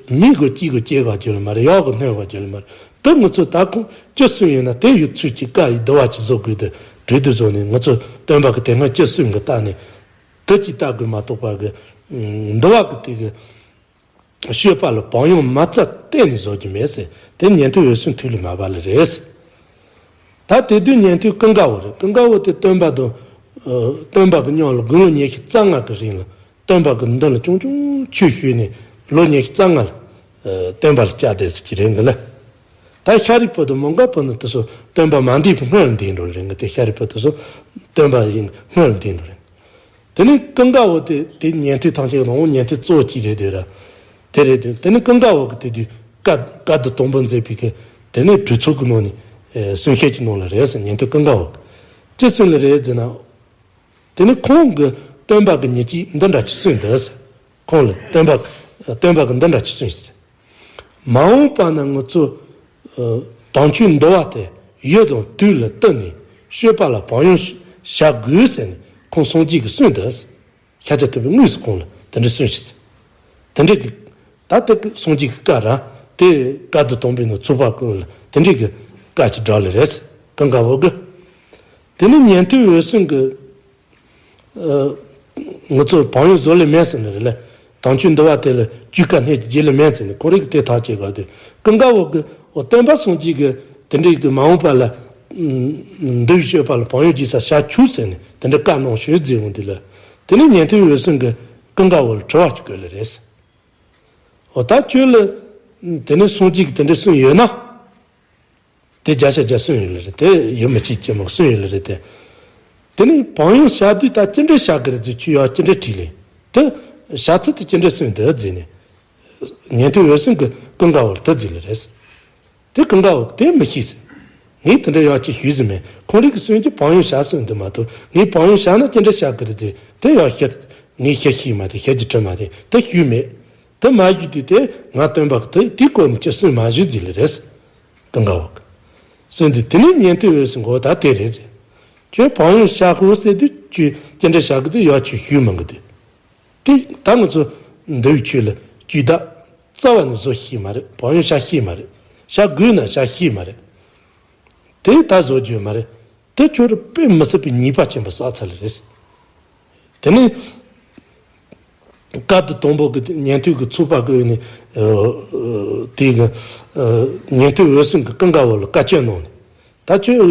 མི་གི་ཅི་གི་སྐྱེ་ག་རྒྱུ་ལ་མ་རེད། ཡག་གི་སྣོན་ག་རྒྱུ་ལ་མ་རེད། དེ་ང་ཚོ་ད་ཁོང་ཅི་གསུངས་ཡོད་ན་དེ་ཡི་ཚུལ་གྱི་བཀའ་ཡི་འདུལ་བ་ཅིག་བཟོ་དགོས་དེ་གྲོས་བསྡུར་བཟོ་ནས། ང་ཚོ་སྟོན་པ་གི་དེ་སྔ་ཅི་གསུངས་གི་ལྟ་ནས་དེ་ཅིག་ལྟ་དགོས་མ་གཏོགས་པ་གི་འདུལ་བ་གི་དེ་གི་སྤྱོད་པ་ལ་བག་ཡངས་མ་རྩ་གཏན་ནས་བཟོ་རྒྱུ་མེད་ཟེར། དེ་ཉན་ཐོས་འོད་སྲུང་ཐུགས་ལ་མ་བབས་ལེ་རེད། ད་དེ་དུས་ཉན་ཐོས་ཀུན་དགའ་བོ་རེད། ཀུན་དགའ་བོ་དེ་སྟོན་པ་དང་། ཨ། སྟོན་པ་གི་མཉམ་ལ་དགུང་ལོ་ཉི་ཤུ་རྩ་ལྔ་གི་རིང་ལ་སྟོན་པ་གི་མདུན་ལ་ཆུང་ཆུང་ཆོས་ཞུས་ནས་ལོ་ཉི་ཤུ་རྩ་ལྔ་ལ། ཨ། སྟོན་པ་ལ་བཅར་བསྡད་ཟེར་གྱི་རེད་འདི་ལ། ད་ཤཱ་རིའི་བུ་དང་མོའུ་འགལ་བུ་ནི་དེ་ཚོ་སྟོན་པ་མ་འདས་པའི་སྔོན་ལ་འདས་འགྲོ་ལེ་རེད། འདི་དེ་ཤཱ་རིའི་བུ་དེ་ཚོ་སྟོན་པ་ཡིན་སྔོན་ལ་འདས་འགྲོ་རེད། དེ་ནས་ཀུན་དགའ་བོ་དེ་དེ་ཉན་ཐོས་ཐམས་ཅད་ཀྱི་ནང་ཉན་ཐོས་གཙོ་བོ་གཅིག་རེད་དེ་ར། དེ་རེད་དེ། དེ་ནས་ཀུན་དགའ་བོ་གི་དེ་དུས་བཀའ་བཀའ་བསྡུ་དང་པོ་མཛད་པའི་གི་དེ་ནས་གྲོས་ཚོགས་ཀྱི་ནང་ནས། ཨེ། གསུང་བཤད་ཀྱི་ནང་ལ་རེད་ཟེར། ཉན་ཐོས་ཀུན་དགའ་བོ་གི་ཅི་གསུངས་ལེ་རེད་ཟེར་ན། དེ་ནས་ཁོང་གི་སྟོན་པ་གི་ཉིན་གཅིག་འདི་འདྲ་ཅིག་གསུངས་འདུག་ཟེར། ཁོང་ལ་སྟོན་པ་སྟོན་པ་གི་འདི་འདྲ་ཅིག་གསུངས་ཟེར། མ་འོངས་པ་ན་ང་ཚོ། ཨ། དམ་ཆོས་འདུལ་བ་དེ་ཡུལ་དང་དུས་ལ་བསྟུན་ནས་སྤྱོད་པ་ལ་བག་ཡངས་བྱ་དགོས་ཟེར་ནས་ཁོང་སངས་རྒྱས་ཀྱིས་གསུངས་འདུག་ཟེར། ཤཱཀྱ་ཐུབ་པས་དངོས་སུ་ཁོང་ལ་དེ་འདྲ་གསུངས་ཤིག་ཟེར། དེ་འདྲ་གི་ད་ལྟ་གི་སངས་རྒྱས་ཀྱི་བཀའ་ར། དེ་བཀའ་བསྡུ་དང་པོའི་ནང་ཚོགས་པ་ཀུན་ལ་དེ་འདྲ་གི་བཀའ་ཅིག་བསྒྲགས་ལེ་རེད་ཟེར། ཀུན་དགའ་བོ་གི། དེ་ནས་ཉན་ཐོས་འོད་སྲུང་གི། ཨ། ང་ཚོ་བག་ཡངས་བཟོ་ལེ་མེད་ཟེར་ནི་རེད་ལེ། དམ་ཆོས་འདུལ་བ་དེ་ལ་བཅོས་ཀ་སྣོན་རྒྱུ་ལེ་མེད་ཟེར་ནས་ཁོ་རང་གིས་དེ་ཐག་བཅད་ག་དུས་ཀུན་དགའ་བོ་གིས། འོ། སྟོན་པ་སངས་རྒྱས་ཀྱིས་དེ་འདྲའི་གི་མ་འོངས་པ་ལ། ཨ། འདུལ་བའི་སྤྱོད་པ་ལ་བག་ཡངས་རྒྱུ་ས་བྱ་ཆོག་ཟེར་ནས་དེ་འདྲ་བཀའ་གནང་ཞུས་ཟེར་འོང་དུས་ལ། དེ་ནས་ཉན་ཐོས་འོད་སྲུང་གིས་ཀུན་དགའ་བོ་ལ་དྲི་བ་ཅིག་བཀོད་ལེ་རེད་ཟེར། འོ། ད་ཁྱོད་ལ་དེ་ནས་སངས་རྒྱས་ཀྱིས་དེ་འདྲ་གསུངས་ཡོད་ན། དེ་བརྒྱ་ཆ་བརྒྱ་གསུངས་ཡོད་ལེ་རེད་དེ། ཡིད་མི་ཆེས་ཀྱི་མོ་གསུངས་ཡོད་ལེ་རེད་དེ། དེ་ནས་བག་ཡངས་བྱ་དུས་ད་ཅི་འདྲ་བྱ་གི་རེད་ཟེར། ཁྱོད་ཡང་ཅི་འདྲ་དྲིས་ལེ། དེ་བྱ་ཚུལ་དེ་ཅི་འདྲ་གསུངས་འདུག་ཟེར་ནས། ཉན་ཐོས་འོད་སྲུང་གིས་ཀུན་དགའ་བོ་ལ་དེ་ཟེར་ལེ་རེད། དེ་ཀུན་དགའ་བོ་གིས་དེ་མི་ཤེས་ཟེར། ངས་དེ་འདྲ་ཡང་ཅིག་ཞུས་ཟིན་མེད། ཁོང་རང་གིས་གསུངས་རྒྱུ་བག་ཡངས་བྱ་གསུངས་འདུག་མ་གཏོགས། ངས་བག་ཡངས་བྱ་ན་ཅི་འདྲ་བྱ་གི་རེད་ཟེར། དེ་ཡང་བཤད། ངས་བཤད་ཤེས་མ་དེ། བཤད་རྒྱུ་དྲི་མ་དེ་དེ་ཞུས་མེད། དེ་མ་ཞུས་དུས་དེ་ང་སྟོན་པ་གིས་དེ་དེའི་སྐོར་ནས་ཅི་གསུངས་མ་ཞུས་ཟེར་ལེ་རེད། ཀུན་དགའ་བོ་གིས་གསུངས་དུས། དེ་ནས་ཉན་ཐོས་འོད་སྲུང་གིས་ད་དེ་རེད་ཟེར། ཁྱོད་བག་ཡངས་བྱ་དགོས་ཟེར་དུས་ཁྱོད་ཅི་འདྲ་བྱ་གི་ཟེར་ཡང་ཁྱོད་ཞུས་མི་དགོས་དུས། དེ་ད་ང་ཚོ་འདུལ་བའི་ཆོས་ལ་བཅོས་ཐབས་རྩ་བ་ནས་བཟོ་ཤེས་མ་རེད། བག་ཡངས་བྱ་ཤེས་མ་རེད། བྱ་དགོས་ན་བྱ་ཤེས་མ་རེད། དེ་ད་བཟོ་རྒྱུ་མ་རེད། དེ་ཁྱོད་རང་དཔེ་མི་སྲིད་པའི་ཉེས་པ་ཆེན་པོ་བསགས་ཚར་ལེ་རེད། དེ་ནས་བཀའ་བསྡུ་དང་པོ་གི་ཉན་ཐོས་ཀྱི་ཚོགས་པ་ཀུན་ནས། ཨ། དེ་གི། ཨ། ཉན་ཐོས་འོད་སྲུང་གིས་ཀུན་དགའ་བོ་ལ་བཀའ་བཀྱོན་གནང་ནས། ད་ཁྱོད་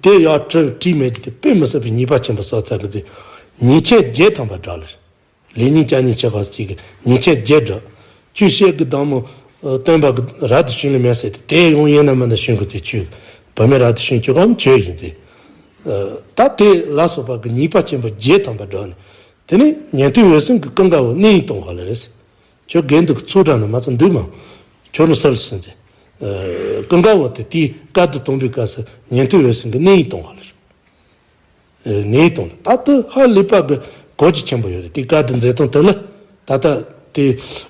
དེ་ཡང་དྲི་དྲིས་མེད་ཀྱི་དེ་དཔེ་མི་སྲིད་པའི་ཉེས་པ་ཆེན་པོ་བསགས་ཚར་གི་ཟེར། ཉེས་ཆད་བརྒྱད་ཐམ་པ་བསྒྲགས་ལེ། ལས་ཉེས་བྱ་ཉེས་ཆེ་བ་ཅིག་གི་ཉེས་ཆད་བརྒྱད་བསྒྲགས། ཁྱོད་བཤད་གི་བདག་མོ། ཨ། སྟོན་པ་གིས་རབ་ཏུ་བྱུང་ལེ་མེད་ཟེར་དུས། དེ་ཡང་ཡིན་ན་མིན་ན་བྱུང་གི་ཟེར། ཁྱོད་བུད་མེད་རབ་ཏུ་བྱུང་ཁྱོད་གམ་ཁྱོད་ཡིན་ཟེར། ཨ། ད་དེ་ལ་སོགས་པ་གི་ཉེས་པ་ཆེན་པོ་བརྒྱད་ཐམ་པ་བསྒྲགས་ནས། དེ་ནས་ཉན་ཐོས་འོད་སྲུང་གིས་ཀུན་དགའ་བོ་གནས་ཡིག་གཏོང་ག་ལེ་རེད་ཟེར། ཁྱོད་དགེ་འདུན་གྱི་ཚོགས་དྲངས་ནས་མ་ཚོགས་འདུག་མ། ཁྱོད་རང་སལ་སོང་ཟེར། ཨ། ཀུན་དགའ་བོ་དེ་དེའི་བཀའ་བསྡུ་དང་པོའི་སྐབས་སུ་ཉན་ཐོས་འོད་སྲུང་གིས་གནས་ཡིག་གཏོང་ག་ལེ་རེད། ཨ། གནས་ཡིག་གཏོང་ལེ། ད་དེ་ཧ་ལས་པ་གི་གོ་རྒྱུ་ཆེན་པོ་ཡོད་རེད། དེ་བཀའ་བསྡུ་མཛད་སྟངས་དེ་ལ་ད་ལྟ་དེ་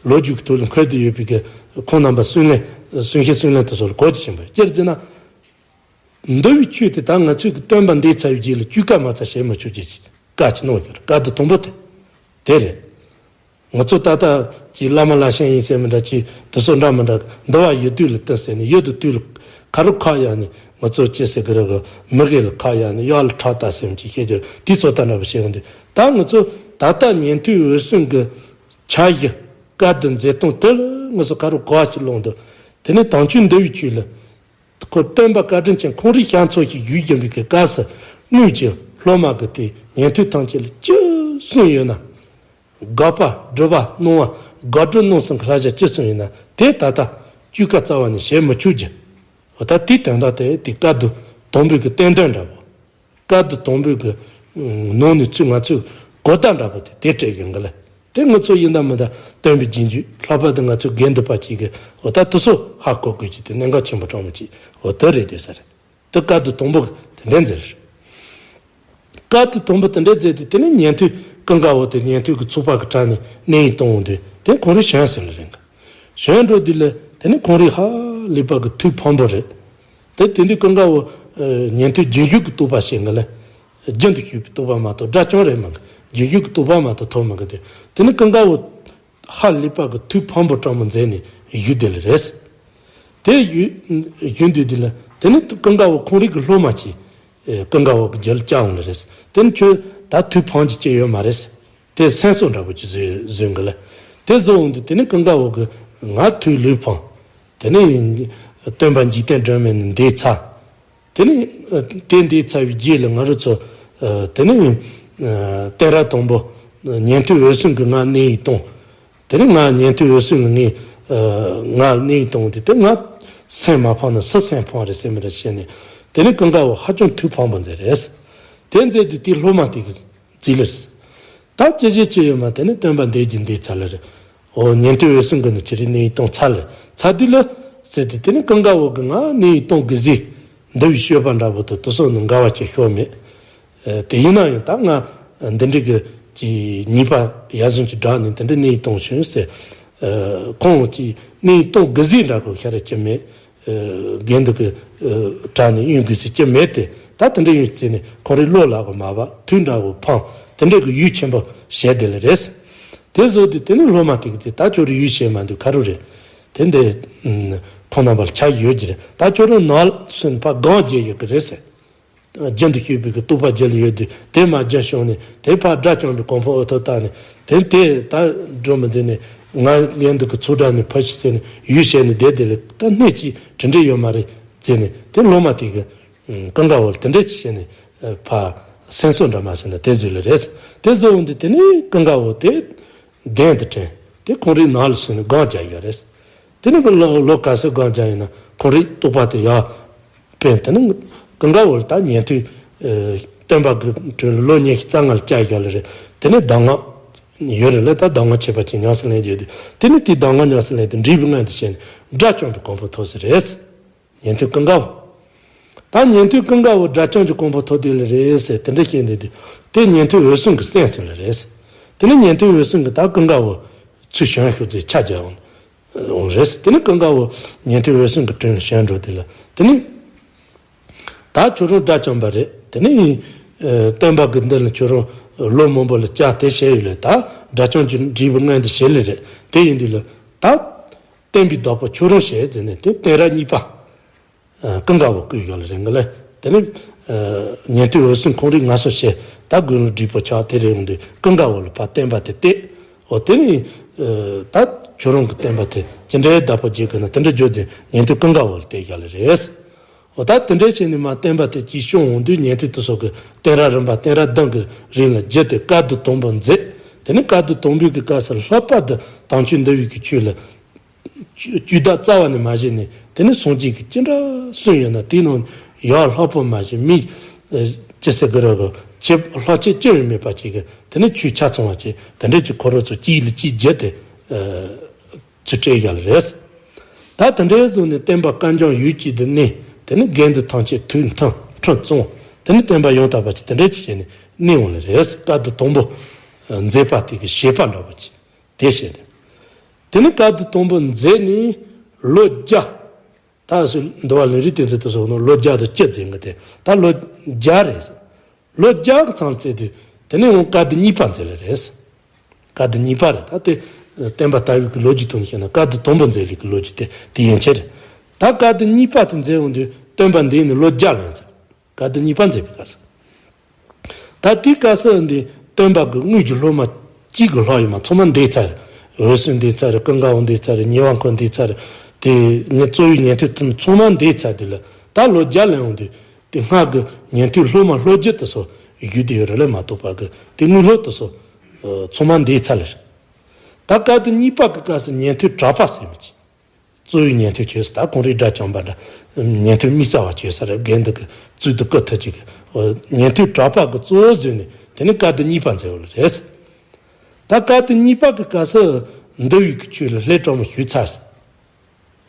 ལོ་རྒྱུས་ཀྱི་ཐོག་ལ་འཁོད་དུ་ཡོད་པའི་གི་ཁོང་རྣམ་པ་གསུང་ལེན། གསུང་བཤད་གསུང་ལེན་དེ་ཚོ་ལ་གོ་རྒྱུ་ཆེན་པོ་ཡོད། སྤྱིར་བརྗོད་ན། འདུལ་བའི་ཆོས་དེ་ད་ང་ཚོའི་གི་སྟོན་པ་འདས་ཚར་བའི་རྗེས་ལ་བཅོས་ཀ་མ་ཚར་བྱེད་མི་ཆོག་ཅེས་བཀའ་ཅིག་གནང་ཡོད་རེད། བཀའ་བསྡུ་དང་པོ་དེ་དེ་རེད། ང་ཚོ་ད་ལྟ་ཀྱི་བླ་མ་བླ་ཆེན་ཡིན་ཟེར་མི་འདྲ། ཀྱི་དེ་ཚོ་འདྲ་མི་འདྲ། འདུལ་བ་ཡུལ་དུས་ལ་བསྟུན་ཟེར་ནས་ཡུལ་དང་དུས་ལ་ཁ་རུ་ཁ་གཡར་ནས། ང་ཚོ་ཅི་ཟེར་གི་རེད་གི། མི་དགེ་ལ་ཁ་གཡར་ནས་གཡག་ལ་ཁྲག་ལྟ་ཟེར་མི་ཅིག་བཤད་རྒྱུ་རེད། དེ་ཚོ་ད་འདྲ་པོ་བྱེད་ཡོང་དུས། ད་ང་ཚོ་ད་ལྟ་ཉན་ཐོས་འོད་སྲུང་གི་འཆར་གཞི་བཀའ་བསྡུ་མཛད་སྟངས་དེ་ལ་ང་ཚོ་ཁ་རུ་གོ་བ་ཅིག་ལོངས་འདུག་དེ་ནས་དམ་ཆོས་འདུལ་བའི་ཆོས་ལ། ཁོ་སྟོན་པ་བཀའ་དྲིན་ཅན་ཁོང་རང་ཤར་ཚོགས་ཤིག་བཞུགས་བཞིན་པའི་གི་སྐབས་སུ། དངོས་ཀྱི་སློབ་མ་གི་དེ་ཉན་ཐོས་ཐམས་ཅད་ལ་ཅི་གསུངས་ཡོད་ན། དགག་པ་སྒྲུབ་པ་གནང་བ། དགག་སྒྲུབ་གནང་ཟིན་གི་བསླབ་བྱ་ཅི་གསུངས་ཡོད་ན་དེ་ད་ལྟ་བཅོས་ཀ་རྩ་བ་ནས་བྱེད་མི་ཆོག་རྒྱུ། འོ། ད་དེའི་དོན་དག་དེ་དེ་བཀའ་བསྡུ་དང་པོའི་གི་བསྟན་དོན་འདྲ་པོ། བཀའ་བསྡུ་དང་པོའི་གི་ནང་ནས་ཚུར་ང་ཚོས་གོ་བརྡ་འདྲ་པོ་དེ་དེ་སྤྲད་ཡོང་གི་ལ། དེ་ང་ཚོ་ཡིན་དང་མིན་དང་སྟོན་པའི་རྗེས་འཇུག་ལྷག་པར་དུ་ང་ཚོའི་དགེ་འདུན་པ་གཅིག་གིས་འོ་ད་དེ་ཚོ་ཧ་གོ་དགོས་ཀྱི་དེ་གནད་འགག་ཆེན་པོ་དྲང་མོ་གཅིག་འོ་དེ་རེད་འདོད་ས་རེད། དེ་བཀའ་བསྡུ་དང་པོ་དེ་འདྲ་མཛད་རེད། བཀའ་བསྡུ་དང་པོ་དེ་འདྲ་མཛད་དེ་དེ་ནས་ཉན་ཐོས་ཀུན་དགའ་བོ་དེ་ཉན་ཐོས་ཀྱི་ཚོགས་པ་གི་གྲས་ནས་གནས་ཡིག་གཏོང་འོང་དུས་དེ་ཁོང་རང་བྱོན་ཟེར་ལ་རེད་ག་བྱོན་འགྲོ་དུས་ལ་དེ་ནས་ཁོང་རང་ཧ་ལས་པ་གི་ཐུགས་ཕངས་པོ་རེད། དེ་དེ་དུས་ཀུན་དགའ་བོ་ཉན་ཐོས་རྒྱུན་ཞུགས་ཀྱི་རྟོགས་པ་བྱེད་གི་ལ། རྒྱུན་དུ་ཞུགས་པའི་རྟོགས་པ་མ་གཏོགས་དགྲ་བཅོམ་རེད་མ་གི་རྒྱུན་ཞུགས་ཀྱི་རྟོགས་པ་མ་གཏོགས་ཐོབ་མ་གི་དེ་དེ་ནས་ཀུན་དགའ་བོ་ཧ་ལས་པ་གི་ཐུགས་ཕངས་པོ་དྲང་མོ་མཛད་ནས་བཞུགས་བསྡད་ལ་རེད། དེ་བཞུགས་བཞུགས་དུས་དེ་ལ་དེ་ནས་ཀུན་དགའ་བོ་ཁོང་རང་གི་སློབ་མ་གཅིག་ཀུན་དགའ་བོ་གི་རྒྱུད་ལ་བཅར་འོང་ལ་རེད། དེ་ནས་ཁྱོད་ད་ཐུགས་ཕངས་ཀྱི་ཅི་ཡོད་མ་རེད། དེ་སེམས་གསོ་འདྲ་པོ་ཅིག་བཟོས་བཟོས་གི་ལ། དེ་བཟོ་འོང་དུས་དེ་ནས་ཀུན་དགའ་བོ་གི་ང་ཐུགས་ལུས་ཕངས། དེ་ནས་སྟོན་པ་འཇིག་རྟེན་སྒྲོན་མེ་ནས་འདས་ཚར། དེ་ནས་ཨ་དེ་འདས་ཚར་བའི་རྗེས་ལ་ང་རང་ཚོ་ཨ་དེ་ནས་ཨ་གཏན་རབས་དང་པོ་ཉན་ཐོས་འོད་སྲུང་གིས་ང་གནས་ཡིག་གཏོང་། དེ་ནས་ང་ཉན་ཐོས་འོད་སྲུང་ལ་ངས་ཨ་ང་གནས་ཡིག་གཏོང་དུས་དེ་ང་སེམས་མ་ཕངས་ན་སུ་སེམས་ཕངས་རེད་ཟེར་མི་རེད་བཤད་ནས། དེ་ནས་ཀུན་དགའ་བོ་ཧ་ཅང་ཐུགས་ཕངས་པོ་མཛད་རེད། དེ་མཛད་དུས་དེ་སློབ་མ་དེ་གིས་རྩིས་ལ་རེད། ད་ཅི་བྱེད་ཅི་ཡོད་མ་དེ་ནས་སྟོན་པ་འདས་ཀྱི་འདས་ཚར་ལ་རེད། འོ་ཉན་ཐོས་འོད་སྲུང་གིས་ནི་ཅི་རིགས་གནས་ཡིག་གཏོང་ཚར་ལ་ཚར་དུས་ལ་ཟེར་དུས་དེ་ནས་ཀུན་དགའ་བོ་གིས་ང་གནས་ཡིག་གཏོང་དགོས་ཟེར་འདི་བའི་སྤྱོད་པ་འདྲ་པོ་དེ་དེ་སོགས་ནི་འགལ་བ་ཅིག་ཤོར་མེད། ཨ་དེ་ཡིན་ན་ཡང་ད་ང་འདི་འདྲའི་གི་ཅིག་ཉེས་པ་ཡ་བཟུང་ཅིག་བསྒྲགས་ནས་དེ་འདྲའི་གནས་ཡིག་གཏོང་བྱུང་ཟེར། ཨ་ཁོང་ཅིག་གནས་ཡིག་གཏོང་དགོས་ཟེར་འདྲ་པོ་ཤར་ར་ཅི་མེད། ཨ་དགེ་འདུན་གྱི་ཨ་གྲས་ནས་གཡོན་དགོས་ཟེར་ཅི་མེད་དེ། ད་དེ་འདྲ་ཡོད་ཟེར་ནས་ཁོང་རའི་བློ་ལ་གོ་མ་བབས་ཐུགས་འདྲ་བོ་ཕངས་དེ་འདྲ་གི་ཡུས་ཆེན་པོ་བྱས་དེ་ལ་རེད། དེ་བཟོ་དུས་དེ་ནས་སློབ་མ་དེ་གིས་དེ་ད་ཁྱོད་རའི་ཡུས་བྱས་མ་འདུག་ག་རུ་རེད། དེ་འདི་ཁོང་རྣམ་པ་ལ་ཆ་ཡོད་ཀྱི་རེད། ད་ཁྱོད་རང་ནང་ལ་སོན་ཕ་སྒང་རྒྱག་ཡོད་ཀྱི་རེད་ཟེར། རྒྱུན་དུ་ཞུགས་པའི་གི་རྟོགས་པ་རྒྱུད་ལ་ཡོད་དུས་དེ་མ་རྒྱུན་བྱུང་ནས་དེ་ཕར་དགྲ་བཅོམ་པའི་གོ་འཕང་འོ་ཐོབ་བཏང་ནས་དེ་དེ་ད་འགྲོ་མི་འདོད་ནས་ང་ངན་འདུག་གི་ཚུར་དྲག་ནས་ཕར་ཞིག་ཟེར་ནས་ཡུལ་བཤད་ནས་བསྡད་དེ་ལས་ད་སྣོད་ཀྱི་དྲི་འདྲེ་ཡོད་མ་རེད་ཟེར་ནས་དེ་སློབ་མ་དེ་གི་ཀུན་དགའ་བོ་ལ་དེ་འདྲ་ཅིག་བྱས་ནས་ཕར་སེམས་གསོ་འདྲ་མ་བྱས་ན་དེ་བཟོས་ལ་རེད། དེ་བཟོ་འོང་དུས་དེ་ནས་ཀུན་དགའ་བོ་དེ། གདན་དུ་འདྲེན་ཏེ་ཁོང་རའི་ནང་ལ་སོན་ནས་སྒང་རྒྱག་ཡོད་རེད། དེ་ནས་ཁོ་ལོ་ལོ་ག་ཚོད་སྒང་རྒྱག་ཡོད་ན་ཁོང་རའི་རྟོགས་པ་དེ་ཡར་སྤེལ། དེ་ནས་ཀུན་དགའ་བོ་ལ་ད་ཉན་ཐོས་ཨ་སྟོན་པ་གི་དྲུང་ལ་ལོ་ཉི་ཤུ་རྩ་ལྔ་ལ་བཅར་བཞག་ལེ་རེད། དེ་ནས་གདམས་ངག་ཡོད་རེད་ལ་ད་གདམས་ངག་ཁྱད་པར་ཅན་ཉམས་སུ་ལེན་རྒྱུ་དེ། དེ་ནས་དེའི་གདམས་ངག་ཉམས་སུ་ལེན་དུས་འབྲས་བུ་མངོན་དུ་བྱས་ནས་དགྲ་བཅོམ་པའི་གོ་འཕང་ཐོབ་ས་རེད། ཉན་ཐོས་ཀུན་དགའ་བོ། ད་ཉན་ཐོས་ཀུན་དགའ་བོ་དགྲ་བཅོམ་གྱི་གོ་འཕང་ཐོབ་དུས་ལ་རེད་ཟེར་དེ་འདྲ་བཤད་འདུག་དུས་དེ་ཉན་ཐོས་འོད་སྲུང་གིས་གསན་སོང་ལ་རེད། དེ་ནས་ཉན་ཐོས་འོད་སྲུང་གིས་ད་ཀུན་དགའ་བོ་ཚུར་བྱོན་ཤོག་ཟེར་ཕྱག་བརྒྱབ་འོང་ལ་རེད། དེ་ནས་ཀུན་དགའ་བོ་ཉན་ཐོས་འོད་སྲུང་གི་དྲུང་ལ་བྱོན་འགྲོ་དུས་ལ་དེ་ནས་ད་ཁྱོད་རང་དགྲ་བཅོམ་པ་རེད། དེ་ནས་ཨ་སྟོན་པ་གི་མདུན་ལ་ཁྱོད་རང་ལོ་མང་པོ་ལ་བཅར་དེ་བྱས་ཡོད་ལ་ད་དགྲ་བཅོམ་གྱི་འབྲས་བུ་མངོན་དུ་བྱས་ལེ་རེད། དེ་ཡིན་དུས་ལ་ད་བསྟན་པའི་བདག་པོ་ཁྱོད་རང་བྱས་ཟེར་ནས་དེ་གཏད་རབས་གཉིས་པ། ཨ་ཀུན་དགའ་བོ་བསྐོས་ཡོད་ལ་རེད་གི་ལ། དེ་ནས་ཨ་ཉན་ཐོས་འོད་སྲུང་ཁོང་རིགས་ངལ་གསོ་བྱས་ད་དགུང་ལོ་བགྲེས་པོ་ཆགས་དེ་རེད་འོང་དུས་ཀུན་དགའ་བོ་ལ་ཕར་བསྟན་པ་དེ་གཏད། འོ་དེ་ནས་ཨ་ད་ཁྱོད་རང་གི་བསྟན་པ་དེ་ཇི་འདྲའི་བདག་པོ་བྱེད་དགོས་ན་དེ་འདྲ་བརྗོད་དེ་ཉན་ཐོས་ཀུན་དགའ་བོ་ལ་གཏད་བཞག་ལ་རེད། འོ་ད་དེ་འདྲ་བྱས་ནས་མར་བསྟན་པ་དེ་ཅིག་བྱུང་འོང་དུས་ཉན་ཐོས་དེ་ཚོ་གི་གཏད་རབས་རིམ་པ་གཏད་རབས་བདུན་གི་རིང་ལ་བརྒྱུད་དེ་བཀའ་བསྡུ་དང་པོ་མཛད། དེ་ནས་བཀའ་བསྡུ་དང་པོའི་གི་སྐབས་སུ་ལྷག་པར་དུ་དམ་ཆོས་འདུལ་བའི་གི་ཆོས་ལ། ཇུས་ཇུས་གཏོགས་རྩ་བ་ནས་མ་བྱས་ནས་དེ་ནས་སངས་རྒྱས་ཀྱིས་ཅི་འདྲ་གསུངས་ཡོད་ན་དེའི་ནང་ཡང་ལྷག་པོ་མ་བྱས་མི་ཅི་ཟེར་གི་རེད་གོ་ཆེ་ལྷག་ཆད་ཅི་ཡང་མེད་པ་ཅིག་གི་དེ་ནས་ཆོས་ཆ་ཚང་བ་ཅིག་དེ་འདྲས་ཀྱི་ཁོ་རང་ཚོ་གཅིག་ལ་གཅིག་བརྒྱུད་དེ་ཚུར་སྤྲད་བཞག་ལ་རེད། ད་དེ་འདྲས་བཟུང་ནས་བསྟན་པ་རྐང་འགྱམ་ཡུལ་གཅིག་ཏུ་གནས། དེ་ནས་དགེ་འདུན་ཐམས་ཅད་ཐུགས་མཐུན་ཁྲིམས་བཙུན། དེ་ནས་བསྟན་པ་ཡང་དག་པ་ཅིག་དེ་འདྲས་ཅིག་བྱས་ནས་གནས་འོང་ལ་རེད། བཀའ་བསྡུ་དང་པོ་མཛད་པ་དེ་གི་བྱེད་པ་འདྲ་པོ་ཅིག་དེ་བྱས་ནས། དེ་ནས་བཀའ་བསྡུ་དང་པོ་མཛད་ནས་ལོ་བརྒྱ། ད་སུ་འདུལ་བ་ལུང་རིགས་དེ་ཚོ་དེ་སོགས་ནང་ལོ་བརྒྱ་དང་བཅུ་ཟིན་གི་དེ་ད་ལོ་བརྒྱ་རེད། ལོ་བརྒྱ་གི་མཚམས་བཙལ་དུས་དེ་ནས་འོང་བཀའ་བསྡུ་གཉིས་པ་མཛད་ལེ་རེད། བཀའ་བསྡུ་གཉིས་པ་རེད། ད་དེ་བསྟན་པ་དར་བའི་གི་ལོ་རྒྱུས་ཐོག་ནས་བཤད་ན་བཀའ་བསྡུ་དང་པོ་མཛད་ལེ་གི་ལོ་རྒྱུས་དེ་དེ་ཡན་ཆད་རེད། ད་བཀའ་བསྡུ་གཉིས་པ་དེ་མཛད་འོང་དུས་སྟོན་པ་འདས་ནས་ལོ་བརྒྱ་ལོན་ཚར། བཀའ་བསྡུ་གཉིས་པ་མཛད་པའི་སྐབས་སུ། ད་དེའི་སྐབས་སུ་འདི་སྟོན་པ་གི་དངོས་ཀྱི་སློབ་མ་གཅིག་གི་ལྷག་ཡོད་མ་ཚང་མ་འདས་ཚར་རེད། འོད་སྲུང་འདས་ཚར་རེད། ཀུན་དགའ་བོ་འདས་ཚར་རེད། ཉེ་བར་འཁོར་འདས་ཚར་རེད། དེ་ཉེ་གཙོ་བོའི་ཉན་ཐོས་དེ་ཚང་མ་འདས་ཚར་དུས་ལ་ད་ལོ་བརྒྱ་ལོན་འོང་དུས་དེ་སྔར་གི་ཉན་ཐོས་སློབ་མ་ལྷོ་རྒྱུད་དེ་ཚོ་བཞུགས་བསྡད་ཡོད་རེད་ལ་མ་གཏོགས་པ་གི་དེ་དངོས་སློབ་དེ་ཚོ་ཚང་མ་འདས་ཚར་ལེ་རེད། ད་བཀའ་བསྡུ་གཉིས་པ་གི་སྐབས་སུ་ཉན་ཐོས་གྲགས་པ་ཟེར་མི་གཅིག་གཙོ་བོའི་ཉན་ཐོས་ཆོས་སུ་ད་ཁོང་རའི་དགྲ་བཅོམ་པ་འདྲ། ཉན་ཐོས་དམིགས་བསལ་བ་ཆོས་ས་རེད། དགེ་འདུན་གྱི་གཙུག་ཏུ་བཀུར་ཐུབ་ཅིག་གི་ཉན་ཐོས་གྲགས་པ་གི་གཙོ་བོ་བཟོས་ནས་དེ་ནས་བཀའ་བསྡུ་གཉིས་པ་མཛད་པ་རེད། ད་བཀའ་སྡེ་གཉིས་པ་གི་སྐབས་སུ་འདུལ་བའི་གི་ཆོས་ལ་ལྷད་དྲག་མོ་ཞུགས་ཚར།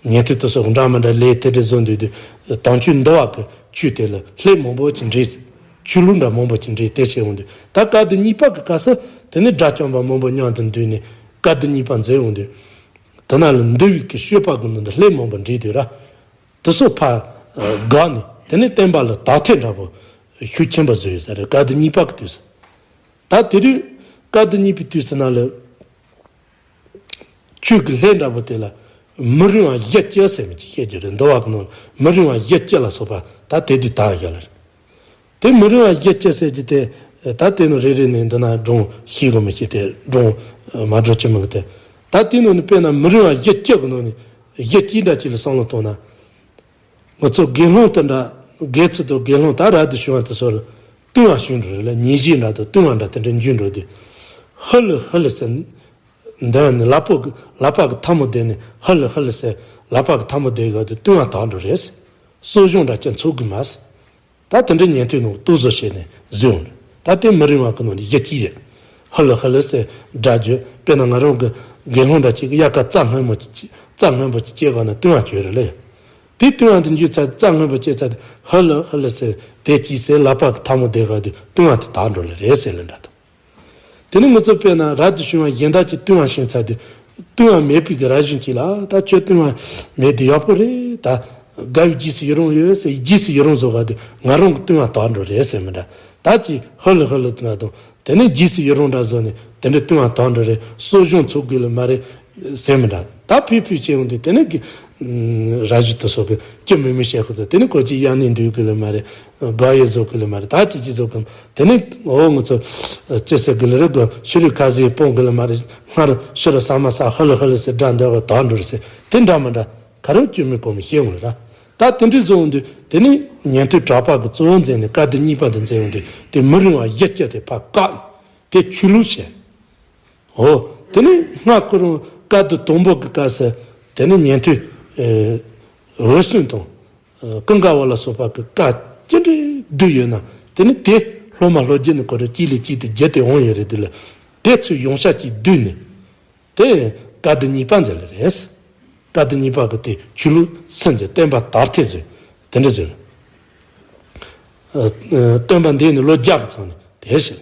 ཉན་ཐོས་དེ་ཚོ་འདྲ་མི་འདྲ་ལས་དེ་འདྲ་བཟོ་འདུག་དུས་དམ་ཆོས་འདུལ་བ་གི་ཆོས་དེ་ལ་ལྷད་མང་པོ་ཅིག་འདྲེས། ཆོས་ལུགས་འདྲ་མང་པོ་ཅིག་འདྲེས་དེ་བྱས་འོང་དུས་ད་བཀའ་སྡེ་གཉིས་པ་གི་སྐབས་སུ་དེ་ནས་དགྲ་བཅོམ་པ་མང་པོ་མཉམ་དུ་འདུས་ནས་བཀའ་སྡེ་གཉིས་པ་མཛད་འོང་དུས། དེ་ན་ལ་འདུལ་བའི་གི་སྤྱོད་པ་གི་ནང་དུ་ལྷད་མང་པོ་འདྲེས་དུས་ར། དེ་ཚོ་ཕར་འགག་ནས་དེ་ནས་བསྟན་པ་ལ་དག་ཐེར་འདྲ་པོ་ཤུགས་ཆེན་པོ་བཟོས་ཡོད་ས་རེད། བཀའ་སྡེ་གཉིས་པ་གི་དུས་སུ། ད་དེ་རིང་བཀའ་སྡེ་གཉིས་པའི་དུས་སུ་ན་ལ་ཆོས་ཀྱི་ལྷད་འདྲ་པོ་དེ་ལ་མི་རིང་བ་བཞི་བཅུ་ཟེར་མི་ཅིག་བཤད་རྒྱུ་རེད། འདུལ་བ་གི་ནང་ལ་མི་རིང་བ་བཞི་བཅུ་ལ་སོགས་པ་ད་དེ་དུས་དག་བཞག་ལ་རེད། དེ་མི་རིང་བ་བཞི་བཅུ་ཟེར་གྱི་དེ། ད་དེ་ནང་རེ་རེ་ནས་འདི་ན་སྒྲུང་ཤེས་གི་མི་ཤེས་དེ་སྒྲུང་མ་སྒྲུང་ཅི་མི་གི་དེ། ད་དེ་ནང་ནས་དཔེར་ན་མི་རིང་བ་བཞི་བཅུ་གི་ནང་ནས་བཞི་བཅུ་འདྲ་ཅིག་ལ་བསམ་བློ་གཏོང་ན། ང་ཚོ་དགེ་སློང་དེ་འདྲ་དགེ་ཚུལ་དང་དགེ་སློང་ད་རབ་ཏུ་བྱུང་བ་དེ་ཚོ་ལ་བསྟུན་བ་བྱུང་འགྲོ་རེད་ལ། ཉེས་བྱས་འདྲ་དང་བསྟུན་བ་འདྲ་དེ་འདྲ་འཇུག་འགྲོ་དུས། ཧ་ལུ་ཧ་ལུ་ཟེར། འདི་ནི་ལག་པ་གི་ལག་པ་གི་ཐལ་མོ་བསྡད་ནས་ཧ་ལུ་ཧ་ལུ་ཟེར། ལག་པ་གི་ཐལ་མོ་བསྡད་ག་དུས་བསྟུན་བ་དག་འགྲོ་རེད། གསོ་སྦྱོང་འདྲ་ཅན་ཚུགས་གི་མ་ཟེར། ད་དེ་འདྲའི་ཉན་ཐོས་ནང་ལྟོ་བཟོ་བྱས་ནས་བཟོས་འོང་། ད་དེ་མི་རིང་བ་གི་ནང་ནས་གཞི་གཅིག་རེད། ཧ་ལུ་ཧ་ལུ་ཟེར་སྒྲ་བརྗོད། དཔེར་ན་ང་རང་གི་དགེ་སློང་འདྲ་གཅིག་གི་དབྱར་ཁ་རྩྭ་སྔོན་པོ་ཅིག་རྩྭ་སྔོན་པོ་ཅིག་སྐྱེས་ག་ན་བསྟུན་བ་བྱོས་རེད་ལེ། དེ་བསྟུན་བ་དེ་འཇུག་ཚར་རྩྭ་སྔོན་པོ་སྐྱེས་ཚར་དེ་ཧ་ལུ་ཧ་ལུ་ཟེར་དེ་གཅིག་ཟེར་ལག་པ་གི་ཐལ་མོ་བསྡད་ག་དུས་བསྟུན་བ་དེ་དག་འགྲོ་ལེ་རེད་ཟེར་ལེ་འདྲ་དང་། དེ་ནས་ང་ཚོ་དཔེར་ན་རབ་ཏུ་བྱུང་བ་གཞན་དག་ཅིག་བསྟུན་བ་བྱུང་ཚར་དུས། བསྟུན་བ་མེད་པའི་གི་རབ་བྱུང་ཅིག་ལ་ད་ཁྱོད་བསྟུན་བ་མེད་དུས་ཡག་པོ་རེད། ད་དགའ་བའི་རྗེས་སུ་ཡི་རང་ཡོད་ཟེར་རྗེས་སུ་ཡི་རང་བཟོ་ག་དུས་ང་རང་གི་བསྟུན་བ་དག་འགྲོ་རེད་ཟེར་མི་འདྲ། ད་ཅིག་ཧ་ལུ་ཧ་ལུ་དུ་ན་དང་དེ་ནས་རྗེས་སུ་ཡི་རང་འདྲ་བཟོ་ནས་དེ་འདྲ་བསྟུན་བ་དག་འགྲོ་རེད། གསོ་སྦྱོང་ཚུགས་དགོས་ལ་མ་རེད་ཟེར་མི་འདྲ། ད་ཕུད་ཕུད་བྱས་འོང་དུས་དེ་ནས་གི་རབ་བྱུང་དེ་ཚོ་གི་ཅི་མི་མི་བྱེད་ཁོ་ཚོ་དེ་ནས་ཁོ་ཅིག་དབྱར་གནས་འདུག་གི་ལ་མ་རེད། དགའ་ཡི་བཟོ་གི་ལ་མ་རེད། ད་ཅི་ཅི་བཟོ་གི་དེ་ནས་འོ་ང་ཚོ་ཅི་ཟེར་གི་ལ་རེད། དགོ་ཤུ་རུ་ཁ་ཟས་སྤོང་གི་ལ་མ་རེད། སྔར་ཤུ་རུ་ས་མ་ས་ཧ་ལུ་ཧ་ལུ་ཟེར་སྒྲ་འདོད་པ་དག་འགྲོ་རེད་ཟེར་དེ་འདྲ་མི་འདྲ་ག་རེ་བཅོས་མིན་གོ་མི་ཤེས་འོང་ལ་ར། ད་དེ་འདྲའི་བཟོ་འོང་དུས་དེ་ནས་ཉན་ཐོས་གྲགས་པ་གི་གཙོ་བོ་མཛད་ནས་བཀའ་སྡེ་གཉིས་པ་འདི་མཛད་འོང་དུས་དེ་མི་རིང་བ་བཞི་བཅུ་དེ་ཕར་བཀག་དེ་ཆོས་ལུགས་བྱས། འོ། དེ་ནས་སྔ་ཁོ་རང་བཀའ་སྡེ་དང་པོ་གི་སྐབས་སུ་དེ་ནས་ཉན་ཐོས་འོད་སྲུང་དང་ཀུན་དགའ་བོ་ལ་སོགས་པ་གི་བཀའ་ཅི་འདྲའི་བསྡུས་ཡོད་ན་དེ་ནས་དེ་སློབ་མ་སློབ་བརྒྱུད་ནས་ཁོ་རང་གཅིག་ལས་གཅིག་ཏུ་བརྒྱུད་དེ་འོང་ཡོད་རེད། དེ་ལ་དེ་ཚོས་ཡོངས་ཤ་གཅིག་བསྡུས་ནས་དེ་བཀའ་སྡེ་གཉིས་པ་མཛད་ལ་རེད། བཀའ་སྡེ་གཉིས་པ་གི་དེ་ཆོས་ལུགས་སུན་གྱི་བསྟན་པ་དར་ཐེ་ཟེར་དེ་འདྲ་ཟེར། སྟོན་པ་འདས་ནས་ལོ་བརྒྱ་གི་ཚང་ནས་དེ་ཟེར།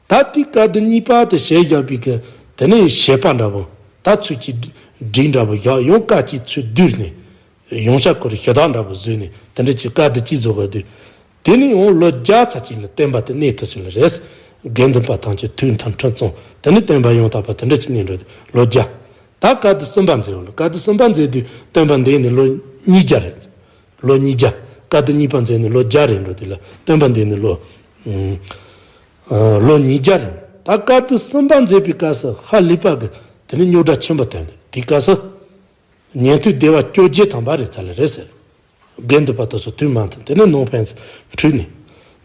ད་དེ་བཀའ་སྡེ་གཉིས་པ་དེ་བྱས་བཞག་པའི་གི་དེ་ནས་བྱེད་པ་འདྲ་པོ་ད་ཚུལ་གྱིས་སྒྲིག་འདྲ་པོ་བཞག་ཡང་བཀའ་གཅིག་ཚུལ་བསྡུས་ནས་ཡོངས་ཤ་ཁོ་ར་ཞེ་དྲག་འདྲ་པོ་བཟོས་ནས་དེ་འདྲ་གྱི་བཀའ་སྡེ་གཅིག་བཟོ་ག་དུས། དེ་ནས་ཡང་ལོ་བརྒྱ་ཚར་གཅིག་ལ་བསྟན་པ་དེ་གནས་ཐུབ་ཟིན་ལ་རེད། དགེ་འདུན་པ་ཐམས་ཅད་ཐུགས་མཐུན་ཁྲིམས་བཙུན་དེ་ནས་བསྟན་པ་ཡང་དག་པ་དེ་འདྲ་གྱི་གནས་འགྲོ་དུས་ལོ་བརྒྱ། ད་བཀའ་སྡེ་གསུམ་པ་མཛད་འོ་ལ་བཀའ་སྡེ་གསུམ་པ་མཛད་དུས་སྟོན་པ་འདས་ནས་ལོ་ཉིས་བརྒྱ་རེད། ལོ་ཉིས་བརྒྱ། བཀའ་སྡེ་གཉིས་པ་མཛད་ནས་ལོ་བརྒྱ་རེད་འགྲོ་དུས་ལ་སྟོན་པ་འདས་ནས་ལོ། ཨ། ལོ་ཉིས་བརྒྱ་རེད། ད་བཀའ་སྡེ་གསུམ་པ་མཛད་པའི་སྐབས་སུ་ཧ་ལས་པ་གི་དེ་ནས་རྙོག་དྲ་ཆེན་པོ་ཐོན་ཏེ་དེའི་སྐབས་སུ། ཉན་ཐོས་སྡེ་པ་བཅོ་བརྒྱད་ཐམ་པ་རེ་ཚར་ལ་རེད་ཟེར། དགེ་འདུན་པ་དེ་ཚོ་དུས་མ་མཐུན་དེ་ནས་ནང་ཕན་ཚུན་འཁྲུག་ནས།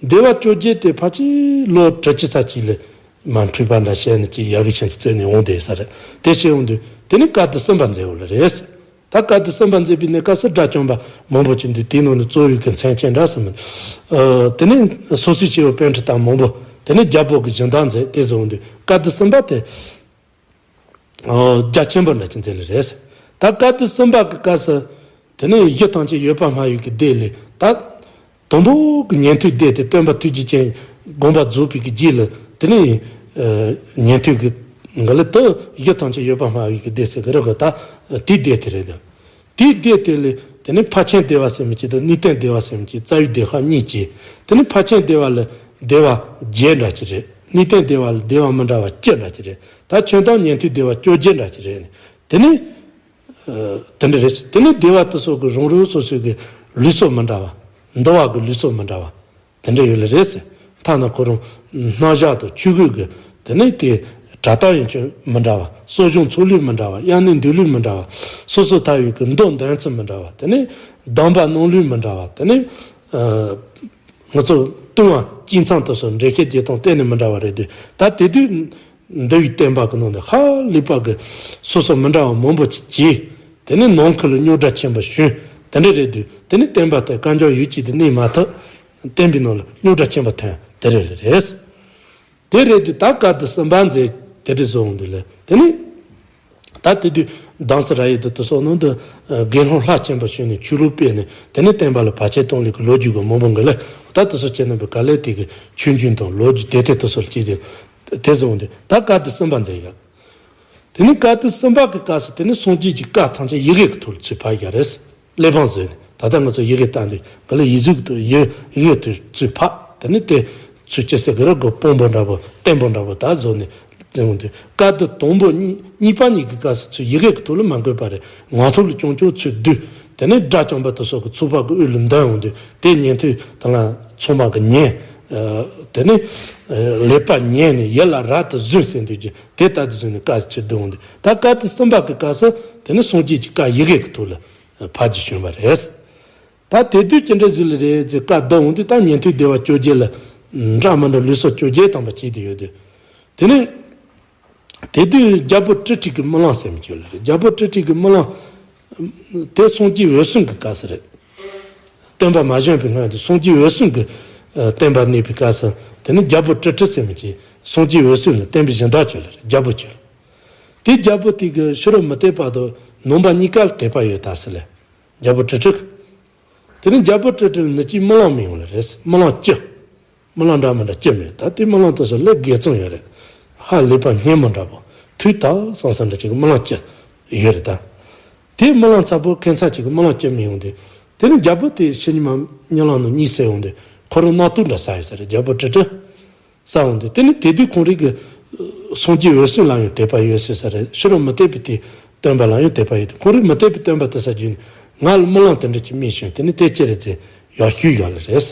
སྡེ་པ་བཅོ་བརྒྱད་དེ་ཕལ་ཆེར་ལོ་དྲུག་ཅུ་ཚར་གཅིག་ལས་མ་འཁྲུག་པ་འདྲ་བྱས་ནས་ཅིག་ཡ་གི་ཆེན་གྱི་རྩོད་ནས་འོང་བསྡད་ས་རེད། དེ་བྱས་འོང་དུས་དེ་ནས་བཀའ་སྡེ་གསུམ་པ་མཛད་འོ་ལ་རེད་ཟེར། ད་བཀའ་སྡེ་གསུམ་པ་མཛད་པའི་གནས་སྐབས་སུ་དགྲ་བཅོམ་པ་མང་པོ་ཅིག་འདུག་དེའི་ནང་ནས་གཙོ་བོའི་གི་མཚན་ཅན་འདྲ་ཟེར་མི། ཨ། དེ་ནས་སོ་སོའི་སྐྱེ་བོ་པཎ་གྲུབ་དང་མང་པོ་དེ་ནས་རྒྱལ་པོ་གི་སྦྱིན་བདག་མཛད་དེ་ཟེར་འོང་དུས་བཀའ་སྡེ་གསུམ་པ་དེ། ཨོ། རྒྱ་ཆེན་པོ་འདྲ་ཅིག་མཛད་ལེ་རེད། ད་བཀའ་སྡེ་གསུམ་པ་གི་སྐབས་སུ། དེ་ནས་གཞི་ཐམས་ཅད་ཡོད་པར་སྨྲ་བའི་གི་སྡེ་ལས་ད། དང་པོ་གི་ཉན་ཐོས་སྡེ་དེ་སྟོན་པ་ཐུགས་རྗེ་ཅན་དགོངས་པ་རྫོགས་པའི་གི་རྗེས་ལ་དེ་ནས། ཨ། ཉན་ཐོས་གི་ག་ལ་ད་གཞི་ཐམས་ཅད་ཡོད་པར་སྨྲ་བའི་གི་སྡེ་ཟེར་གི་རེད་གི་ད། དེའི་སྡེ་དེ་རེད་ད། དེའི་སྡེ་དེ་ལས་དེ་ནས་འཕགས་ཆེན་སྡེ་པ་ཟེར་མི་གཅིག་དང་ནུས་ལྡན་སྡེ་པ་ཟེར་མི་གཅིག་རྩ་བའི་སྡེ་པ་གཉིས་ཀྱིས་དེ་ནས་འཕགས་ཆེན་སྡེ་པ་ལ་སྡེ་པ་བརྒྱད་འདྲ་ཅིག་རེད། ནུས་ལྡན་སྡེ་པ་ལ་སྡེ་པ་མི་འདྲ་བ་བཅུ་འདྲ་ཅིག་རེད། ད་ཁྱོད་དང་ཉན་ཐོས་སྡེ་པ་བཅོ་བརྒྱད་འདྲ་ཅིག་རེད་ནས་དེ་ནས། ཨ། དེ་འདྲ་རེད། དེ་ནས་སྡེ་པ་དེ་ཚོ་གི་རང་རང་སོ་སོའི་གི་ལུགས་སྲོལ་མི་འདྲ་བ། འདུལ་བ་གི་ལུགས་སྲོལ་མི་འདྲ་བ། དེ་འདྲ་ཡོད་ལེ་རེད་ཟེར། ཐ་ན་ཁོ་རང་སྨྲ་བྱ་དང་ཆོས་གོས་ཀྱི་དེ་ནས་དེ་གྲྭ་ཐག་ཡན་ཆོད་མི་འདྲ་བ། གསོ་སྦྱོང་ཚོགས་ལུགས་མི་འདྲ་བ། དབྱར་གནས་འདུལ་ལུགས་མི་འདྲ་བ། སོ་སོ་ཐར་བའི་གི་མདོ་འདོན་ཚུལ་མི་འདྲ་བ། དེ་ནས་གདམས་པ་གནང་ལུགས་མི་འདྲ་བ། དེ་ནས་ཨ། ང་ཚོ་ལྟུང་བ་སྐྱེས་མཚམས་དེ་ཚོ་འགྲེལ་བཤད་བྱེད་སྟངས་གཏན་ནས་མི་འདྲ་བ་རེད་དུས་ད་དེ་དུས་འདུལ་བའི་བསྟན་པ་གི་ནང་ནས་ཧ་ལས་པ་གི་སོ་སོ་མི་འདྲ་བ་མང་པོ་ཅིག་བྱས། དེ་ནས་ནང་ཁུལ་ལ་རྙོག་དྲ་ཆེན་པོ་བྱུང་། དེ་འདྲ་རེད་དུས་དེ་ནས་བསྟན་པ་དེ་གངས་ལྗོངས་ཡུལ་གཅིག་ཏུ་གནས་མ་ཐུབ། བསྟན་པའི་ནང་ལ་རྙོག་དྲ་ཆེན་པོ་ཐོན་དེ་རེད་ལེ་རེད། དེ་རེད་དུས་ད་བཀའ་སྡེ་གསུམ་པ་མཛད་ དེ་འདྲ་བཟོ་འོང་དུས་ལ། དེ་ནི་ད་དེ་དུས་དྷ་ས་ར་ཡི་དུ་དུ་སོགས་ནང་དུ་དགེ་སློང་ལྷ་ཆེན་པོ་ཞིག་ནས་ཆོས་ལུགས་སྤེལ་ནས། དེ་ནི་བསྟན་པ་ལ་བར་ཆད་གཏོང་ལུགས་ཀྱི་ལོ་རྒྱུས་ཀྱི་མང་པོ་འགའ་ལ། ད་དུ་སོགས་བྱས་ན་བུ་ག་ལེ་དེ་གི་ཆོས་འབྱུང་དང་ལོ་རྒྱུས་དེ་དེ་དུ་སོགས་ཀྱིས་དེ་དེ་བཟོ་འོང་དུས། ད་བཀའ་སྡེ་གསུམ་པ་མཛད་ཡོད། དེ་ནི་བཀའ་སྡེ་གསུམ་པ་གི་སྐབས་སུ་དེ་ནི་སངས་རྒྱས་ཀྱི་བཀའ་ཐམས་ཅད་ཡི་གེ་གི་ཐོག་ལ་ཚུར་ཕབ་ཡ་རེད། གླེགས་བམ་བཟོས་ནས། ད་ལྟ་ང་ཚོ་ཡི་གེ་བཏང་དུས་ག་ལ་ཡིག་གཟུགས་ཐོག་ཡི་ཡི་གེ་ཐོག་ཚུར་ཕབ། དེ་ནི་དེ་ཚུར་ཅི་ཟེར་གི་ར་གི་དཔང་པོ་འདྲ་པོ་བརྟན་པོ་འདྲ་པོ་ད་བཟོས་ནས་བཙལ་འོང་དུས། བཀའ་སྡེ་དང་པོ་གཉིས་གཉིས་པ་གཉིས་ཀྱི་སྐབས་སུ་ཚུར་ཡི་གེ་གི་ཐོག་ལ་མ་འགོད་པ་རེད། ངག་ཐོག་ལ་རྐྱང་རྐྱང་ཚུར་བསྡུས། དེ་ནས་སྒྲ་བྱང་པ་དེ་སོགས་ཀྱི་ཚོགས་པ་གི་དབུ་ལ་འདོན་འོང་དུས། དེ་ཉན་ཐོས་དང་ལ་ཚང་མ་གི་ཉན། ཨ་དེ་ནས་ཨ་ཀླད་པ་ཉན་ནས་ཡིད་ལ་རབ་ཏུ་བཟུང་ཟེར་འདུག་ཀྱི། དེ་ལྟར་དུ་བཟུང་ནས་བཀའ་ཚུར་བསྡུ་འོང་དུས། ད་བཀའ་སྡེ་གསུམ་པ་གི་སྐབས་སུ་དེ་ནི་སངས་རྒྱས་ཀྱི་བཀའ་ཡི་གེ་གི་ཐོག་ལ་ཕབ་རྒྱུ་བྱུང་བ་རེད། ད་དེ་དུས་ཅི་འདྲ་ཞིག་ལ་རེད་ཟེར། བཀའ་བསྡུ་འོང་དུས་ད་ཉན་ཐོས་སྡེ་པ་བཅོ་བརྒྱད་ལ་འདྲ་མི་འདྲ་ལུགས་སྲོལ་བཅོ་བརྒྱད་ཐམ་པ་བྱས་ཏེ་ཡོད་དུས། དེ་ནས་དེ་དུས་རྒྱལ་པོ་ཀྲི་ཀྲི་གི་སྨོན་ལམ་ཟེར་མི་ཅིག་ཡོད་ལ་རེད། རྒྱལ་པོ་ཀྲི་ཀྲི་གི་སྨོན་ལམ་དེ་སངས་རྒྱས་འོད་སྲུང་གི་སྐབས་སུ་རེད། སྟོན་པ་མ་བྱོན་པའི་སྔོན་དུ་སངས་རྒྱས་འོད་སྲུང་གི་ཨ་བསྟན་པ་གནས་པའི་སྐབས་སུ། དེ་ནི་རྒྱལ་པོ་ཀྲི་ཀྲི་ཟེར་མི་ཅིག་སངས་རྒྱས་འོད་སྲུང་ལ་བསྟན་པའི་སྦྱིན་བདག་ཅིག་ཡོད་ལ་རེད། རྒྱལ་པོ་ཅིག་ཡོད་ལ། དེ་རྒྱལ་པོ་དེ་གི་ཕྱི་རོལ་མུ་སྟེགས་པ་དང་ནང་པ་གཉིས་ཀ་ལ་དད་པ་ཡོད་ད་ཟེར་ལེ། རྒྱལ་པོ་ཀྲི་ཀྲི། དེ་ནས་རྒྱལ་པོ་ཀྲི་ཀྲི་ལ་ནི་ཅིག་སྨོན་ལམ་མི་ཡོང་ལ་རེད། སྨོན་ལམ་བཅུ། སྨོན་ལམ་འདྲ་མི་འདྲ་བཅུ་མེད། ད་དེ་སྨོན་ལམ་དེ་ཚོ་ལས་དགེ་མཚུངས་ཡོད་རེད། ཧ་ལས་པ་སྙན་མོ་འདྲ་པོ་ཐོས་དང་བསམ་བསམ་འདྲ་ཅིག་གི་སྨོན་ལམ་བཅུ་ཡོད་རེད་ད། དེ་སྨོན་ལམ་ཚ་པོ་ཁེ་མཚར་ཅིག་གི་སྨོན་ལམ་བཅུ་མི་ཡོང་དུས། དེ་ནས་རྒྱལ་པོ་དེ་ཕྱི་ཉིན་མ་གཉིད་ལམ་ནང་གཉིད་སད་ཡོང་དུས་ཁོ་རང་རྣམ་རྟོག་འདྲ་ཟ་ཡོད་ས་རེད། རྒྱལ་པོ་ཀྲི་ཀྲི་ཟ་འོང་དུས། དེ་ནས་དེ་དུས་ཁོང་རང་གི་སངས་རྒྱས་འོད་སྲུང་ལ་ཡང་དད་པ་ཡོད་ཟེར་ས་རེད། ཕྱི་རོལ་མུ་སྟེགས་པའི་དེ་སྟོན་པ་ལ་ཡང་དད་པ་ཡོད་དེ། ཁོང་རང་མུ་སྟེགས་པའི་སྟོན་པ་དེ་ས་བརྒྱུད་ནས་ང་ལ་སྨོན་ལམ་དེ་འདྲ་ཅིག་སྨིན་བྱུང་། དེ་ནས་དེ་ཅི་རེད་ཟེར་ཡར་ཞུས་ཡོད་ལ་རེད།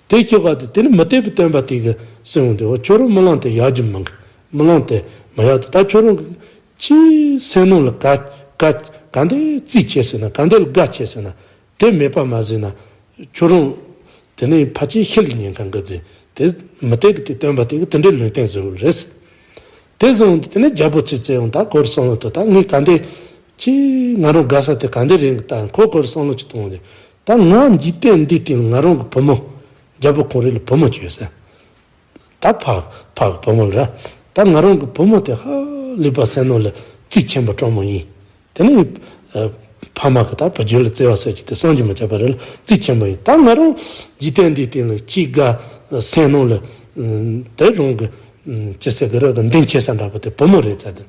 དེ་ཞུས་པ་དེ་དེ་ནས་མུ་སྟེགས་པའི་སྟོན་པ་དེ་གིས་གསུངས་འོང་དུས། འོ་ཁྱོད་རང་སྨོན་ལམ་དེ་ཡར་རྒྱུ་མི་འགྲིག། སྨོན་ལམ་དེ་མི་ཡག་དེ། ད་ཁྱོད་རང་གི་ཅིའི་སེམས་ནང་ལ་ག་ག་ག་འདྲའི་རྩིས་ཆེ་སོང་ན། ག་འདྲ་ལ་དགའ་ཆེ་སོང་ན། དེ་མེད་པ་མ་བཟོས་ན། ཁྱོད་རང་དེ་ནས་ཕལ་ཆེར་ཤི་ལ་ཉེན་ཁ་འགོ་འཛིན། དེ་མུ་སྟེགས་ཀྱི་དེ་སྟོན་པ་དེ་གིས་དེ་འདྲའི་ལུང་བསྟན་བཟོས་ཡོད་རེད། དེ་བཟུང་དེ་ནས་རྒྱལ་པོ་ཚོས་བཙལ་ཡོང་། ད་ཁོ་རང་བསམ་བློ་ཐོངས། ད་ངས་ག་འདྲ་ཅིག་ང་རང་དགའ་ས་དེ་ག་འདྲ་རེད་གི། ད་ཁོ་ཁོ་རང་བསམ་བློ་ཅིག་གཏོང་དེ། ད་ང་འཇིག་རྟེན་འདིའི་སྟེང་ལ་ང་རང་གི་བུ་མོ། རྒྱལ་པོ་ཁོང་རང་ལ་བུ་མོ་ཅིག་ཡོད་ས། ད་ཕ་ཕ་གི་བུ་མོ་ལ་ར། ད་ང་རང་གི་བུ་མོ་དེ་ཧ་ལས་པ་སེམས་ནང་ལ་རྩིས་ཆེན་པོ་སྤྲང་མོ་ཡིན། དེ་ནས་ཨ་ཕ་མ་གིས་ད་བུ་རྒྱུད་ལ་བརྩེ་བ་ཟེར་གྱི་དེ་བསམ་གྱིས་མི་ཁྱབ་པ་རེད་ལ། རྩིས་ཆེན་པོ་ཡིན། ད་ང་རང་འཇིག་རྟེན་འདིའི་སྟེང་ལ་གཅིག་དགའ། སེམས་ནང་ལ་ཨ་དེ་རང་གི་ཨ་ཅི་ཟེར་གི་ར་གི་འདུན་ཆེ་ས་འདྲ་པོ་དེ་བུ་མོ་རེད་ཚར་དེ།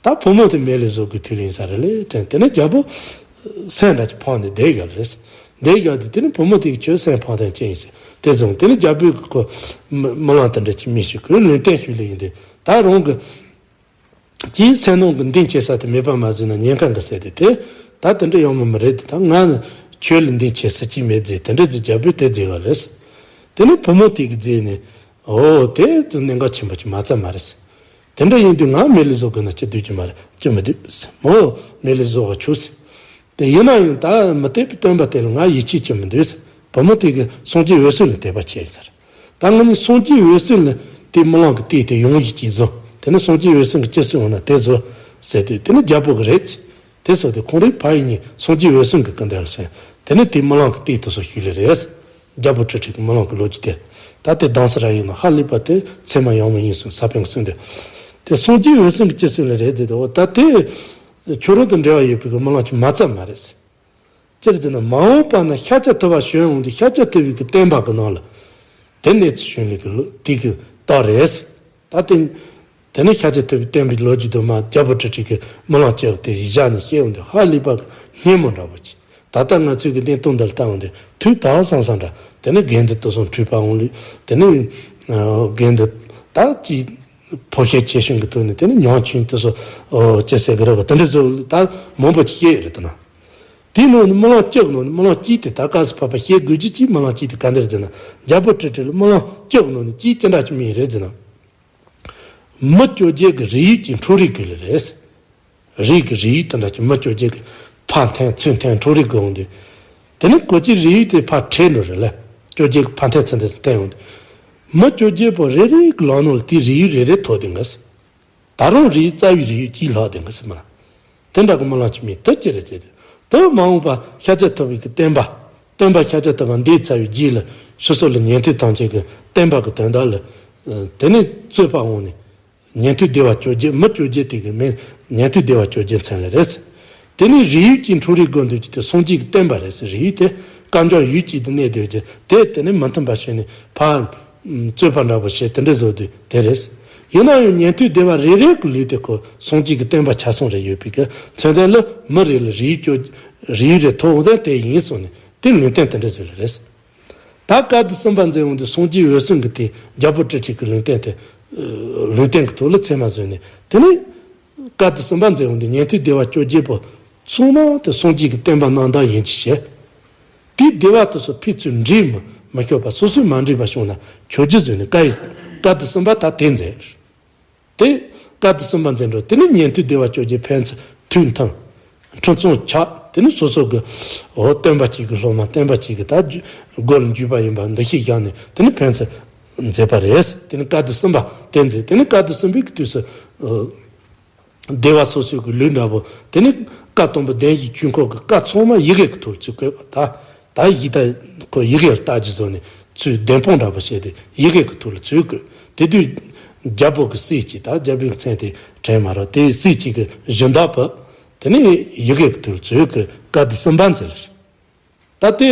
ད་བུ་མོ་དེ་མེ་ལ་བཟོ་དགོས་དུས་ལ་ཡིན་ས་རེད་ལེ་དྲན། དེ་ནས་རྒྱལ་པོ་སེམས་འདྲ་ཅིག་ཕངས་ནས་བསྡད་ཡོད་རེད། བསྡད་ཡོད་དུས་དེ་ནས་བུ་མོ་དེ་གིས་ཁྱོད་སེམས་ཕངས་སྟངས་ཅི་ཡིན་ཟེར་དེ་བཟུང་། དེ་ནས་རྒྱལ་པོས་ཁོ་སྨོན་ལམ་དེ་འདྲ་ཅིག་སྨིན་ཞིག་ཁོས་ལུང་བསྟན་ཞུས་ལེ་ཡིན་དུས། ད་རང་གི་ཅིའི་སེམས་ནང་གི་འདུན་ཆེ་ས་དེ་མེད་པ་མ་བཟོས་ན་ཉེན་ཁ་འགོ་ཟེར་དེ། དེ་ད་དེ་འདྲ་ཡོང་མི་མི་རེད་དེ། ད་ང་ནི་ཁྱོད་ལ་འདུན་ཆེ་ས་ཅིག་མེད་ཟེར། དེ་འདྲ་ཟེར་རྒྱལ་པོས་དེ་བརྗོད་པ་རེད། དེ་ནས་བུ་མོ་དེ་གིས་བརྗོད་ནས། འོ་དེ་ཚོ་གནད་འགག་ཆེན་པོ་ཅིག་མ་རྩ་མ་རེད་ཟེར། དེ་འདྲ་ཡིན་དུས་ང་མེ་ལ་བཟོ་དགོས་ན་ཅི་འདོད་ཀྱི་མ་རེད། ཅི་མི་འདོད་ཟེར། མོ་མེ་ལ་བཟོ་བ་ཆོག་ཟེར། དེ་ཡིན་ན་ཡང་ད་མུ་སྟེགས་པའི་སྟོན་པ་དེ་ལ་ང་ཡིད་ཆེས་ཅི་མི་འདུག་ཟེར། བུ་མོ་དེ་གིས་སངས་རྒྱས་འོད་སྲུང་ལ་དད་པ་ཆེ་ཡིན་ཟེར། ད་ང་ནི་སངས་རྒྱས་འོད་སྲུང་ལ་དེ་སྨོན་ལམ་གྱི་གཏེར་དེ་ཡང་ཡིད་ཆེས་བཟོ། དེ་ནས་སངས་རྒྱས་འོད་སྲུང་གིས་ཅི་གསུངས་ན་དེ་བཟོ་ཟེར་དུས། དེ་ནི་རྒྱལ་པོ་གིས་རེད་ཟེར། དེ་སོགས་དེ་ཁོང་རང་ཕ་ཡུལ་གཉིས་སངས་རྒྱས་འོད་སྲུང་གི་སྐུ་མདུན་ལ་སོང་། དེ་ནས་དེའི་སྨོན་ལམ་གྱི་གཏེར་དེ་ཚོ་ཞུས་ལེ་རེད། རྒྱལ་པོ་ཀྲི་ཀྲི་གི་སྨོན་ལམ་གྱི་ལོ་རྒྱུས་དེ། ད་དེ་དྷ་ས་ར་ཡིན་ནོ་ཧ་ལས་པ་དེ་ཚད་མ་ཡངས་མོ་ཡིན་གསུངས། ས་པཎ་གྱིས་གསུངས་ཏེ། དེ་སངས་རྒྱས་འོད་སྲུང་གིས་ཅི་གསུངས་ལེ་རེད་ཟེར་དུས། འོ་ད་དེ་ཁྱོད་རང་དང་འབྲེལ་བ་ཡོད་པའི་གི་སྨོན་ལམ་ཅིག་མ་རྩ་མ་རེད། ཅི་རེད་ཟེར་ན། མ་འོངས་པ་ན་ཤཱཀྱ་ཐུབ་པ་བྱོན་འོང་དུས། ཤཱཀྱ་ཐུབ་པའི་གི་བསྟན་པ་གི་ནང་ལ་དེ་གནས་ཚུལ་བྱུང་ལེ་གི་ལོ་དེ་གི་རྟགས་རེད། ད་དེ་དེ་ནས་ཤཱཀྱ་ཐུབ་པའི་བསྟན་པའི་ལོ་རྒྱུས་དུ་མ་རྒྱལ་པོ་ཀྲི་ཀྲི་གི་སྨོན་ལམ་བཅུ་དེ་བཞག་ནས་བཤད་འོང་དུས་ཧ་ལས་པ་གི་སྙན་མོ་འདྲ་པོ་ཅིག་ད་ལྟ་ང་ཚོའི་གི་བསྟན་སྟོང་འདི་ལ་བལྟ་འོང་དུས་ཐོས་དང་བསམ་བསམ་འདྲ། དེ་ནས་དགེ་འདུན་དེ་ཚོ་འཁྲུག་པ་འོང་ལེ། དེ་ནས་ཨ་དགེ་འདུན་ད་ཅིག་འཕོ་ཤེས་ཆེ་ཤོས་ཀྱི་ཐོག་ནས་དེ་ནས་ཉམ་ཆུང་དེ་ཚོ་ཨོ་ཅི་ཟེར་གི་རེད་པ། དེ་འདྲ་ཚོ་ད་མང་པོ་ཅིག་བཤད་ཡོད་རེད་ད་ན། དེའི་ནང་ནས་སྨོན་ལམ་བཅུ་གི་ནང་ནས་སྨོན་ལམ་གཅིག་དེ་ད་སྐབས་སུ་བབ་པ་བཤད་དགོས་རྒྱུ་གཅིག་སྨོན་ལམ་གཅིག་དེ་ག་འདྲ་རེད་ཟེར་ན། རྒྱལ་པོ་ཀྲི་ཀྲི་ལ་སྨོན་ལམ་བཅུ་གི་ནང་ནས་གཅིག་ཅི་འདྲ་ཅིག་སྨིན་རེད་ཟེར་ན། མི་བཅོ་བརྒྱད་ཀྱི་རིགས་ཡོད་ཅིག་འཕྲོག་རེས་དགོས་ལེ་རེད། རིགས་ཀྱི་རིགས་ཡོད་དེ་འདྲ་ཅིག་མི་བཅོ་བརྒྱད་ཀྱི་ཕ་མཐའ་ཚུན་ཐན་འཕྲོག་རེས་དགོས་འོང་དུས། དེ་ནས་གོ་ཅི་རིགས་ཡོད་དེ་ཕར་ཁྲིད་འགྲོ་རེད་ལེ། བཅོ་བརྒྱད་ཀྱི་ཕ་མཐའ་ཚུན་ཐན་བསྟན་འོང་དུས། མི་བཅོ་བརྒྱད་པོ་རེ་རེ་གི་ལག་ནང་ལ་དེ་རིགས་ཡོད་རེ་རེ་ཐོགས་དེ་འགའ་ཟེར། ད་རུང་རིགས་རྩ་བའི་རིགས་ཡོད་གཅིག་ལྷག་དེ་འགའ་ཟེར་མ། དེ་འདྲ་གི་སྨོན་ལམ་ཅིག་སྨིན། དེ་ཅི་རེད་ཟེར་དུས། དེ་མ་འོངས་པ་ཤཱཀྱ་ཐུབ་པའི་གི་བསྟན་པ། སྟོན་པ་ཤཱཀྱ་ཐུབ་པ་འདས་ཚར་བའི་རྗེས་ལ་སོ་སོ་ལ་ཉན་ཐོས་ཐམས་ཅད་ཀྱི་བསྟན་པ་གི་དོན་དག་ལ་ཨ་དེ་ནས་རྩོད་པ་འོང་ནས། ཉན་ཐོས་བདེ་བ་བཅོ་བརྒྱད། མི་བཅོ་བརྒྱད་དེ་གི་མིང་ཉན་ཐོས་བདེ་བ་བཅོ་བརྒྱད་མཚན་ལ་རེད། དེ་ནས་རིགས་ཡུལ་གྱི་འཁྲུལ་རིག་སྒོ་འདོན་གྱི་དེ་སངས་རྒྱས་ཀྱི་བསྟན་པ་རེད་ཟེར། རིགས་ཡུལ་དེ་སྐབས་འབྱུང་ཡུལ་གཅིག་ཏུ་གནས་སྡོད་ཀྱི་དེ་དེ་ནས་མི་མཐུན་པ་བྱས་ནས་ཕར་རྩོད་པ་འདྲ་པོ་བྱས་དེ་འདྲ་བཟོ་དུས་དེ་རེད། ཡིན་ན་ཡང་ཉན་ཐོས་སྡེ་པ་རེ་རེ་གི་ལུགས་དེ་ཁོ་སངས་རྒྱས་ཀྱི་བསྟན་པ་ཆ་ཚང་རེ་ཡོད་པའི་གི་མཚོན་དོན་ལ་མི་རེ་ལ་རིགས་ཡུལ་བཅོ་རིགས་ཡུལ་རེ་ཐོབ་འོང་དོན་དེ་ཡིན་གསུངས་ནས་དེ་ལུང་བསྟན་དེ་འདྲ་བཟོས་ལ་རེད། ད་བཀའ་སྡེ་གསུམ་པ་མཛད་འོང་དུས་སངས་རྒྱས་འོད་སྲུང་གི་དེ་རྒྱལ་པོ་ཊཱིཀྱ་གི་ལུང་བསྟན་དེ་ལུང་བསྟན་གྱི་ཐོག་ལ་ཚད་མ་བཟོས་ནས་དེ་ནས། བཀའ་སྡེ་གསུམ་པ་མཛད་འོང་དུས་ཉན་ཐོས་སྡེ་པ་བཅོ་བརྒྱད་པོ་ཚང་མ་དེ་སངས་རྒྱས་ཀྱི་བསྟན་པ་རྣམ་དག་ཡིན་གྱི་ཞེས། དེའི་སྡེ་པ་དེ་ཚོ་ཕན་ཚུན་འདྲེས་མི་མི་ཆོག་པ་སོ་སོས་མ་འདྲེས་པ་བྱུང་ན་ཆོག་རྒྱུ་བཟོས་ནས་བཀའ་ཡི་བཀའ་སྡེ་གསུམ་པ་ད་དེ་མཛད། དེ་བཀའ་སྡེ་གསུམ་པ་མཛད་འགྲོ་དེ་ནི་ཉན་ཐོས་སྡེ་པ་བཅོ་བརྒྱད་ཕན་ཚུན་ཐུགས་མཐུན། ཁྲིམས་གཙང་ཆགས། དེ་ནི་སོ་སོ་གི་འོ་སྟོན་པ་གཅིག་གི་སློབ་མ་སྟོན་པ་གཅིག་གི་ད་རྒྱུ་སྒོ་ལ་འཇུས་པ་ཡིན་པ་འདུ་ཤེས་བཞག་ནས་དེ་ནི་ཕན་ཚུན་མཛད་པ་རེད། དེ་ནི་བཀའ་སྡེ་གསུམ་པ་དེ་མཛད། དེ་ནི་བཀའ་སྡེ་གསུམ་པའི་གི་དུས་སུ། སྡེ་པ་སོ་སོའི་གི་ལུགས་འདྲ་པོ་དེ་ནི་བཀའ་དང་པོ་བདེན་བཞིའི་ཆོས་འཁོར་གྱི་བཀའ་ཚང་མ་ཡི་གེ་གི་ཐོག་ལ་ཚུར་བཀོད་པ་ད། ད་ཡི་ད་ཁོ་ཡི་གེ་ལ་ལྟ་རྒྱུ་བཟོ་ནས་ཚུར་བདེན་དཔང་འདྲ་པོ་བྱས་ཏེ་ཡི་གེ་གི་ཐོག་ལ་ཚུར་བཀོད། དེ་དུས་རྒྱལ་པོ་གི་སྲས་ཀྱིས་ད་རྒྱལ་པོའི་མཚན་དེ་དྲན་མ་རེད་དེ་སྲས་ཀྱི་གི་བཞིན་བདག་པོ་དེ་ནི་ཡི་གེ་གི་ཐོག་ལ་ཚུར་བཀོད་བཀའ་སྡེ་གསུམ་པ་མཛད་ལ། ད་དེ།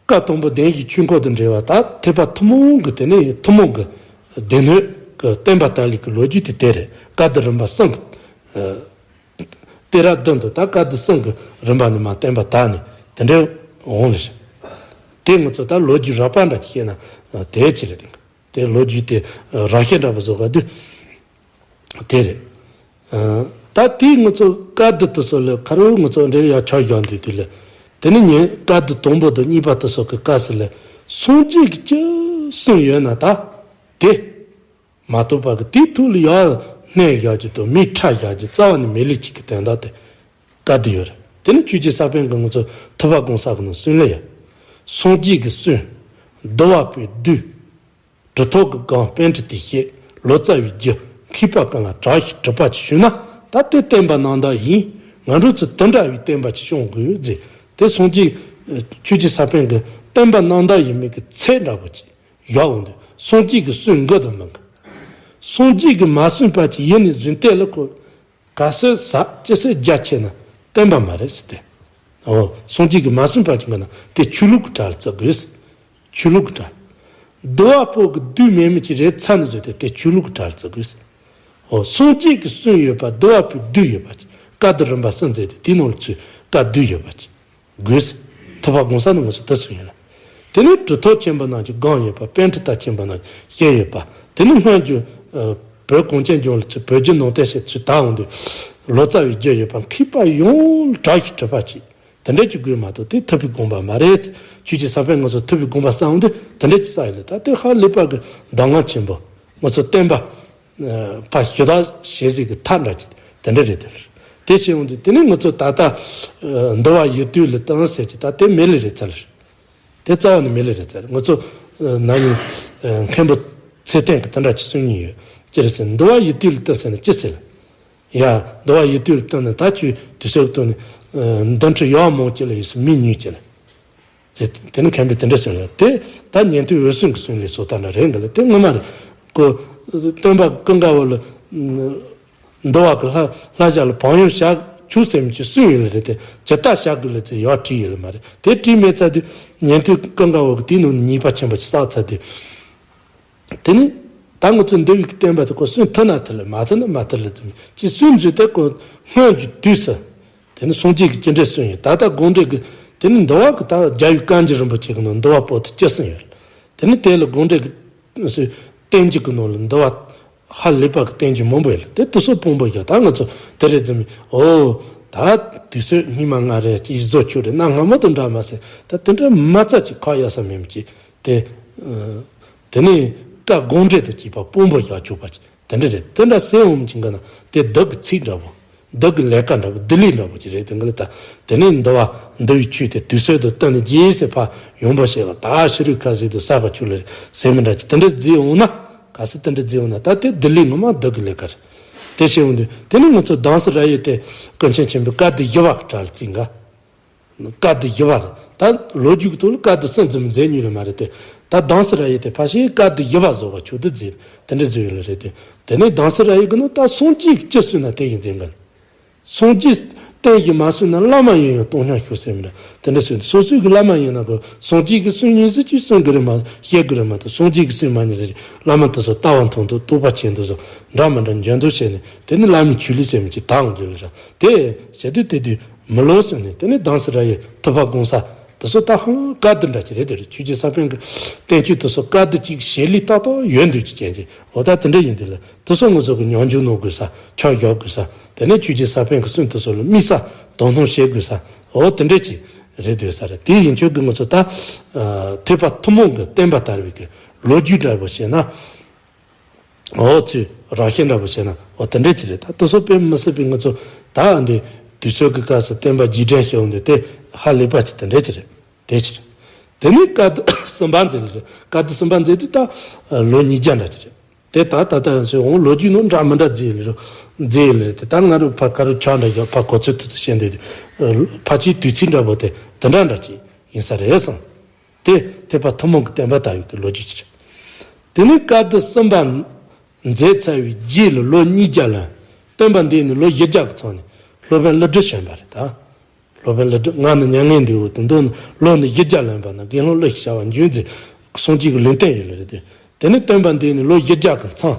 བཀའ་དང་པོ་བདེན་བཞིའི་ཆོས་འཁོར་དང་འབྲེལ་བ་ད་ཐེག་པ་ཐུན་མོང་གི་དེ་ནས་ཐུན་མོང་གི་སྡེ་སྣོད་ཀྱི་བསྟན་པ་དར་ལུགས་ཀྱི་ལོ་རྒྱུས་དེ་དེ་རེད། བཀའ་སྡེ་རིམ་པ་གསུམ་གྱི་ཏེ་ར་དོན་དུ་ད་བཀའ་སྡེ་གསུམ་གྱི་རིམ་པ་ནས་མར་བསྟན་པ་དར་ནས་དེ་འདྲའི་འོང་ལ་རེད། དེ་ང་ཚོ་ད་ལོ་རྒྱུས་རགས་པ་འདྲ་ཅིག་བཤད་ན་དེ་ཅི་རེད། དེ་ལོ་རྒྱུས་དེ་རགས་བཤད་འདྲ་པོ་བཟོ་ག་དུས། དེ་རེད། ད་དེའི་ང་ཚོ་བཀའ་སྡེ་དེ་ཚོ་ལ་ཁ་རོག་ང་ཚོ་འདྲེ་ཡ་ཆ་བཞག་འདུག་དུས་ལ། དེ་ནི་ཉན་བཀའ་སྡེ་དང་པོ་དང་གཉིས་པ་དེ་ཚོ་གི་སྐབས་སུ་ལ་སངས་རྒྱས་ཀྱི་ཅི་གསུངས་ཡོད་ན་ད་དེ་མ་གཏོགས་པ་གི་དེའི་ཐོག་ལ་ཡར་སྣོན་བཞག་རྒྱུ་དང་མིག་ཕྲ་བཞག་རྒྱུ་རྩ་བ་ནས་མེད་ལས་ཅིག་གི་དོན་དག་དེ་བཀའ་སྡེ་ཡོད་རེད། དེ་ནི་ཆོས་རྗེ་ས་པཎ་གྱི་ང་ཚོ་ཐུབ་པ་སྒོམ་ས་གི་ནང་གསུང་ལས་ཡ། སངས་རྒྱས་ཀྱི་གསུང་། འདུལ་བ་པོའི་བདུད། གྲུབ་ཐོབ་ཀྱི་སྒོམ་པཎྜི་ཏའི་བཤད། ལོ་ཙཱ་བའི་རྒྱུ། མཁས་པ་ཀུན་ལ་གྲགས་ཤིང་གྲུབ་པ་ཅིག་ཞུས་ན་ད་དེ་བསྟན་པ་རྣམ་དག་ཡིན། ང་ཚོ་ཚོས་དེ་འདྲ་བའི་བསྟན་པ་ཅིག་སྐྱོང་དགོས་ཟེར། དེ་སངས་རྒྱས་ཆོས་རྗེ་ས་པཎ་གྱི་བསྟན་པ་རྣམ་དག་ཡིན་མིན་གྱི་ཚད་འདྲ་པོ་ཅིག་བཞག་འོང་དུས་སངས་རྒྱས་ཀྱི་གསུང་དགོས་དང་མི་དགོས། སངས་རྒྱས་ཀྱིས་མ་གསུངས་པ་ཅིག་ཡིན་ནས་རྫུན་གཏན་ལ་ཁོ། ག་ཚོད་ཟ་ཅི་ཚོད་རྒྱ་ཆེ་ན་བསྟན་པ་མ་རེད་ཟེར་ཏེ། འོ་སངས་རྒྱས་ཀྱིས་མ་གསུངས་པ་ཅིག་གི་ན་དེ་ཆོས་ལུགས་ཀྱི་གྲལ་ལ་བརྩི་དགོས། ཆོས་ལུགས་ཀྱི་གྲལ། འདུལ་བ་པོ་གི་བདུད་མེད་མི་ཅིག་རེད་ཚ་ནས་བཟོས་ཏེ་དེ་ཆོས་ལུགས་ཀྱི་གྲལ་ལ་བརྩི་དགོས། འོ་སངས་རྒྱས་ཀྱི་གསུང་ཡོད་པ་འདུལ་བ་པོའི་བདུད་ཡོད་པ་ཅིག་བཀའ་སྡེ་རིམ་པ་གསུམ་མཛད་དེ་དེའི་ནང་ལ་ཚུད་བཀའ་བདུད་ཡོད་པ་ཅིག་དགོས། ཐུབ་པ་སྒོམ་ས་ནི་ང་ཚོ་དེ་གསུངས་ཡོད་ལ། དེ་ནས་གྲུབ་ཐོབ་ཆེན་པོ་རྣམས་ཀྱི་སྒོམ་ཡོད་པ་པཎྜི་ཏ་ཆེན་པོ་རྣམས་ཀྱི་བཤད་ཡོད་པ་དེ་ནི་སྔོན་གྱི་བོད་གངས་ཅན་ལྗོངས་ལ་ཚུར་བོད་བརྒྱུད་ནང་བསྟན་ཞེས་ཚུར་དར་འོང་དུས་ལོ་ཙཱ་བའི་རྒྱུ་ཡོད་པ་མཁས་པ་ཡོངས་ལ་གྲགས་ཤིང་གྲུབ་པ་ཅིག་དེ་འདྲ་ཅིག་དགོས་མ་གཏོགས་དེ་ཐུབ་པའི་དགོངས་པ་མ་རེད། ཆོས་རྗེ་ས་པཎ་ང་ཚོ་ཐུབ་པའི་དགོངས་པ་བསམ་འོང་དུས་དེ་འདྲ་ཅིག་བསམ་ཡོད་ལ་ད་དེ་ཧ་ལས་པ་གི་གདམས་ངག་ཆེན་པོ་ང་ཚོ་བསྟན་པ། ཕ་ཞུ་དག་ཞེས་ཟིག་གི་ཐག་འདྲ་ཅིག་དེ་འདྲ་རེད་དེ། དེ་བྱས་འོང་དུས་དེ་ནས་ང་ཚོ་ད་ལྟ་འདུལ་བ་ཡིད་དུ་ལ་བཏང་ཟེར་གྱི་ད་དེ་མེད་ལེ་རེད་ཚར། དེ་རྩ་བ་ནས་མེད་ལེ་རེད་ཚར། ང་ཚོ་ན་ནིང་མཁན་པོ་ཚེ་བརྟན་གྱི་དེ་འདྲ་ཅིག་གསུང་མྱོང་ཡོད་ཅི་རེད་ཟེར་འདུལ་བ་ཡིད་དུ་ལ་བཏང་ཟེར་ན་ཅི་ཟེར། ཡ་འདུལ་བ་ཡིད་དུ་ལ་བཏང་ན་ད་ཁྱོད་དུས་ཚོད་ཐོག་ནས་འདི་འཕྲི་ཡོག་མོག་ཅིག་ལ་ཡོད་སུ་མི་ཉུང་ཅིག་ལ། ཟེར་དེ་ནི་མཁན་པོས་དེ་འདྲ་གསུངས་ལ་དེ་ད་ཉན་ཐོས་འོད་སྲུང་གི་གསུང་ལས་སོ་ད་འདྲ་རེད་འདི་ལ་དེ་ངོ་མ་རེད། ཀོ། སྟོན་པ་ཀུན་དགའ་བོ་ལ། འདུལ་བ་གི་ལྷ་ལྷ་ཞབས་ལ་བང་ཡོམ་བྱ་ཆུག་ཟེར་མི་ཅིག་གསུངས་ཡོད་ལ་རེད་དེ་ཇི་ལྟར་བྱ་དགོས་ལ་དེ་ཡོག་བྲིས་ཡོད་ལ་མ་རེད་དེ་བྲིས་མེད་ཚར་དུས་ཉན་ཐོས་ཀུན་དགའ་བོ་གི་དེའི་ནང་ནས་ཉེས་པ་ཆེན་པོ་ཅིག་བསགས་ཚར་དུས། དེ་ནི་ད་ང་ཚོས་འདུལ་བའི་བསྟན་པ་དེ་ཁོ་སུན་ཐུབ་ན་ཐུབ་ལ་མ་ཐུབ་ན་མ་ཐུབ་ལ་དུ་མི་ཅི་སུན་འཛུལ་ཏེ་ཁོ་སྔོན་གྱི་དུས་སུ་དེ་ནི་སངས་རྒྱས་ཀྱི་ཅི་འདྲའི་གསུངས་ཡོད་ད་ལྟ་དགོངས་འགྲེལ་གྱི་དེ་ནི་འདུལ་བ་གི་ད་རྒྱལ་བའི་བཀའ་འགྱུར་རིན་པོ་ཆེ་གི་ནང་འདུལ་བ་པོ་དེ་ཅི་གསུངས་ཡོད་དེ་ནི་དེ་ལ་དགོངས་འགྲེལ་གྱི་བསྟན་འགྱུར་གྱི་ནང་ལ་འདུལ་བ་ཧ་ལས་པ་གི་བསྟན་འགྱུར་མང་པོ་ཡོད་ལ་དེ་དུ་སོ་ཕུང་པོ་ཡོད་ད་ང་ཚོ་དེ་རེད་ཙམ་ཨོ་ད་དུས་ཚོད་སྙིགས་མ་ལྔ་རེ་ཡིད་བཟོ་ཆུ་རེ་གནའ་སྔ་མོ་དང་འདྲ་མ་ཟད་ད་དེ་འདྲ་མ་རྩ་ཅིག་ཁག་ཡག་ས་མེད་མི་ཅིག་དེ། དེ་ནས་བཀའ་དགོངས་འགྲེལ་དུ་བཅས་པ་དཔང་པོ་བཞག་ཆོག་པ་དེ་འདྲ་རེད། དེ་འདྲ་ཟེར་འོང་བ་ཅིག་གི་ན་དེ་བདག་གི་ཚིག་འདྲ་པོ། བདག་གི་ལས་ཀ་འདྲ་པོ་བདག་ལས་འདྲ་པོ་ཅིག་རེད་དེ་འདི་ལ་ད། དེ་ནས་འདུལ་བ་འདུལ་བའི་ཆོས་དེ་དུས་ཚོད་དུ་བསྟུན་ནས་རྒྱས་སེ་ཕ་ཡོང་པོ་བྱས་ལ་ད་ཤི་རུས་ཁ་ཟིག་ཏུ་ས་ག་ཆུ་ལ་རེད་ཟེར་མི་འདྲ་ཅིག་དེ་འདྲ་བརྫིས་འོང་ན་ག་སེ་དེ་འདྲ་བརྫིས་འོང་ན་ད་དེ་བདག་ལས་ངོ་མ་བདག་གི་ལས་ཀ་རེད། དེ་བྱས་འོང་དུས་དེ་ནས་ང་ཚོ་གདམས་སུ་ར་ཡོད་དེ་ཀུན་མཁྱེན་ཆེན་པོའི་བཀའ་སྡེ་བཞི་པ་གི་གྲལ་ལ་བརྩིས་འགའ། བཀའ་སྡེ་བཞི་པ་རེད། ད་ལོ་རྒྱུས་ཀྱི་ཐོག་ལ་བཀའ་སྡེ་གསུམ་ཙམ་མཛད་མྱོང་ལ་མ་རེད་དེ། ད་དྷ་ས་ར་ཡ་དེ་ཕལ་ཆེར་བཀའ་སྡེ་བཞི་པ་བཟོ་བ་ཆོག་ཏུ་མཛད་དེ་འདྲ་བཟོས་ཡོད་ལ་རེད་དེ། དེ་ནས་དྷ་ས་ར་ཡ་གི་ནང་ད་སངས་རྒྱས་ཀྱིས་ཅི་གསུངས་ན་དེ་ཡིན་མཛད་མཁན། སངས་རྒྱས་བསྟན་ཞིང་མ་གསུངས་ན་བླ་མ་ཡིན་ཡང་སྟོང་སྙིང་ཤོག་ཟེར་མི་འདྲ་དེ་འདྲ་གསུངས་ཏེ། སོ་སོའི་གི་བླ་མ་ཡིན་ན་གི་སངས་རྒྱས་ཀྱིས་གསུངས་ཉན་ཟེར་གྱི་གསུང་གི་རེད་མ་བཤད་གི་རེད་མ་གཏོགས། སངས་རྒྱས་ཀྱིས་གསུངས་མ་ཉན་ཟེར་གྱི་བླ་མ་དེ་ཚོ་ལྟ་བ་མཐོང་ཐོས་རྟོགས་པ་ཆེན་དེ་ཚོ་འདྲ་མི་འདྲ་འཇོན་དུ་བྱས་ནས། དེ་ནི་བླ་མའི་ཆོས་ལུགས་ཟེར་མི་ཅིག་དར་འོང་རྒྱུ་ལ་ར། དེ་བྱེད་དུས་དེ་དུས་མི་ལོ་སོང་ནས། དེ་ནི་དྷ་ས་ར་ཡ་ཐུབ་པ་སྒོམ་ས་དེ་ཚོ་ད་ཧ་ལམ་བཀའ་སྡེ་འདྲ་ཅིག་རེད། དེ་རེད། ཆོས་རྗེ་ས་པཎ་གྱི་བསྟན་བཅོས་དེ་ཚོ་བཀའ་སྡེ་གཅིག་གི་བྱེད་ལས་ཏག་ཏག་ཡོད་འདུག་ཅིག་ཅན་གྱི། འོ་ད་དེ་འདྲ་ཡིན་དུས་ལ་དེ་ཚོ་ང་ཚོ་གི་ཉམས་འགྱུར་གནང་དགོས་ས། ཆ་བཞག་དགོས་ས། དེ་ནས་ཆོས་རྗེ་ས་པཎ་གྱི་གསུང་དེ་ཚོ་ལ་དམིགས་བསལ་དོ་སྣང་བྱེད་དགོས་ས། འོ་དེ་འདྲ་ཅིག་རེད་འདུག་ས་རེད། དེ་ཡིན་ཆོག་གི་ང་ཚོ་ད་ཐེག་པ་ཐུན་མོང་གི་བསྟན་པ་དར་བའི་གི་ལོ་རྒྱུས་འདྲ་པོ་བཤད་ན། འོ་ཚོས་རང་བཤད་འདྲ་པོ་བྱས་ན་འོ་དེ་འདྲ་ཅིག་རེད། ད་དེ་ཚོ་དཔེ་མི་སྲིད་པའི་ང་ཚོ་ད་འདི་དུས་ཚོད་ཀྱི་སྐབས་སུ་བསྟན་པ་རྗེས་དྲན་བྱེད་འོང་དུས་དེ་ཧ་ལས་པ་ཅིག་དེ་འདྲ་ཅིག་རེད། དེ་ཅིག་རེད། དེ་ནས་བཀའ་སྡེ་གསུམ་པ་མཛད་ལེ་རེད། བཀའ་སྡེ་གསུམ་པ་མཛད་དུས་ད་ལོ་ཉིས་བརྒྱ་འདྲ་ཅིག་རེད། དེ་ད་ད་ལྟ་ཚོས་འོང་ལོ་རྒྱུས་ནང་འདྲ་མི་འདྲ་མཛད་ལེ་རེད། མཛད་ལེ་རེད། དེ་ད་ང་རུ་ཕ་ཁ་རུ་ཆགས་འདྲ་ཞོག་ཕ་གོ་ཚོད་དུ་བཤད་འདོད་དུས་ཕལ་ཆེར་དུས་ཚིགས་འདྲ་པོ་དེ་དེ་འདྲ་འདྲ་ཅིག་ཡིན་ས་རེད་བསམ། དེ་ཐེག་པ་ཐུན་མོང་གི་བསྟན་པ་དར་བའི་གི་ལོ་རྒྱུས་ཅིག་རེད། དེ་ནས་བཀའ་སྡེ་གསུམ་པ་མཛད་ཚར་བའི་རྗེས་ལ་ལོ་ཉིས་བརྒྱ་ལོན། སྟོན་པ་འདས་ནས་ལོ་བཞི་བརྒྱ་གི་མཚམས་ནས་སློབ་དཔོན་ཀླུ་སྒྲུབ་བྱོན་པ་རེད་ད། སློབ་དཔོན་ཀླུ་སྒྲུབ་ང་ནི་མྱ་ངན་འདས་འོག་ཏུ་འདུག་ནས་ལོ་ནི་བཞི་བརྒྱ་ལོན་པ་ན་དགེ་སློང་ཀླུ་ཞེས་བྱ་བ་འབྱུང་མཛད། སངས་རྒྱས་ཀྱི་ལུང་བསྟན་ཡོད་ལེ་རེད་དེ། དེ་ནས་སྟོན་པ་འདས་ནས་ལོ་བཞི་བརྒྱ་གི་མཚམས།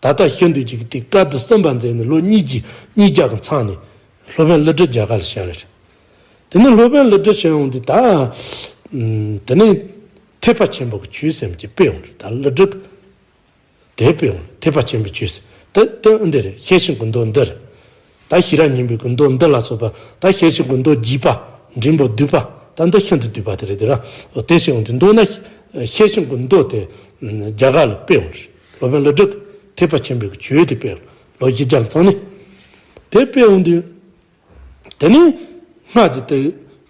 ད་ལྟ་ཤི་འདུག་ཅིག་གི་དེ་བཀའ་སྡེ་གསུམ་པ་མཛད་ནས་ལོ་ཉིས་བརྒྱ་ཉིས་བརྒྱ་གི་མཚམས་ནས་སློབ་དཔོན་ཀླུ་སྒྲུབ་རྒྱ་གར་ལ་བྱོན་ལེ་རེད། དེ་ནས་སློབ་དཔོན་ཀླུ་སྒྲུབ་བྱོན་འོང་དུས་ད། ཨམ། དེ་ནས་ཐེག་པ་ཆེན་པོ་གི་ཆོས་ཟེར་མི་ཅིག་སྤེལ་འོང་རེད། ད་ཀླུ་སྒྲུབ་དེ་སྤེལ་འོང་། ཐེག་པ་ཆེན་པོའི་ཆོས་ཟེར། དེ་དེ་འདི་རེད། ཤེར་ཕྱིན་གྱི་མདོ་འདི་རེད། ད་ཤེས་རབ་སྙིང་པོའི་གི་མདོ་འདི་ལ་སོགས་པ། ད་ཤེར་ཕྱིན་གྱི་མདོ་རྒྱས་པ། འབྲིང་པོ་བསྡུས་པ། ད་འདི་ཤིན་ཏུ་བསྡུས་པ་དེ་རེད་དེ་ར། དེ་བྱུང་དུས་མདོར་ན་ཤེར་ཕྱིན་གྱི་མདོ་དེ་རྒྱ་གར་ལ་སྤེལ་འོང་རེད། སློབ་དཔོན་ཀླུ་སྒྲུབ་ཐེག་པ་ཆེན་པོའི་གི་ཆོས་དེ་སྤེལ་འོང་། ལོ་བཞི་བརྒྱ་ཙམ་ནས་དེ་སྤེལ་འོང་དུས། དེ་ནས་སྔར་གྱི་དེ་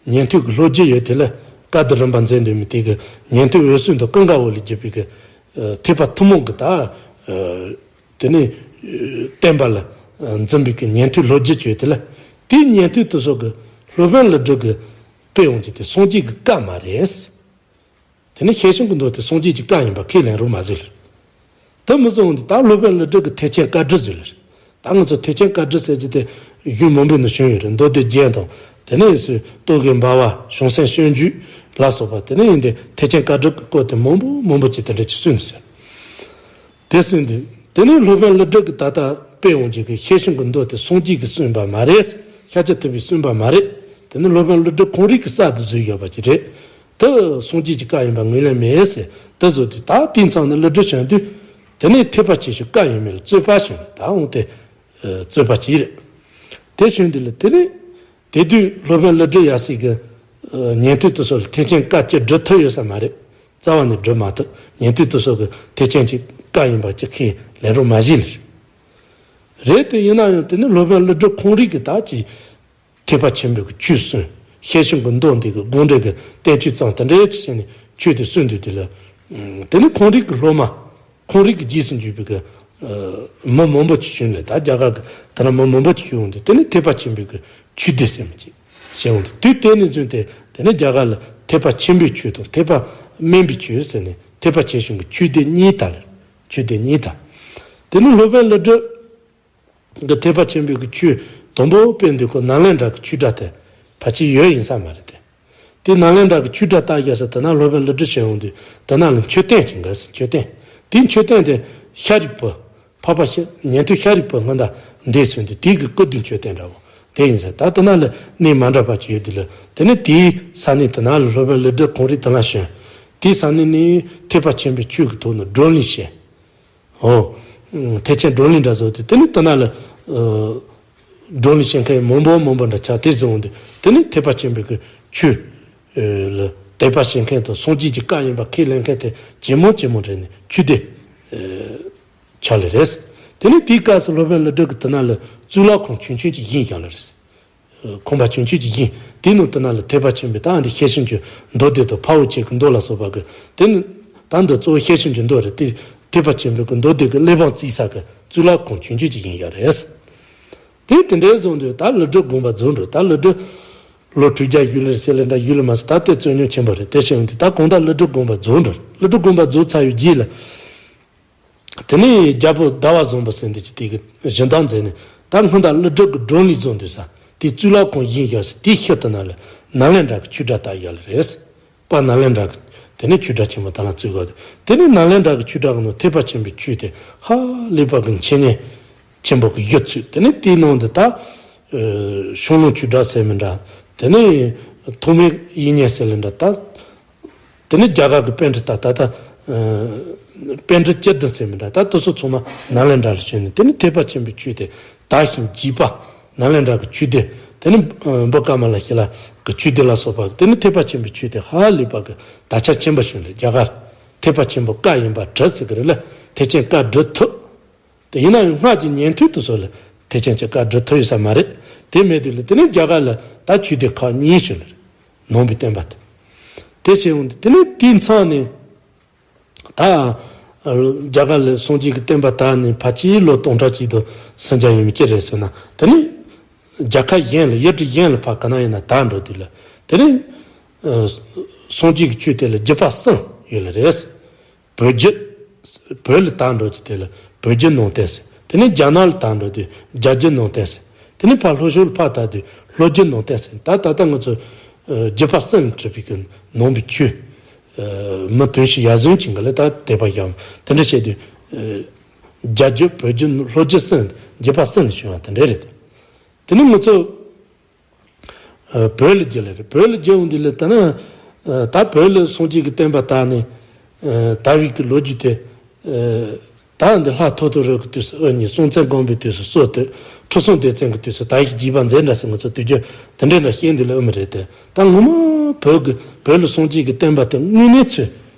ཉན་ཐོས་ཀྱི་ལྷོ་རྒྱུད་ཡོད་དེ་ལ་བཀའ་སྡེ་རིམ་པ་མཛད་འདོད་མི་དེ་གི་ཉན་ཐོས་འོད་སྲུང་དང་ཀུན་དགའ་བོ་ལས་བརྒྱུད་པའི་གི་ཐེག་པ་ཐུན་མོང་གི་ད་དེ་ནས་བསྟན་པ་ལ་འཛིན་པའི་གི་ཉན་ཐོས་ལྷོ་རྒྱུད་ཡོད་དེ་ལ། དེའི་ཉན་ཐོས་དེ་ཚོ་གི་སློབ་དཔོན་ཀླུ་སྒྲུབ་ཀྱི་སྤེལ་འོང་རྒྱུ་དེ་སངས་རྒྱས་ཀྱི་བཀའ་མ་རེད། དེ་ནི་ཤེར་ཕྱིན་གྱི་མདོ་དེ་སངས་རྒྱས་ཀྱི་བཀའ་ཡིན་པ་ཁས་ལེན་རོགས་མ་བཟོས་ལ། དེ་མི་བཟོ་འོང་དུས་ད་སློབ་དཔོན་ཀླུ་སྒྲུབ་ཀྱི་ཐེག་ཆེན་བཀའ་འགྲུབ་བཟོས་ལ། ད་ང་ཚོ་ཐེག་ཆེན་བཀའ་འགྲུབ་ཟེར་རྒྱུ་དེ་གཞུང་མང་པོའི་ནང་བྱོན་ཡོད་རེད། མདོ་སྡེ་རྒྱན་དང་། དེ་ནས་སུ་རྟོག་གེ་འབར་བ། བྱང་སེམས་སྤྱོད་འཇུག་ལ་སོགས་པ། དེ་ནས་ཡིན་ཏེ་ཐེག་ཆེན་བཀའ་འགྲུབ་ཀྱི་སྐོར་དེ་མང་པོ་མང་པོ་ཅིག་དེ་འདྲ་ཅིག་གསུངས་འདུག་ཟེར། དེ་གསུངས་དུས་དེ་ནས་སློབ་དཔོན་ཀླུ་སྒྲུབ་ཀྱིས་ད་ལྟ་སྤེལ་འོང་རྒྱུ་གི་ཤེར་ཕྱིན་གྱི་མདོ་དེ་སངས་རྒྱས་ཀྱིས་གསུངས་པ་མ་རེད། ཤཱཀྱ་ཐུབ་པས་གསུངས་པ་མ་རེད། དེ་ནི་སློབ་དཔོན་ཀླུ་སྒྲུབ་ཁོང་རང་གིས་གསར་དུ་བཟོས་ཡོད་པ་ཅིག་རེད། དེ་སངས་རྒྱས་ཀྱི་བཀའ་ཡིན་པ་ངོས་ལེན་མེད་ཟེར་དེ་བཟོས་དུས། ད་དེ་མཚམས་ནས་ཀླུ་སྒྲུབ་བྱོན་དུས་དེ་ནས་ཐེག་པ་ཆེ་ཆུང་བཀའ་ཡོད་མེད་ལ་རྩོད་པ་བྱུང་རེད། ད་འོང་དེ་རྩོད་པ་ཅིག་རེད། དེ་བྱུང་དུས་ལ་དེ་ནས་དེ་དུས་སློབ་དཔོན་ཀླུ་སྒྲུབ་ཡབ་སྲས་ཀྱི་ཉན་ཐོས་དེ་ཚོ་ལ་ཐེག་ཆེན་བཀའ་ཅིག་སྒྲུབ་ཐུབ་ཡོད་ས་མ་རེད། རྩ་བ་ནས་སྒྲུབ་མ་ཐུབ། ཉན་ཐོས་དེ་ཚོ་གི་ཐེག་ཆེན་གྱི་བཀའ་ཡིན་པ་ཅིག་ཁས་ལེན་རོགས་མ་བྱས་ལ། རེད་དེ་ཡིན་ན་ཡང་དེ་ནི་སློབ་དཔོན་ཀླུ་སྒྲུབ་ཁོང་རང་གིས་ད་ཅིག་ཐེག་པ་ཆེན་པོའི་གི་ཆོས་གསུངས། ཤེར་ཕྱིན་གྱི་མདོ་འདི་གི་དགོངས་འགྲེལ་གྱི་བསྟན་བཅོས་ཙམ་དེ་འདྲའི་ཅིག་བྱས་ནས་ཆོས་དེ་གསུངས་འདུག་དེ་ལ། དེ་ནི་ཁོང་རང་གི་སློབ་མ། ཁོང་རང་གི་རྗེས་སུ་འཇུག་པའི་གི་མི་མང་པོ་ཅིག་བྱུང་ནས། ད་རྒྱ་གར་གི་དེ་ན་མི་མང་པོ་ཅིག་བྱུང་འདུག་དེ་ནི་ཐེག་པ་ཆེན་པོའི་གི་ཆོས་སྡེ་ཟེར་མི་ཅིག་བྱས་འོང་དུས། དུས་དེ་ནས་བཟུང་སྟེ་དེ་ནི་རྒྱ་གར་ལ་ཐེག་པ་ཆེན་པོའི་ཆོས་དང་ཐེག་པ་དམན་པའི་ཆོས་ཟེར་ནས་ཐེག་པ་ཆེ་ཆུང་གི་ཆོས་སྡེ་གཉིས་དར། ཆོས་སྡེ་གཉིས་དར། དེ་ནི་སློབ་དཔོན་ཀླུ་སྒྲུབ་གི་ཐེག་པ་ཆེན་པོའི་གི་ཆོས་དང་པོ་སྤེལ་དུས་ཁོ་ནཱ་ལེནྡྲ་གི་ཆོས་གྲྭ་དེ་ཕལ་ཆེར་ཡོད་ཡིན་ས་མ་རེད་དེ། དེ་ནཱ་ལེནྡྲ་གི་ཆོས་གྲྭ་ལྟ་བཞག་ས་དེ་ན་སློབ་དཔོན་ཀླུ་སྒྲུབ་བྱོན་འོང་དུས་དེ་ན་ལ་མཆོད་རྟེན་ཅིག་འགག་ཟེར། མཆོད་རྟེན། དེའི་མཆོད་རྟེན་དེ་ཤཱ་རིའི་བུ། འཕགས་པ་ཤཱ་ཉན་ཐོས་ཤཱ་རིའི་བུ་སྔོན་བརྡ་འདས་ཟིན་དུས་དེའི་གི་སྐུ་མདུན་མཆོད་རྟེན་འདྲ་བོ་དེ་ཡིན་ཟེར། ད་དེ་ན་ལ་གནས་མ་འདྲ་བ་ཅིག་ཡོད་དེ་ལ། དེ་ནས་དེའི་ས་གནས་དེ་ན་ལ་སློབ་དཔོན་ཀླུ་སྒྲུབ་ཁོང་རང་དེ་ན་བྱོན། དེའི་ས་གནས་ནས་ཐེག་པ་ཆེན་པོའི་ཆོས་ཀྱི་ཐོག་ནས་བགྲོ་གླེང་བྱས། ཨོ། ཐེག་ཆེན་བགྲོ་གླེང་འདྲ་བཟོ་དུས་དེ་ནི་དེ་ན་ལ་ཨ་བགྲོ་གླེང་བྱེད་མཁན་མང་པོ་མང་པོ་འདྲ་ཆགས། དེ་བཟོ་འོང་དུས་དེ་ནི་ཐེག་པ་ཆེན་པོའི་གི་ཆོས་ཨ་ལ་དད་པ་བྱེད་མཁན་དང་སངས་རྒྱས་ཀྱི་བཀའ་ཡིན་པ་ཁས་ལེན་མཁན་དེ་ཇེ་མང་ཇེ་མང་རེད་ནས་ཆོས་སྡེ་ཨ་ཆགས་ལེ་རེད། དེ་ནི་དེའི་སྐབས་སུ་སློབ་དཔོན་ཀླུ་སྒྲུབ་ཀྱིས་དེ་ན་ལ་གཙུག་ལག་ཁང་ཆུང་ཆུང་ཅིག་བཞེངས་བཞག་ལེ་རེད། ཁང་པ་ཆུང་ཆུང་ཅིག་བཞེངས། དེའི་ནང་དེ་ན་ལ་ཐེག་པ་ཆེན་པོའི་ད་འདི་ཤེར་ཕྱིན་གྱི་མདོ་སྡེ་དང་འཕགས་པོ་སྤྱོད་ཀྱི་མདོ་ལ་སོགས་པ་གི། དེ་ནི་ད་འདི་གཙོ་བོ་ཤེར་ཕྱིན་གྱི་མདོ་རེད་དེ། ཐེག་པ་ཆེན་པོའི་གི་མདོ་སྡེ་གི་གླེགས་བམ་བརྩིགས་ས་གི་གཙུག་ལག་ཁང་ཆུང་ཆུང་ཅིག་བཞེངས་བཞག་རེད། དེ་དེ་འདྲའི་བཟོ་འདྲ་ད་ཀླུ་སྒྲུབ་དགོངས་པ་རྫོགས་འགྲོ། ད་ཀླུ་སྒྲུབ་ ལོ་དྲུག་བརྒྱ་བཞུགས་ལེ་ཟེར་ལེ་འདྲ་བཞུགས་ལེ་མ་ཟེར། ད་དེ་རྩོད་རྙོག་ཆེན་པོ་རེད། དེ་བྱས་འོང་དུས་ད་གང་ལྟར་ཀླུ་སྒྲུབ་དགོངས་པ་རྫོགས་འགྲོ། ཀླུ་སྒྲུབ་དགོངས་པ་རྫོགས་ཚར་བའི་རྗེས་ལ། དེ་ནས་རྒྱལ་པོ་ཟླ་བ་བཟང་པོ་ཟེར་འདི་ཅིག་དེ་གི་སྦྱིན་བདག་མཛད་ནས། ད་སྔོན་ད་ཀླུ་སྒྲུབ་ཀྱི་སྒྲུང་ལས་བཟུང་དུས་ས་དེའི་གཙུག་ལག་ཁང་བཞེངས་བཞག་ཟེར། དེའི་ཤུལ་དུ་ན་ལ་ནཱ་ལེནྡྲ་གི་ཆོས་གྲྭ་བཏབ་ཡོད་ལེ་རེད། དཔལ་ནཱ་ལེནྡྲ་གི་དེ་ནས་ཆོས་གྲྭ་ཆེན་མོ་ད་ལ་བཙུགས་གོ། དེ་ནས་ནཱ་ལེནྡྲ་གི་ཆོས་གྲྭ་གི་ནང་ཐེག་པ་ཆེན་པོའི་ཆོས་དེ་ཧ་ལས་པ་གི་འཆད་ཉན་ཆེན་པོ་གི་གཞི་བཙུགས། དེ་ནས་དེའི་ནང་དུ་ད་ཤོང་ལུང་ཆོས་གྲགས་ཟེར་མི་འདྲ། དེ་ནས་ཐོགས་མེད་དབྱིག་གཉེན་ཟེར་ལེ་འདྲ། ད་དེ་ནས་རྒྱ་གར་གྱི་པཎྜི་ཏ་ད་ལྟ་ཨ་པཎྜི་ཏ་བཅུ་བདུན་ཟེར་མི་འདྲ། ད་དེ་ཚོ་ཚང་མ་ནཱ་ལེནྡྲ་ལ་བྱོན་ནས། དེ་ནས་ཐེག་པ་ཆེན་པོའི་ཆོས་དེ་དར་ཞིང་རྒྱས་པ། ནཱ་ལེནྡྲ་གི་ཆོས་སྡེ། དེ་ནས་ཨ་བོད་ཀ་མ་ལ་ཤཱི་ལ་གི་ཆོས་སྡེ་ལ་སོགས་པ། དེ་ནས་ཐེག་པ་ཆེན་པོའི་ཆོས་དེ་ཧ་ལས་པ་གི་དར་ཁྱབ་ཆེན་པོ་བྱུང་ནས། རྒྱ་གར་ཐེག་པ་ཆེན་པོ་བཀའ་ཡིན་པ་གྲུབ་ཟེར་གི་རེད་ལ། ཐེག་ཆེན་བཀའ་སྒྲུབ་ཐུབ། དེ་ཡིན་ན་ཡང་སྔར་གྱི་ཉན་ཐོས་དེ་ཚོ་ལ་ཐེག་ཆེན་གྱི་བཀའ་སྒྲུབ་ཐུབ་ཡོད་ས་མ་རེད། དེ་མེད་དུས་ལ་དེ་ནས་རྒྱ་གར་ལ་ད་ཆོས་སྡེ་ཁག་གཉིས་བྱུང་ནས། ནང་པའི་བསྟན་པ་དེ། དེ་བྱས་འོང་དུས་དེ་ནས་དེའི་མཚམས་ནས་ད་རྒྱ་གར་ལ་སངས་རྒྱས་ཀྱི་བསྟན་པ་དར་ནས་ཕལ་ཆེར་ལོ་སྟོང་ཕྲག་གཅིག་དང་སུམ་བརྒྱ་ཡས་མས་ཅིག་རེད་ཟེར་ན། དེ་ནས་རྒྱལ་ཁབ་གཞན་ལ། ཡུལ་གྲུ་གཞན་ལ་ཕར་ག་ན་ཡིན་ན་དར་འགྲོ་དུས་ལ། དེ་ནས་ཨ་སངས་རྒྱས་ཀྱི་ཆོས་དེ་ལ་བརྒྱུད་པ་གསུམ་ཡོད་ལེ་རེད། བོད་བརྒྱུད། བོད་ལ་དར་འགྲོ་དུས་དེ་ལ་བོད་བརྒྱུད་ནང་བསྟན་ཟེར། དེ་ནས་རྒྱ་ནག་ལ་དར་འགྲོ་དུས་རྒྱ་བརྒྱུད་ནང་བསྟན་ཟེར། དེ་ནས་ཕར་ལྷོ་ཕྱོགས་ལ་ཕར་དར་དུས་ལྷོ་བརྒྱུད་ནང་བསྟན་ཟེར། ད་ད་ལྟ་ང་ཚོ་ཨ་བརྒྱུད་པ་གསུམ་གྲུབ་པའི་གི་ནང་པའི་ཆོས། ཨ་མི་དོན་ཞིག་ཡར་སོན་ཅིག་གི་ལ་ད་དད་པ་བཞག་དེ་འདྲ་བྱས་དུས། ཨ་རྒྱ་བརྒྱུད་བོད་བརྒྱུད་ལྷོ་བརྒྱུད་གསུམ། བརྒྱུད་པ་གསུམ་ལ་བྱུང་བ་དེ་འདྲ་རེད། དེ་ནས་ང་ཚོ་ཨ་བོད་ལ་བརྒྱུད་ལེ་རེད། བོད་ལ་བརྒྱུད་འོང་དུས་ལ་ད་ནི་ཨ་ད་བོད་ལ་སངས་རྒྱས་ཀྱི་བསྟན་པ་དར་ནས། ཨ་དར་བའི་གི་ལོ་རྒྱུས་དེ། ཨ་ད་འདི་ལྷ་ཐོ་ཐོ་རི་གི་དུས་སུ་དབུ་བརྙེས། སྲོང་བཙན་སྒམ་པོའི་དུས་སུ་སྲོག་བཏོན། ཁྲི་སྲོང་ལྡེ་བཙན་གྱི་དུས་སུ་དར་ཞིང་རྒྱས་པ་མཛད་འདྲ་ཟེར། ང་ཚོ་དུས་རྒྱུན་དེ་འདྲ་འདྲ་བཤད་འདི་ལ་ཨེ་མི་རེད་དེ། ད་ངོ་མ་བོད་ཀྱི་བོད་ལ་སངས་རྒྱས་ཀྱི་བསྟན་པ་དེ་དངོས་གནས་ཚུལ།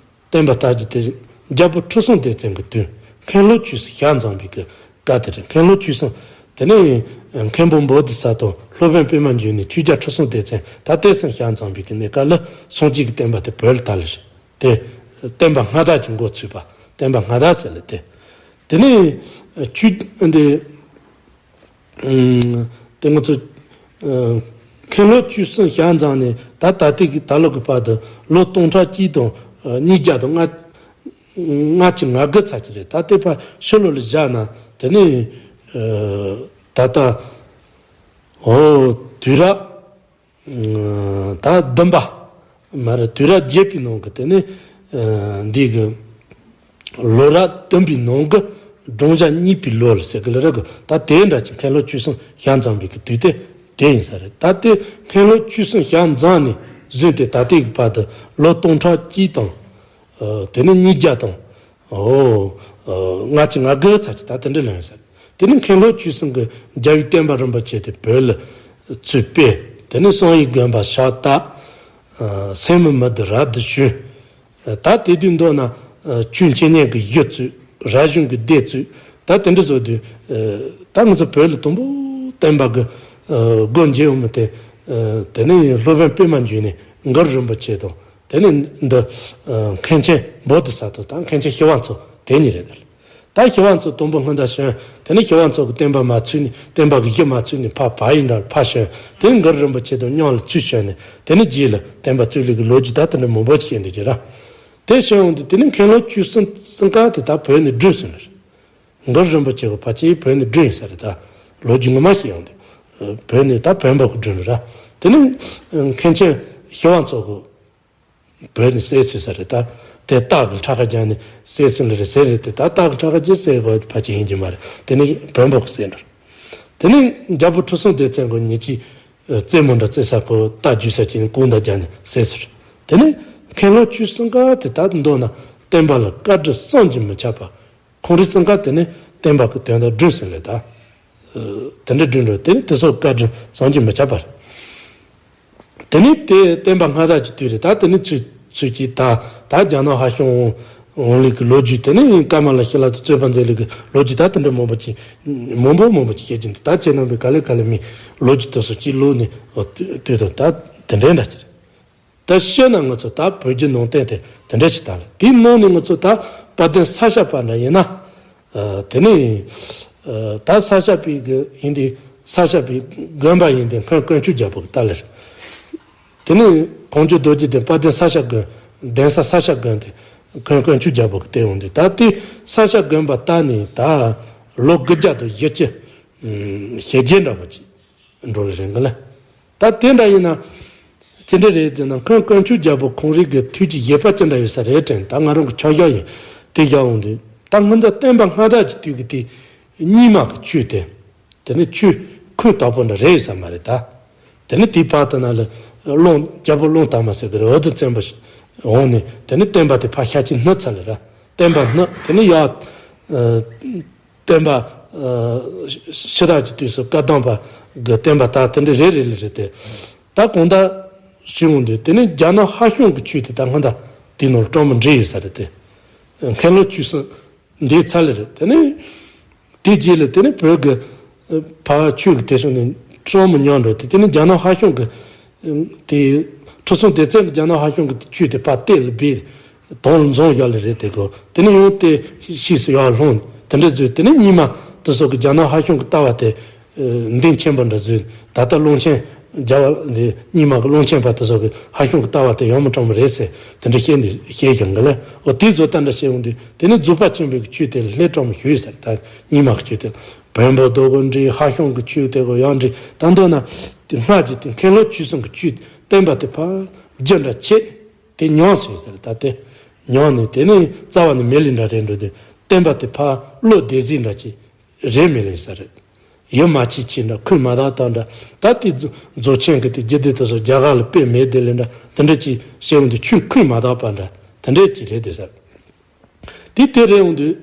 བསྟན་པ་དར་རྒྱུ་དེ་རྒྱལ་པོ་ཁྲི་སྲོང་ལྡེ་བཙན་གྱི་དུས་མཁན་སློབ་ཆོས་གསུམ་ཞལ་མཛངས་པའི་གི་སྐབས་དེ་རེད། མཁན་སློབ་ཆོས་གསུམ། དེ་ནས་མཁན་པོ་བོ་དྷི་ས་ཏྭ། སློབ་དཔོན་པདྨ་འབྱུང་གནས། ཆོས་རྒྱལ་ཁྲི་སྲོང་ལྡེ་བཙན། ད་དེ་གསུམ་ཞལ་མཛངས་པའི་གི་གནས་སྐབས་ལ་སངས་རྒྱས་ཀྱི་བསྟན་པ་དེ་བོད་ལ་དར་ལེ་རེད། དེ་བསྟན་པ་སྔ་དར་གྱི་འགོ་ཚུགས་པ། བསྟན་པ་སྔ་དར་ཟེར་ལེ་དེ། དེ་ནས་ཆོས་འདི། ཨུམ། དེ་ང་ཚོ་ཨ་མཁན་སློབ་ཆོས་གསུམ་ཞལ་མཛངས་ནས་ད་ད་ལྟའི་གི་ད་ལོ་གི་བར་དུ་ལོ་སྟོང་ཕྲག་གཅིག་དང་ཨ་ཉིས་བརྒྱ་དང་ལྔ་ལྔ་བཅུ་ང་དགུ་ཙམ་ཅིག་རེད། ད་ལྟའི་བར་ཕྱི་ལོགས་ལ་བཞག་ན་དེ་ནས་ཨ་ད་ལྟ་འོ་དུས་རབས་ད་བདུན་པ་མ་རེད། དུས་རབས་བརྒྱད་པའི་ནང་གི་དེ་ནས་ཨ་འདི་གི་ལོ་རབས་བདུན་པའི་ནང་གི་སྦྲང་ཆར་གཉིས་པའི་ལོ་ལ་ཟེར་གི་ལ་རེད་གི། ད་དེ་འདྲ་ཅིག་མཁན་སློབ་ཆོས་གསུམ་ཞལ་མཛངས་པའི་གི་དུས་དེ་དེ་ཡིན་ས་རེད། ད་དེ་མཁན་སློབ་ཆོས་གསུམ་ཞལ་མཛངས་ནས་བཟུང་སྟེ་ད་ལྟའི་གི་བར་དུ་ལོ་སྟོང་ཕྲག་གཅིག་དང་། ཨ་དེ་ནས་ཉིས་བརྒྱ་དང་། ཨོ། ཨ་ལྔ་བཅུ་ང་དགུ་ཙམ་ཅིག་ད་དེ་འདྲ་ལོན་ཡོད་ས་རེད། དེ་ནས་མཁན་སློབ་ཆོས་གསུམ་གྱིས་རྒྱལ་བའི་བསྟན་པ་རིན་པོ་ཆེ་དེ་བོད་ལ་ཚུར་སྤེལ། དེ་ནས་གསང་བའི་དགོན་པ་ཕྱག་བཏབ། ཨ་སེམས་མི་མི་བདེ་རབ་ཏུ་བྱུང་། ཨ་ད་དེ་དུས་མདོར་ན་ཨ་ཆོས་འཆད་ཉན་གྱི་གཞི་བཙུགས། རབ་བྱུང་གི་སྡེ་བཙུགས། ད་དེ་འདྲ་བཟོ་དུས་ཨ་ད་ང་ཚོ་བོད་ལ་དང་པོ་བསྟན་པ་གི་ཨ་སྒོ་འབྱེད་འོང་མི་དེ། ཨ་དེ་ནས་སློབ་དཔོན་པདྨ་འབྱུང་གནས་གུ་རུ་རིན་པོ་ཆེ་དང་། དེ་ནས་འདི་ཨ་མཁན་ཆེན་བོ་དྷི་ས་ཏྭ་དང་མཁན་ཆེན་ཞི་བ་འཚོ་དེ་གཉིས་རེད། ད་ཞི་བ་འཚོ་དང་པོ་སྔོན་བརྡ་བྱོན། དེ་ནས་ཞི་བ་འཚོ་གི་བསྟན་པ་མ་ཚུགས་ནས། བསྟན་པ་གི་གཞི་མ་ཚུགས་ནས་ཕར་བ་ཡི་འདྲ་ཕར་བྱོན། དེ་ནས་གུ་རུ་རིན་པོ་ཆེ་དང་མཉམ་ལ་ཚུར་བྱོན་ནས། དེ་ནས་རྗེས་ལ་བསྟན་པ་བཙུགས་ལེ་གི་ལོ་རྒྱུས་ད་དེ་འདྲ་མང་པོ་ཞིག་བཤད་འདུག་རྒྱུ་ར། དེ་བྱོན་འོང་དུས་དེ་ནས་མཁན་སློབ་ཆོས་གསུམ་གསུམ་ཀ་དེ་ད་བོད་ནས་བསྒྲུན་སོང་ནས། གུ་རུ་རིན་པོ་ཆེ་གི་ཕལ་ཆེར་བོད་ནས་བསྒྲུན་ཡིན་ས་རེད། ད་ལོ་རྒྱུས་ངོ་མ་ཞིག་ཡོང་དུས་བོད་ནས་ད་བོན་པོ་གི་བསྒྲུན་ར། དེ་ནས་མཁན་ཆེན་ཞི་བ་འཚོ་གི་བོད་ནས་བསད་ཚུལ་ས་རེད། ད་དེ་སྟག་གི་ཁྲག་ཁ་རྒྱག་ནས་བསད་ཚུལ་ལ་རེད་ཟེར་རེད་དེ། ད་སྟག་གི་ཁྲག་ཁ་རྒྱག་བསད་པ་ཕལ་ཆེར་ཡིན་གྱི་མ་རེད། དེ་ནས་བོན་པོ་གི་བསད་འགྲོ། དེ་ནས་རྒྱལ་པོ་ཁྲི་སྲོང་ལྡེ་བཙན་གྱི་ཉེ་ཆའི་རྩེད་མོ་འདྲ་རྩེ་ས་གོ་རྟ་རྒྱུག་ས་ཅིག་ནས་གོང་དང་རྒྱག་ནས་བསད་ཚུལ་རེད། དེ་ནས་མཁན་སློབ་ཆོས་གསུམ་ཀ་དེ་ད་མདོར་ན་བསྟན་པ་ལ་བཀའ་དྲིན་བསམ་གྱིས་མི་ཁྱབ་པ། ཁོང་རིགས་ཚང་ཀ་དེ་ནས་བསྟན་པ་གི་དོན་དག་བསྒྲུབས་ཟིན་ལས་ད། དེ་འདྲ་བསྒྲུབས་འགྲོ། དེ་ནས་དེ་ཚོ་བཀའ་དྲིན་བསམ་གྱིས་མི་ཁྱབ་པ་རེད། དེ་ནས་དེ་བསྟན་པ་སྔ་དར་གྱི་དུས་རེད། ད་དེ་ནས་ཚུར་ཚུར་གྱིས་ད་ད་རྒྱ་ནག་ཧ་ཤང་འོང་ལེ་གི་ལོ་རྒྱུས། དེ་ནས་ཀ་མ་ལ་ཤཱི་ལ་དང་རྩོད་པ་མཛད་ལེ་གི་ལོ་རྒྱུས། ད་དེ་འདྲ་མང་པོ་ཅིག་མང་པོ་མང་པོ་ཅིག་བཤད་རྒྱུ་འདུག་ད་ཁྱེད་རྣམ་པས་ག་ལེ་ག་ལེ་མིན་ལོ་རྒྱུས་དེ་ཚོ་ཅིག་ཀློག་ནས་ལྟོས་དང་། ད་དེ་འདྲའི་འདྲ་ཅིག་རེད། ད་བཤད་ན་ང་ཚོ་ད་བོད་བརྒྱུད་ནང་བསྟན་དེ་དེ་འདྲ་ཞིག་དང་ལ། དེའི་ནང་ནས་ང་ཚོ་ད་དཔལ་ལྡན་ས་སྐྱ་པ་འདྲ་ཡིན་ན། ཨ་དེ་ནས་ཨ་ད་ས་སྐྱ་པའི་གི་ཡིན་དེ། ས་སྐྱ་པའི་དགོན་པ་ཡིན་དེ་མཁན་དཀོན་མཆོག་རྒྱལ་པོ་གི་ད་ལེར། དེ་ནས་གོང་བརྗོད་རྡོ་རྗེ་གདན་དཔལ་ལྡན་ས་སྐྱ་དགོན། གདན་ས་ས་སྐྱ་དགོན་དེ་འཁོན་དཀོན་མཆོག་རྒྱལ་པོ་གི་དེ་འོང་དུས། ད་དེ་ས་སྐྱ་དགོན་པ་བཏགས་ནས་ད་ལོ་དགུ་བརྒྱ་དང་བཞི་བཅུ་ཞེ་བརྒྱད་འདྲ་པོ་ཅིག་འགྲོ་ལེ་རེད་གི་ལ། ད་དེ་འདྲ་ཡིན་ན་ཅི་འདྲ་རེད་ཟེར་ན། འཁོན་དཀོན་མཆོག་རྒྱལ་པོ་ཁོང་རང་གི་ཐུགས་ཀྱི་བཞེད་པ་ཅི་འདྲ་ཡོད་ས་རེད་དྲན། ད་ང་རང་གི་ཆ་བཞག་ཡིན། དེ་བཞག་འོང་དུས་ད་སྔོན་ད་བསྟན་པ་སྔ་དར་གྱི་དུས་ཀྱི་དེ་རྙིང་མ་གི་ཆོས་དེ། དེ་ནི་ཆོས་ཁུངས་དག་པོ་འདྲ་རེད་ཡོད་ས་མ་རེད་ད། དེ་ནི་དེའི་བར་དུ་ན་ལ་ཀློང་རྒྱལ་པོ་ཀློང་དར་མ་ཟེར་གི་རེད། འོད་དུ་བཙན་པོ་འོང་ནས་དེ་ནི་བསྟན་པ་དེ་ཕར་ཤ་ཆེན་བསྣུབས་ཚར་ལེ་ར། བསྟན་པ་བསྣུབས། དེ་ནི་ཡ་བསྟན་པ་ཕྱི་དར་གྱི་དུས་སུ་བཀའ་གདམས་པ་གི་བསྟན་པ་ད་དེ་འདྲ་རེ་རེ་ལེ་རེད་དེ། ད་གང་ལྟར་ཞུ་འོང་དུས་དེ་ནི་རྒྱ་ནག་ཧ་ཤང་གི་ཆོས་དེ་ད་སྔོན་ད་དེ་ནོར་སྤྲང་མོ་འདྲེས་ཡོད་ས་རེད་དེ། མཁན་སློབ་ཆོས་གསུམ་འདས་ཚར་ལེ་རེད། དེ་ནས་དེ་རྗེས་ལ་དེ་ནས་བོད་ཀྱི་ཕར་ཆོས་ཀྱི་དེ་སོང་ནས་ཁྲོམ་མི་ཉམས་འགྲོ་དེ། དེ་ནས་རྒྱ་ནག་ཧ་ཤང་གི་དེ་ཁྲི་སྲོང་ལྡེ་བཙན་གྱི་རྒྱ་ནག་ཧ་ཤང་གི་ཆོས་དེ་ཕར་གཏད་ལ་སྦས་དོང་ལ་འཛོམས་ཡོད་ལེ་རེད། དེ་གོ་དེ་ནས་ཡང་དེ་ཕྱིས་སུ་ཡར་ལྷུང་དེ་འདྲ་བཟོས། དེ་ནས་རྙིང་མ་དེ་སོགས་ཀྱི་རྒྱ་ནག་ཧ་ཤང་གི་ལྟ་བ་དེ་འདེམས་ཆེན་པོ་འདྲ་བཟོས། ད་ལྟ་ཀློང་ཆེན་རྒྱལ་བ་འདི་རྙིང་མ་གི་ཀློང་ཆེན་པ་དེ་ཚོ་གི་ཧ་ཤང་གི་ལྟ་བ་དེ་ཡོང་མི་དྲང་མོ་རེད་ཟེར་དེ་འདྲ་བཤད་འདི་བཤད་ཀྱང་གི་ལ། འོ་དེ་ཚོ་ལྟ་འདྲ་བཤད་འོང་དུས་དེ་ནི་རྫོགས་པ་ཆེན་པོའི་གི་ཆོས་དེ་ལ་ལྷད་དྲང་མོ་ཞུས་ཟེར། ད་རྙིང་མ་གི་ཆོས་དེ་བོན་པོ་རྡོ་གོ་འདྲི་ཧ་ཤང་གི་ཆོས་དེ་གོ་ཡང་འདྲི་ད་འདོད་ན་དེ་སྔར་གྱི་དེ་མཁན་སློབ་ཆོས་གསུམ་གི་ཆོས་བསྟན་པ་དེ་ཕར་རྒྱུ་འདྲ་ཆེ་དེ་ཉམས་སོང་ཟེར། ད་དེ་ཉམས་ནས་དེ་ནི་རྩ་བ་ནས་མེད་ལེ་འདྲ་རེད་འགྲོ་དུས་བསྟན་པ་དེ་ཕར་བློ་བདེ་གཟིགས་འདྲ་ཅིག་རེད་མི་ལེན་ས་རེད། ཡིད་མ་ཆེས་ཆེ་འདྲ་ཁུངས་མ་དག་དག་འདྲ། ད་དེ་རྫོགས་རྫོགས་ཆེན་གྱི་དེ་རྒྱུད་སྡེ་དེ་ཚོ་རྒྱ་གར་ལ་དཔེ་མེད་དེ་ལེ་འདྲ་དེ་འདྲ་ཅིག་བཤད་འོང་དུས་ཆོས་ཁུངས་མ་དག་པ་འདྲ་དེ་འདྲ་ཅིག་རེད་དེ་ཟེར། དེ་དེ་རེད་འོང་དུས་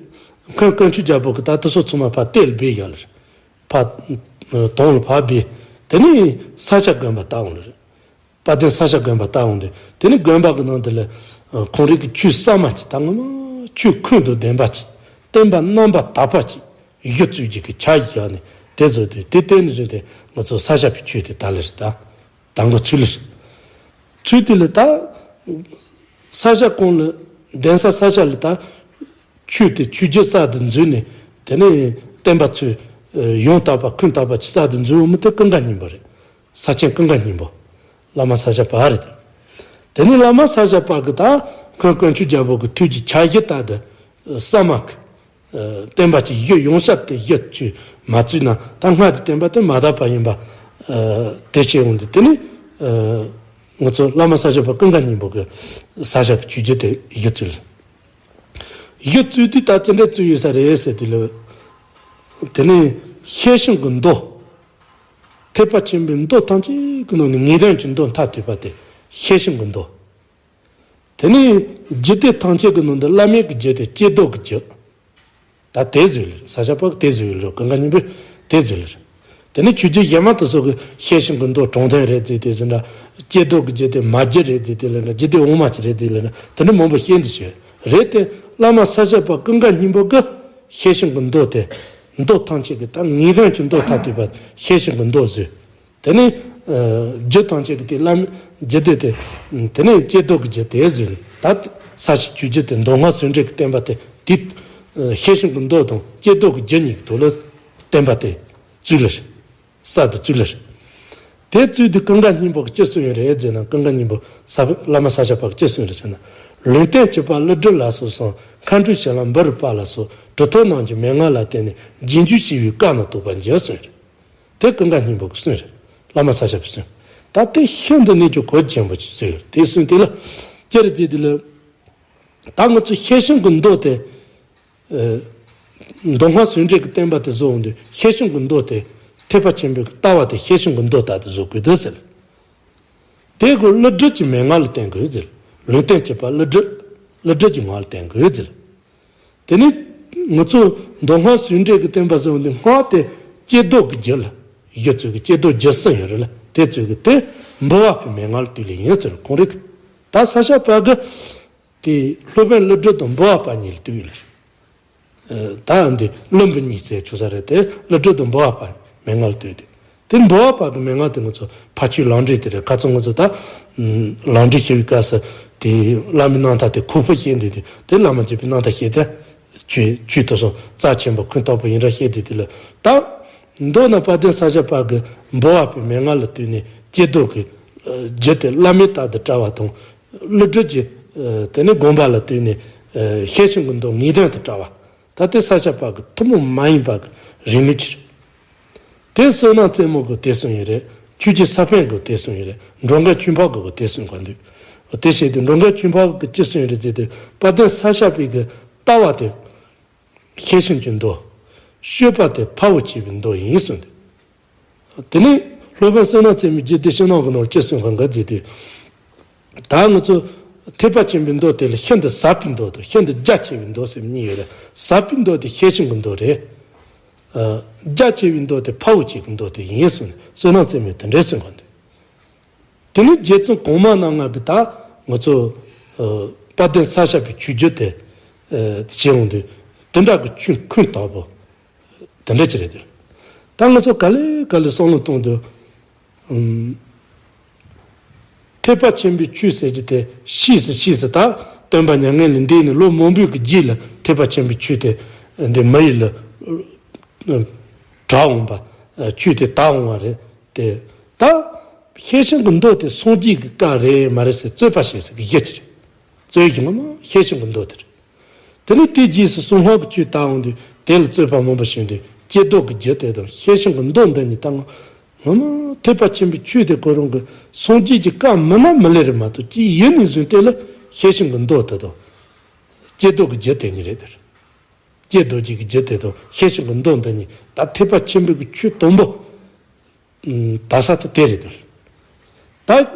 འཁོན་དཀོན་མཆོག་རྒྱལ་པོ་གི་ད་དེ་ཚོ་ཚང་མ་ཕར་གཏད་ལ་སྦས་ཡོད་ལེ་རེད། ཕར་དོང་ལ་ཕར་སྦས། དེ་ནས་ས་སྐྱ་དགོན་པ་བཏགས་འོང་ལེ་རེད། དཔལ་ལྡན་ས་སྐྱ་དགོན་པ་བཏགས་འོང་དུས་དེ་ནི་དགོན་པ་གི་ནང་དུ་ལ་ཁོང་རང་གི་ཆོས་གསར་མ་ཅིག་ད་སྔ་མ་ཆོས་ཁུངས་དང་ལྡན་པ་ཅིག་བསྟན་པ་རྣམ་པར་དག་པ་ཅིག་གཞི་བཙུགས་རྒྱུ་གི་ཆ་བཞག་ནས་དེ་བཟོ་དུས་དེ་བརྟེན་ནས་བཟོས་ཏེ་ང་ཚོ་ས་སྐྱ་པའི་ཆོས་དེ་ད་ལེ་རེད། ད་དང་པོ་ཚུལ་ལེ་རེད། ཚུལ་དེ་ལ་ད་ས་སྐྱ་གོང་ལ་གདན་ས་ས་སྐྱ་ལ་ད་ཆོས་དེ་ཆོས་བརྒྱུད་གསར་དུ་འཛུགས་ནས་དེ་ནས་བསྟན་པ་ཚོས་ཡང་དག་པ་ཁུངས་དག་པ་ཅིག་གསར་དུ་འཛུགས་འོང་མི་དེ་ཀུན་དགའ་སྙིང་པོ་རེད། ས་ཆེན་ཀུན་དགའ་སྙིང་པོ། བླ་མ་ས་སྐྱ་པ་རེད། དེ་ནས་བླ་མ་ས་སྐྱ་པ་གི་ད་འཁོན་དཀོན་མཆོག་རྒྱལ་པོ་གི་ཐུགས་ཀྱི་འཆར་གཞི་ལྟར་དུ་གསར་མ་གི་བསྟན་པ་གི་གཞི་ཡོངས་ཁྱབ་དེ་གཞི་བཅུ་མ་བཙུགས་ན་ད་སྔར་གྱི་བསྟན་པ་དེ་མ་དག་པ་ཡིན་པ་དེ་བཤད་འོང་དུས་དེ་ནས་ང་ཚོ་བླ་མ་ས་སྐྱ་པ་ཀུན་དགའ་སྙིང་པོ་གི་ས་སྐྱ་པའི་ཆོས་བརྒྱུད་དེ་གཞི་བཙུགས་ལ། གཞི་བཙུགས་དུས་ད་ཅི་འདྲ་བཙུགས་ཡོད་ས་རེད་ཟེར་དུས་ལ། དེ་ནས་ཤེར་ཕྱིན་གྱི་མདོ། ཐེག་པ་ཆེན་པོའི་མདོ་ཐམས་ཅད་ཀྱི་ནང་ནས་ངེས་དོན་གྱི་མདོ་མཐར་ཐུག་པ་དེ་ཤེར་ཕྱིན་གྱི་མདོ། དེ་ནས་རྒྱུད་སྡེ་ཐམས་ཅད་ཀྱི་ནང་དུ་བླ་མེད་ཀྱི་རྒྱུད་དེ་བསྐྱེད་རྫོགས་ཀྱི་རྒྱུད། ད་དེ་བཟོས་ལེ་རེད། ས་སྐྱ་པ་གི་དེ་བཟོས་ཡོད་ལེ་རེད། ཀུན་དགའ་སྙིང་པོས་དེ་བཟོས་ལེ་རེད། དེ་ནས་ཆོས་བརྒྱུད་གཞན་མ་དེ་ཚོ་གི་ཤེར་ཕྱིན་གྱི་མདོ་གྲོང་སྡེ་རེད་ཟེར་དེ་ཟེར་འདྲ། བསྐྱེད་རྫོགས་ཀྱི་རྒྱུད་དེ་མ་རྒྱུད་རེད་ཟེར་དེ་ལེ་འདྲ། རྒྱུད་སྡེ་འོག་མ་ཅིག་རེད་ཟེར་ལེ་འདྲ། དེ་འདྲ་མང་པོ་བཤད་འདུག་ཟེར། རེད་དེ་བླ་མ་ས་སྐྱ་པ་ཀུན་དགའ་སྙིང་པོ་གི་ཤེར་ཕྱིན་གྱི་མདོ་དེ་མདོ་ཐམས་ཅད་ཀྱི་ད་ངེས་དོན་གྱི་མདོ་མཐར་ཐུག་པ་ཤེར་ཕྱིན་གྱི་མདོ་བཟོས། དེ་ནས་རྒྱུད་ཐམས་ཅད་ཀྱི་དེ་བླ་མེད་རྒྱུད་སྡེ་དེ་དེ་ནས་བསྐྱེད་རྫོགས་ཀྱི་རྒྱུད་དེ་བཟོས་ནས་ད་ས་སྐྱ་ཆོས་བརྒྱུད་དེ་མདོ་སྔགས་ཟུང་འབྲེལ་གྱི་བསྟན་པ་དེ་དེ་ཤེར་ཕྱིན་གྱི་མདོ་དང་བསྐྱེད་རྫོགས་ཀྱི་རྒྱུད་གཉིས་ཀྱི་ཐོག་ལ་བསྟན་པ་དེ་བཙུགས་ལེ་རེད། གསར་དུ་བཙུགས་ལེ་རེད། དེ་བཙུགས་དུས་ཀུན་དགའ་སྙིང་པོ་གིས་ཅི་གསུངས་ཡོད་རེད་ཟེར་ན། ཀུན་དགའ་སྙིང་པོ་ས་བླ་མ་ས་སྐྱ་པ་གིས་ཅི་གསུངས་ཡོད་རེད་ཟེར་ན། ལུང་བསྟན་གྱི་བར་ཀླུ་སྒྲུབ་ལ་སོགས་གསུངས། མཁའ་འགྲོའི་ཞལ་ལ་འབུམ་རུ་པ་ལ་སོགས། གྲུབ་ཐོབ་རྣམས་ཀྱི་མན་ངག་ལ་བརྟེན་ནས། རྗེས་འཇུག་ཞི་བའི་བཀའ་རྣམས་རྟོགས་པར་འགྱུར་གསུངས་ཡོད་རེད། དེ་ཀུན་དགའ་སྙིང་པོ་གིས་གསུངས་རེད། བླ་མ་ས་སྐྱ་པས་གསུངས། ད་དེ་ཤིན་ཏུ་གནད་ཀྱང་གལ་ཆེན་པོ་ཅིག་བཟོས་ཡོད་རེད། དེ་གསུངས་དེ་ལ་ཅི་རེད་ཟེར་དུས་ལ། ད་ང་ཚོ་ཤེར་ཕྱིན་གྱི་མདོ་དེ། ཨ། མདོ་སྔགས་ཟུང་འབྲེལ་གྱི་བསྟན་པ་དེ་བཟོ་འོང་དུས་ཤེར་ཕྱིན་གྱི་མདོ་དེ་ཐེག་པ་ཆེན་པོའི་ལྟ་བ་དེ་ཤེར་ཕྱིན་གྱི་མདོ་ལྟར་དུ་བཟོ་དགོས་འདུག་ཟེར། དེ་ཀླུ་སྒྲུབ་ཀྱི་མན་ངག་ལ་བརྟེན་དགོས་ཟེར། ལུང་བསྟན་གྱི་བར་ཀླུ་སྒྲུབ། ཀླུ་སྒྲུབ་ཀྱི་ངག་ལ་བརྟེན་དགོས་ཟེར། དེ་ནས་ང་ཚོ་མདོ་སྔགས་ཟུང་འབྲེལ་གྱི་བསྟན་པ་བཟོ་འོང་དུས་སྔགས་དེ་བསྐྱེད་རྫོགས་ཀྱི་རྒྱུད་ལ་གཞི་བཙུགས་ཀྱི་བསྐྱེད་རྫོགས་རྒྱུད་གསུམ་ཡོད་རེད་ལ། དེ་བཙུགས་ཀྱི་དེ་འབུལ་བ་པའི་མན་ངག་ལ་བཏུས་ལེ་ཡིན་ཟེར། ཁོང་རིགས་ད་ས་སྐྱ་པ་གི་དེ་སློབ་དཔོན་ཀླུ་སྒྲུབ་དང་འབུལ་བ་པ་གཉིས་ལ་བཏུས་ལེ། ཨ། ད་འདི་ཀླུ་འབུལ་གཉིས་ཟེར་ཆོག་ས་རེད་དེ། ཀླུ་སྒྲུབ་དང་འབུལ་བ་པ་མན་ངག་ལ་བཏུས་ཏེ། དེ་འབུལ་བ་པ་གི་མན་ངག་དེ་ང་ཚོ་ཕ་ཆོས་ལམ་འབྲས་དེ་རེད། ཁ་ཚོ་ང་ཚོ་ད་ལམ་འབྲས་ཞུ་བའི་སྐབས་སུ་དེ་བླ་མའི་རྣམ་ཐར་དེ་ཁོ་བོས་བཤད་འདུག་དེ། དེ་བླ་མ་བརྒྱུད་པའི་རྣམ་ཐར་བཤད་དེ། ཆོས་ཆོས་དེ་ཚོ་རྩ་ཆེན་པོ་ཁུངས་དག་པོ་ཡིན་ར་བཤད་དེ། དེ་ལ་ད་མདོར་ན་དཔལ་ལྡན་ས་སྐྱ་པ་གི་འབུལ་བ་པའི་མན་ངག་ལ་བཏུས་ནས་བསྐྱེད་རྫོགས་ཀྱི་ རྒྱུ་དེ་བླ་མའི་ལྟར་དུ་བཀྲལ་བ་དང་། ཀླུ་སྒྲུབ་ཀྱི་དེ་ནས་དགོངས་པ་ལ་ལྟོས་ནས་ཤེར་ཕྱིན་གྱི་མདོ་ངེས་དོན་དུ་བཀྲལ་བ། ད་དེ་ས་སྐྱ་པ་གི་ཐུན་མོང་མ་ཡིན་པ་གི་རིང་ལུགས་ཅིག་རེད། དེ་བསོད་ནམས་རྩེ་མོ་གིས་དེ་གསུངས་ཡོད་རེད། ཆོས་རྗེ་ས་པཎ་གིས་དེ་གསུངས་ཡོད་རེད། འགྲོ་མགོན་ཆོས་འཕགས་གིས་དེ་གསུངས་ག་འདུག་དེ་བྱས་ཏེ་འགྲོ་མགོན་ཆོས་འཕགས་གིས་ཅི་གསུངས་ཡོད་རེད་ཟེར་དུས། དཔལ་ལྡན་ས་སྐྱ་པའི་གི་ལྟ་བ་དེ་ཤེར་ཕྱིན་གྱི་མདོ། སྤྱོད་པ་དེ་འཕགས་པོ་སྐྱེས་པའི་མདོ་ཡིན་གསུངས་ཏེ། དེ་ནས་སློབ་དཔོན་བསོད་ནམས་རྩེ་མོས་རྒྱུད་སྡེ་ཕྱི་ནང་གི་ནང་ལ་ཅི་གསུངས་ག་འགའ་ཟེར་དུས། ད་ང་ཚོ་ཐེག་པ་ཆེན་པོའི་མདོ་དེ་ལ་ཤིན་ཏུ་ཟབ་པའི་མདོ་དང་ཤིན་ཏུ་རྒྱ་ཆེ་བའི་མདོ་ཟེར་གཉིས་ཡོད་རེད། ཟབ་པའི་མདོ་དེ་ཤེར་ཕྱིན་གྱི་མདོ་རེད། ཨ། རྒྱ་ཆེ་བའི་མདོ་དེ་འཕགས་པོ་སྐྱེས་ཀྱི་མདོ་དེ་ཡིན་གསུངས་ནས་བསོད་ནམས་རྩེ་མོས་དེ་འདྲས་གསུངས་ག་འདུག་དེ་ནས་རྗེ་བཙུན་གོང་མ་རྣམ་ལྔ་གིས་ད་ང་ཚོ་ཨ་དཔལ་ལྡན་ས་སྐྱ་པའི་ཆོས་བརྒྱུད་དེ་ཨ་བྱས་འོང་དུས། དེ་འདྲ་གི་ཆོས་ཁུངས་དག་པོ་དེ་འདྲ་ཅིག་རེད་དེ། ད་ང་ཚོ་ག་ལེ་ག་ལེ་བསམ་བློ་གཏོང་དུས། ཨམ། ཐེག་པ་ཆེན་པོའི་ཆོས་ཟེར་གྱི་དེ་ཤེས་སུ་ཤེས་སུ། ད་སྟོན་པ་མྱ་ངན་ལས་འདས་ནས་ལོ་མང་པོའི་གི་རྗེས་ལ་ཐེག་པ་ཆེན་པོའི་ཆོས་དེ་འདི་མི་ཡུལ་ལ་གྲགས་འོང་བ། ཆོས་དེ་དར་འོང་བ་རེད་དེ། ད་ཤེར་ཕྱིན་གྱི་མདོ་དེ་སངས་རྒྱས་ཀྱི་བཀའ་རེད་མ་རེད་ཟེར་རྩོད་པ་བྱེད་སའི་གི་གཞི་ཅིག་རེད། རྩོད་གཞི་ངོ་མ་ཤེར་ཕྱིན་གྱི་མདོ་དེ་རེད། དེ་ནས་དེའི་རྗེས་སུ་གསང་སྔགས་ཀྱི་ཆོས་དར་འོང་དུས། དེ་ལ་རྩོད་པ་མང་པོ་བྱུང་དུས། ཀྱེ་རྡོར་གྱི་རྒྱུད་དེ་དང་ཤེར་ཕྱིན་གྱི་མདོ་འདི་གཉིས་ད་ངོ་མ་ཐེག་པ་ཆེན་པོའི་ཆོས་དེ་ཁོ་རང་གི་སངས་རྒྱས་ཀྱི་བཀའ་མིན་ན་མི་ལེ་རེད་མ་གཏོགས། ཅི་ཡིན་ནས་བཟུང་དེ་ལ་ཤེར་ཕྱིན་གྱི་མདོ་དེ་དང་། ཀྱེ་རྡོར་གྱི་རྒྱུད་དེ་གཉིས་རེད་དེ། ཀྱེ་རྡོ་རྗེ་གི་རྒྱུད་དེ་དང་ཤེར་ཕྱིན་གྱི་མདོ་འདི་གཉིས་ད་ཐེག་པ་ཆེན་པོའི་གི་ཆོས་དང་པོ་དར་ས་དེ་དེ་རེད་དེ། ད་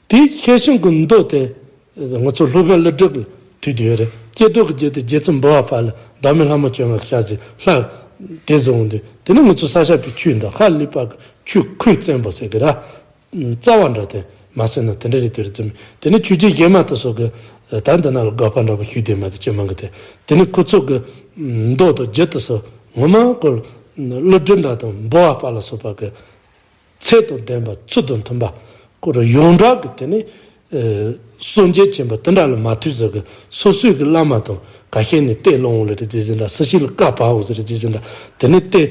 དེ་ཤེར་ཕྱིན་གྱི་མདོ་དེ་ང་ཚོ་སློབ་དཔོན་ཀླུ་སྒྲུབ་ལ་ཐུག་དེ་ཡོད་རེད། ཀྱེ་རྡོར་གྱི་རྒྱུད་དེ་རྗེ་བཙུན་འབུལ་བ་པ་ལ་བདག་མེད་ལྷ་མོ་བཅོ་ལྔ་ཤར་ཟེར་ལྷ་དེ་བཟུང་དུས། དེ་ནས་ང་ཚོ་ས་སྐྱ་པའི་ཆོས་འདི་ཧ་ལས་པ་གི་ཆོས་ཁུངས་བཙན་པོ་ཟེར་གི་ར། རྩ་བ་འདྲ་དེ་མ་སོན་ན་དེ་འདྲ་རེད་དེ་རེད་ཙམ། དེ་ནས་ཆོས་རྗེ་གཞན་མ་དེ་ཚོ་གི་ད་འདི་ན་ལ་དགག་པ་འདྲ་པོ་ཞུས་དེ་མ་དེ་ཅི་མང་གི་དེ། དེ་ནས་ཁོ་ཚོ་གི་མདོ་དང་རྒྱུད་དེ་ཚོ་ངོ་མ་ཁོ་ཀླུ་སྒྲུབ་འདྲ་དང་འབུལ་བ་པ་ལ་སོགས་པ་གི་ཚད་དང་ལྡན་པ་ཚུལ་དང་མཐུན་པ་ཁོ་རང་ཡོངས་གྲགས་ཀྱི་དེ་ནས་སངས་རྒྱས་ཆེན་པོ་དེ་འདྲ་ལ་མ་ཐུག་ཟེར་གི། སོ་སོའི་གི་བླ་མ་དང་ཁ་ཤས་ནས་གཏེར་བླངས་ལ་རེད་ཟེར་ཟིན་འདྲ། སུ་ཞིག་ལ་བཀའ་ཕབ་ཟེར་རེད་ཟེར་ཟིན་འདྲ། དེ་ནས་གཏེར་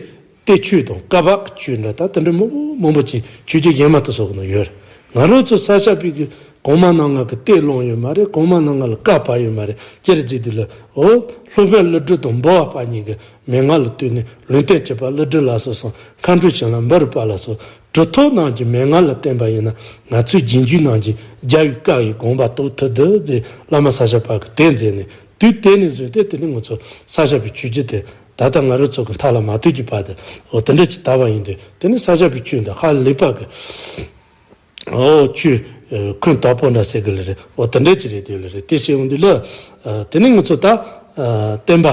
གཏེར་ཆོས་དང་བཀའ་བབས་ཀྱི་ཆོས་འདྲ་ད་དེ་འདྲ་མང་པོ་མང་པོ་ཅིག་ཆོས་རྗེ་གཞན་མ་དེ་ཚོ་གི་ནང་ཡོད་རེད། ང་རང་ཚོ་ས་སྐྱ་པའི་གི་གོང་མ་རྣམ་ལྔ་གི་གཏེར་བླངས་ཡོད་མ་རེད། གོང་མ་རྣམ་ལྔ་ལ་བཀའ་ཕབ་ཡོད་མ་རེད། ཅི་རེད་ཟེར་དུས་ལ། འོ། སློབ་དཔོན་ཀླུ་སྒྲུབ་དང་འབུལ་བ་པ་གཉིས་ཀྱི་མན་ངག་ལ་ལྟོས་ནས་ལུང་བསྟན་གྱི་བ་ཀླུ་སྒྲུབ་ལ་སོགས་སམ། མཁའ་འགྲོའི་བྱིན་རླབས་འབུམ་རིག་པ་ལ་སོགས་གྲུབ་ཐོབ་རྣམས་ཀྱི་མན་ངག་ལ་བརྟེན་པ་ཡིན་ན། ང་ཚོའི་རྗེས་འཇུག་རྣམས་ཀྱིས་རྒྱལ་བའི་བཀའ་ཡི་དགོངས་པ་རྟོགས་ཐུབ་འདུག་ཟེར་བླ་མ་ས་སྐྱ་པ་གིས་དེ་མཛད་ནས། དུས་དེ་ནས་བཟུང་སྟེ་དེ་ནས་ང་ཚོ་ས་སྐྱ་པའི་ཆོས་བརྒྱུད་དེ་ད་ལྟ་ང་རང་ཚོ་གི་མཐའ་ལ་མ་ཐུག་གི་བར་དུ། འོ། དེ་འདྲ་ཅིག་དར་བ་ཡིན་དུས། དེ་ནས་ས་སྐྱ་པའི་ཆོས་འདི་ཧ་ལས་པ་གི། འོ། ཆོས་ཁུངས་དག་པོ་འདྲ་ཟེར་གི་ལ་རེད། འོ། དེ་འདྲ་ཅིག་རེད་དེ་ལ་རེད། དེ་བྱས་འོང་དུས་ལ། དེ་ནས་ང་ཚོ་ད་བསྟན་པ་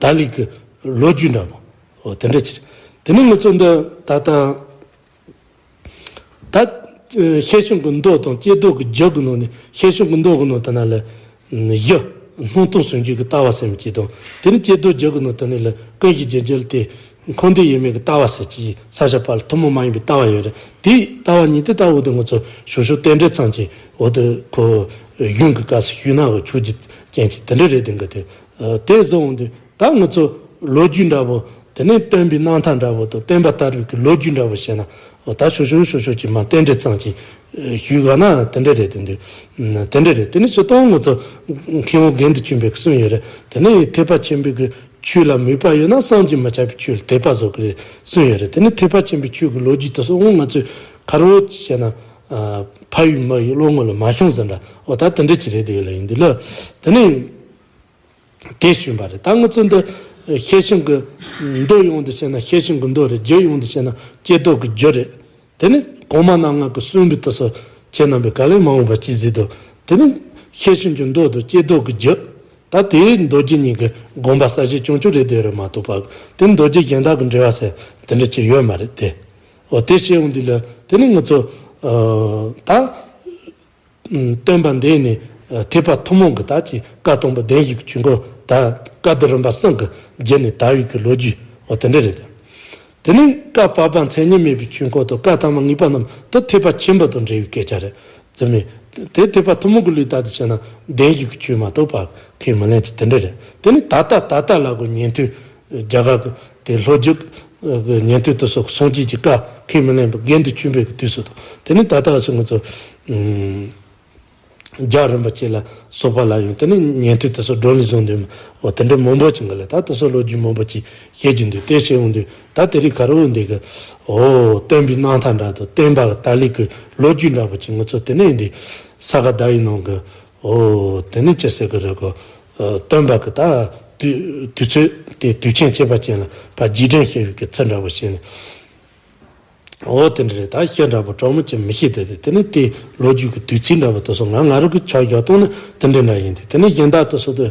ད་ལི་གི་ལོ་རྒྱུས་འདྲ་པོ། འོ། དེ་འདྲ་ཅིག་རེད། དེ་ནས་ང་ཚོ་འདི་ད་ལྟ། ད་ཤེར་ཕྱིན་གྱི་མདོ་དང་ཀྱེ་རྡོར་གྱི་རྒྱུད་ཀྱི་ནང་ནས། ཤེར་ཕྱིན་གྱི་མདོ་གི་ནང་དེ་ན་ལ་གཞི་སྣང་སྟོང་ཟུང་འཇུག་གི་ལྟ་བ་ཟེར་མི་གཅིག་དང་། དེ་ནས་ཀྱེ་རྡོར་རྒྱུད་ཀྱི་ནང་དེ་ནས་ལ་ཀུན་གཞི་རྗེས་འཇུག་དེ་འཁོར་འདས་ཡེངས་མེད་ཀྱི་ལྟ་བ་ཟེར་གྱི་ས་སྐྱ་པ་ལ་ཐུན་མོང་མ་ཡིན་པའི་ལྟ་བ་ཡོད་རེད། དེའི་ལྟ་བ་གཉིས་དེ་ད་འོ་དེ་ང་ཚོ་ཞོ་ཞོ་རྟེན་འབྲེལ་ཙམ་གྱི་འོ་དེ་ཁོ་གཞུང་གི་སྐབས་སུ་ཞུས་ན་འོ་ཆོག་རྒྱུ་རྐྱེན་གྱིས་དེ་འདྲ་རེད་དེ་འགའ་དེ། དེ་བཟོ་འོང་དུས་ད་ང་ཚོ་ལོ་རྒྱུས་འདྲ་པོ། དེ་ནས་སྟོན་པའི་རྣམ་ཐར་འདྲ་པོ་དང་བསྟན་པ་དར་བའི་གི་ལོ་རྒྱུས་འདྲ་པོ་བཤད་ན། འོ། ད་ཞོ་ཞོ་ཞོ་ཞོ་ཅིག་མ་རྟེན་འབྲེལ་ཙམ་གྱི་ཞུས་ག་ན་དེ་འདྲ་རེད་དེ་འདུག་དེ་འདྲ་རེད། དེ་ནས་སྤྱིར་བཏང་ང་ཚོ་མཁས་དབང་རྒན་དུ་བྱོན་པའི་གསུང་ཡོད་རེད། དེ་ནས་ཐེག་པ་ཆེན་པོའི་གི་ཆོས་ལ་མོས་པ་ཡོད་ན་བསམ་གྱིས་མི་ཁྱབ་པའི་ཆོས་ལ་དད་པ་བཟོ་གི་རེད་གསུང་ཡོད་རེད། དེ་ནས་ཐེག་པ་ཆེན་པོའི་ཆོས་ཀྱི་ལོ་རྒྱུས་དེ་ཚོ་འོང་ང་ཚོས་ཁ་རོ་བྱས་ན་ཕ་ཡུལ་མ་ཡུལ་བློ་ངོ་ལ་མ་ཤོང་ཟིན་འདྲ། འོ། ད་དེ་འདྲ་ཅིག་རེད་དེ་ཡོད་ལ་ཡིན་དུས་ལ། དེ་ནས། དེ་བྱུང་བ་རེད། ད་ང་ཚོ་འདི་ཤེར་ཕྱིན་གྱི་མདོ་ཡོང་དུ་བྱས་ན་ཤེར་ཕྱིན་གྱི་མདོ་རེད། རྒྱུད་ཡོང་དུ་བྱས་ན་ཀྱེ་རྡོར་གྱི་རྒྱུད་རེད། དེ་ནི་གོང་མ་རྣམ་ལྔ་གི་གསུངས་པའི་དུས་སུ་ཁྱེད་རྣམ་པས་ག་ལེ་མ་འོངས་པ་ཅི་ཟེར་དུ། དེ་ནི་ཤེར་ཕྱིན་གྱི་མདོ་དང་ཀྱེ་རྡོར་གྱི་རྒྱུད། ད་དེའི་མདོ་རྒྱུད་གཉིས་ཀྱི་དགོངས་པ་གསལ་བཤད་ཆུང་ཆུང་རེད་དེ་རེད་མ་གཏོགས་པ། དེ་མདོ་རྒྱུད་གཞན་དག་གི་འགྲེལ་བ་ཟེར་དེ་འདྲ་ཅིག་ཡོད་མ་རེད་དེ། འོ། དེ་བྱས་ཡོང་དུས་ལ་དེ་ནི་ང་ཚོ་ད། སྟོན་པ་འདས་ནས་ཐེག་པ་ཐུན་མོང་གི་ད་ཅི་བཀའ་དང་པོ་བདེན་བཞིའི་ཆོས་འཁོར། ད་བཀའ་བསྡུ་རིམ་པ་གསུམ་གྱི་རྒྱུད་ནས་དར་བའི་གི་ལོ་རྒྱུས། འོ། དེ་འདྲ་རེད། དེ་ནས་བཀའ་བར་པ་མཚན་ཉིད་མེད་པའི་ཆོས་འཁོར་དང་བཀའ་ཐ་མ་ངེས་པ་རྣམས་དེ་ཐེག་པ་ཆེན་པོ་དང་འབྲེལ་བའི་སྐད་ཆ་རེད་ཟེར་མི། དེ་ཐེག་པ་ཐུན་མོང་གི་ལུགས་ལྟར་དུ་བྱས་ན་བདེན་བཞིའི་ཆོས་མ་གཏོགས་པ་ཁས་མི་ལེན་གྱི་དེ་འདྲ་རེད། དེ་ནས་ད་ལྟ་ད་ལྟ་ལ་གོ་ཉན་ཐོས་རྒྱ་གར་གྱི་དེ་ལྷོ་རྒྱུད། ཉན་ཐོས་དེ་ཚོ་སངས་རྒྱས་ཀྱི་བཀའ་ཁས་མི་ལེན་པར་རྒན་དུ་ཆུད་པའི་དུས་སུ་དང་། དེ་ནས་ད་ལྟ་ཚོ་ང་ཚོ་རྒྱལ་བ་རིན་པོ་ཆེ་ལ་སོགས་པ་ལ་ཡང་དེ་ནས་ཉན་ཐོས་དེ་ཚོ་སྒྲོན་ལས་བཟུང་དུས། འོ་དེ་འདྲ་མང་པོ་ཅིག་གི་ལ་ད་དེ་ཚོ་ལོ་རྒྱུས་མང་པོ་ཅིག་བཤད་རྒྱུ་འདུག་དེ་བཤད་འོང་དུས་ད་དེ་རིང་ག་རེ་འོང་འདི་གི། འོ་སྟོན་པའི་རྣམ་ཐར་འདྲ་དང་བསྟན་པ་གི་ད་ལི་གི་ལོ་རྒྱུས་འདྲ་པོ་ཅིག་ང་ཚོ་དེ་ནས་འདི་ས་ག་ཟླ་བའི་ནང་གི། འོ་དེ་ནས་ཅི་ཟེར་གི་རེད་གོ། སྟོན་པ་གི་ད་དུས་དུས་ཚོད་དེ་དུས་ཆེན་བྱེད་པ་ཅན་ལ་ཕར་རྗེས་དྲན་བྱེད་པའི་གི་ཚུལ་འདྲ་པོ་བྱས་ནས། འོ་དེ་འདྲ་རེད། ད་ཤེས་འདྲ་པོ་སྤྲང་མོ་ཅིག་མི་ཤེས་དེ་དེ་དེ་ནས་དེ་ལོ་རྒྱུས་ཀྱི་དུས་ཚིགས་འདྲ་པོ་དེ་ཚོ་ང་ང་རང་གི་ཆ་བཞག་སྟངས་ནི་དེ་འདྲ་འདྲ་ཡིན་ཏེ། དེ་ནས་གཞན་དག་དེ་ཚོ་དེ་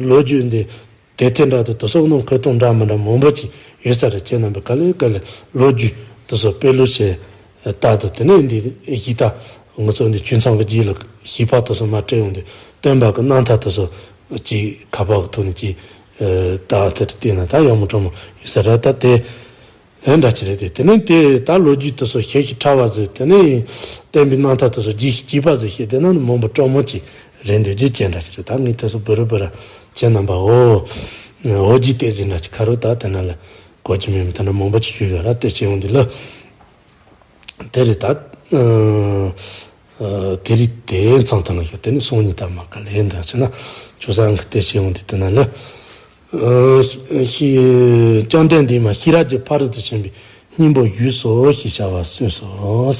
ལོ་རྒྱུས་འདི་དེ་དེ་འདྲ་དེ་དེ་ཚོ་ནང་འཁོད་སྟངས་འདྲ་མི་འདྲ་མང་པོ་ཅིག་ཡོད་ས་རེད། ཁྱེད་རྣམ་པས་ག་ལེ་ག་ལེ་ལོ་རྒྱུས་དེ་ཚོ་དཔེ་ལུགས་བྱས་ལྟ་དང་། དེ་ནས་འདི་གཞི་ད་ང་ཚོ་འདི་ཆོས་མཚམས་ཀྱི་རྗེས་ལ་ཞིབ་པ་དེ་ཚོ་མ་སྤྲད་འོང་དུས་སྟོན་པ་གི་རྣམ་ཐར་དེ་ཚོ་ཅིག་ཁ་པར་གི་ཐོག་ནས་ཅིག་ལྟ་དེར་བལྟས་ན་ད་ཡག་མོ་སྤྲང་མོ་ཡོད་ས་རེད། ད་དེ། ཨེ་འདྲ་ཅི་རེད་དེ། དེ་ནས་དེ་ད་ལོ་རྒྱུས་དེ་ཚོ་ཞིབ་ཞིབ་ཕྲ་བ་ཚོས་དེ་ནས་བསྟན་པའི་རྣམ་ཐར་དེ་ཚོ་རྒྱས་ཞིབ་རྒྱས་པ་ཚོས་བཤད་དེ་ན་མང་པོ་སྤྲང་མོ་ཅིག་རེད་འདོད་རྒྱུ་ཅན་འདྲ་ཅི་རེད། ད་ངས་དེ་ཚོ་བུ་རུ་བུ་ར་ཁྱེད་རྣམ་པ་འོ་འོ་ཇི་ལྟས་ཟིན་འདྲ་ཅི་ཁ་རུ་ད་དེ་ན་ལ་གོ་ཅི་མིན་དེ་འདྲ་མང་པོ་ཅིག་ཞུས་ཡོད་ར། དེ་བྱས་འོང་དུས་ལ་དེ་རེད་ད། དེ་རིགས་དེ་མཚམས་དང་ལ་ཞོག་དེ་ནི་སང་ཉིན་ད་མ་ག་ལས་འདི་ཕྱིན་ན་ཆུ་སང་གི་དེ་བྱས་འོང་དུས་དེ་ན་ལ། ཤི་བཅོམ་ལྡན་འདས་མ་ཤེས་རབ་ཀྱི་ཕ་རོལ་ཏུ་ཕྱིན་པའི་སྙིང་པོ་བཞུགས་སོ་ཞེས་བྱ་བ་གསུངས་སོ།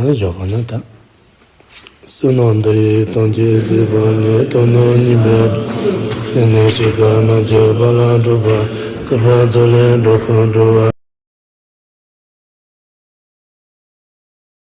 ད་ཞོག་པ་ན་ད། བསོད་ནམས་འདི་ཡིས་ཐམས་ཅད་གཟིགས་པ་ཉིད། ཐོབ་ནས་ཉེས་པའི་དགྲ། དེ་ནས་འཇིགས་དཀའ་རྣམས་ཀྱང་རྦ་རླབས་འཁྲུགས་པ། སྲིད་པ་མཚོ་ལས་འགྲོ་ཀུན་སྒྲོལ་བ།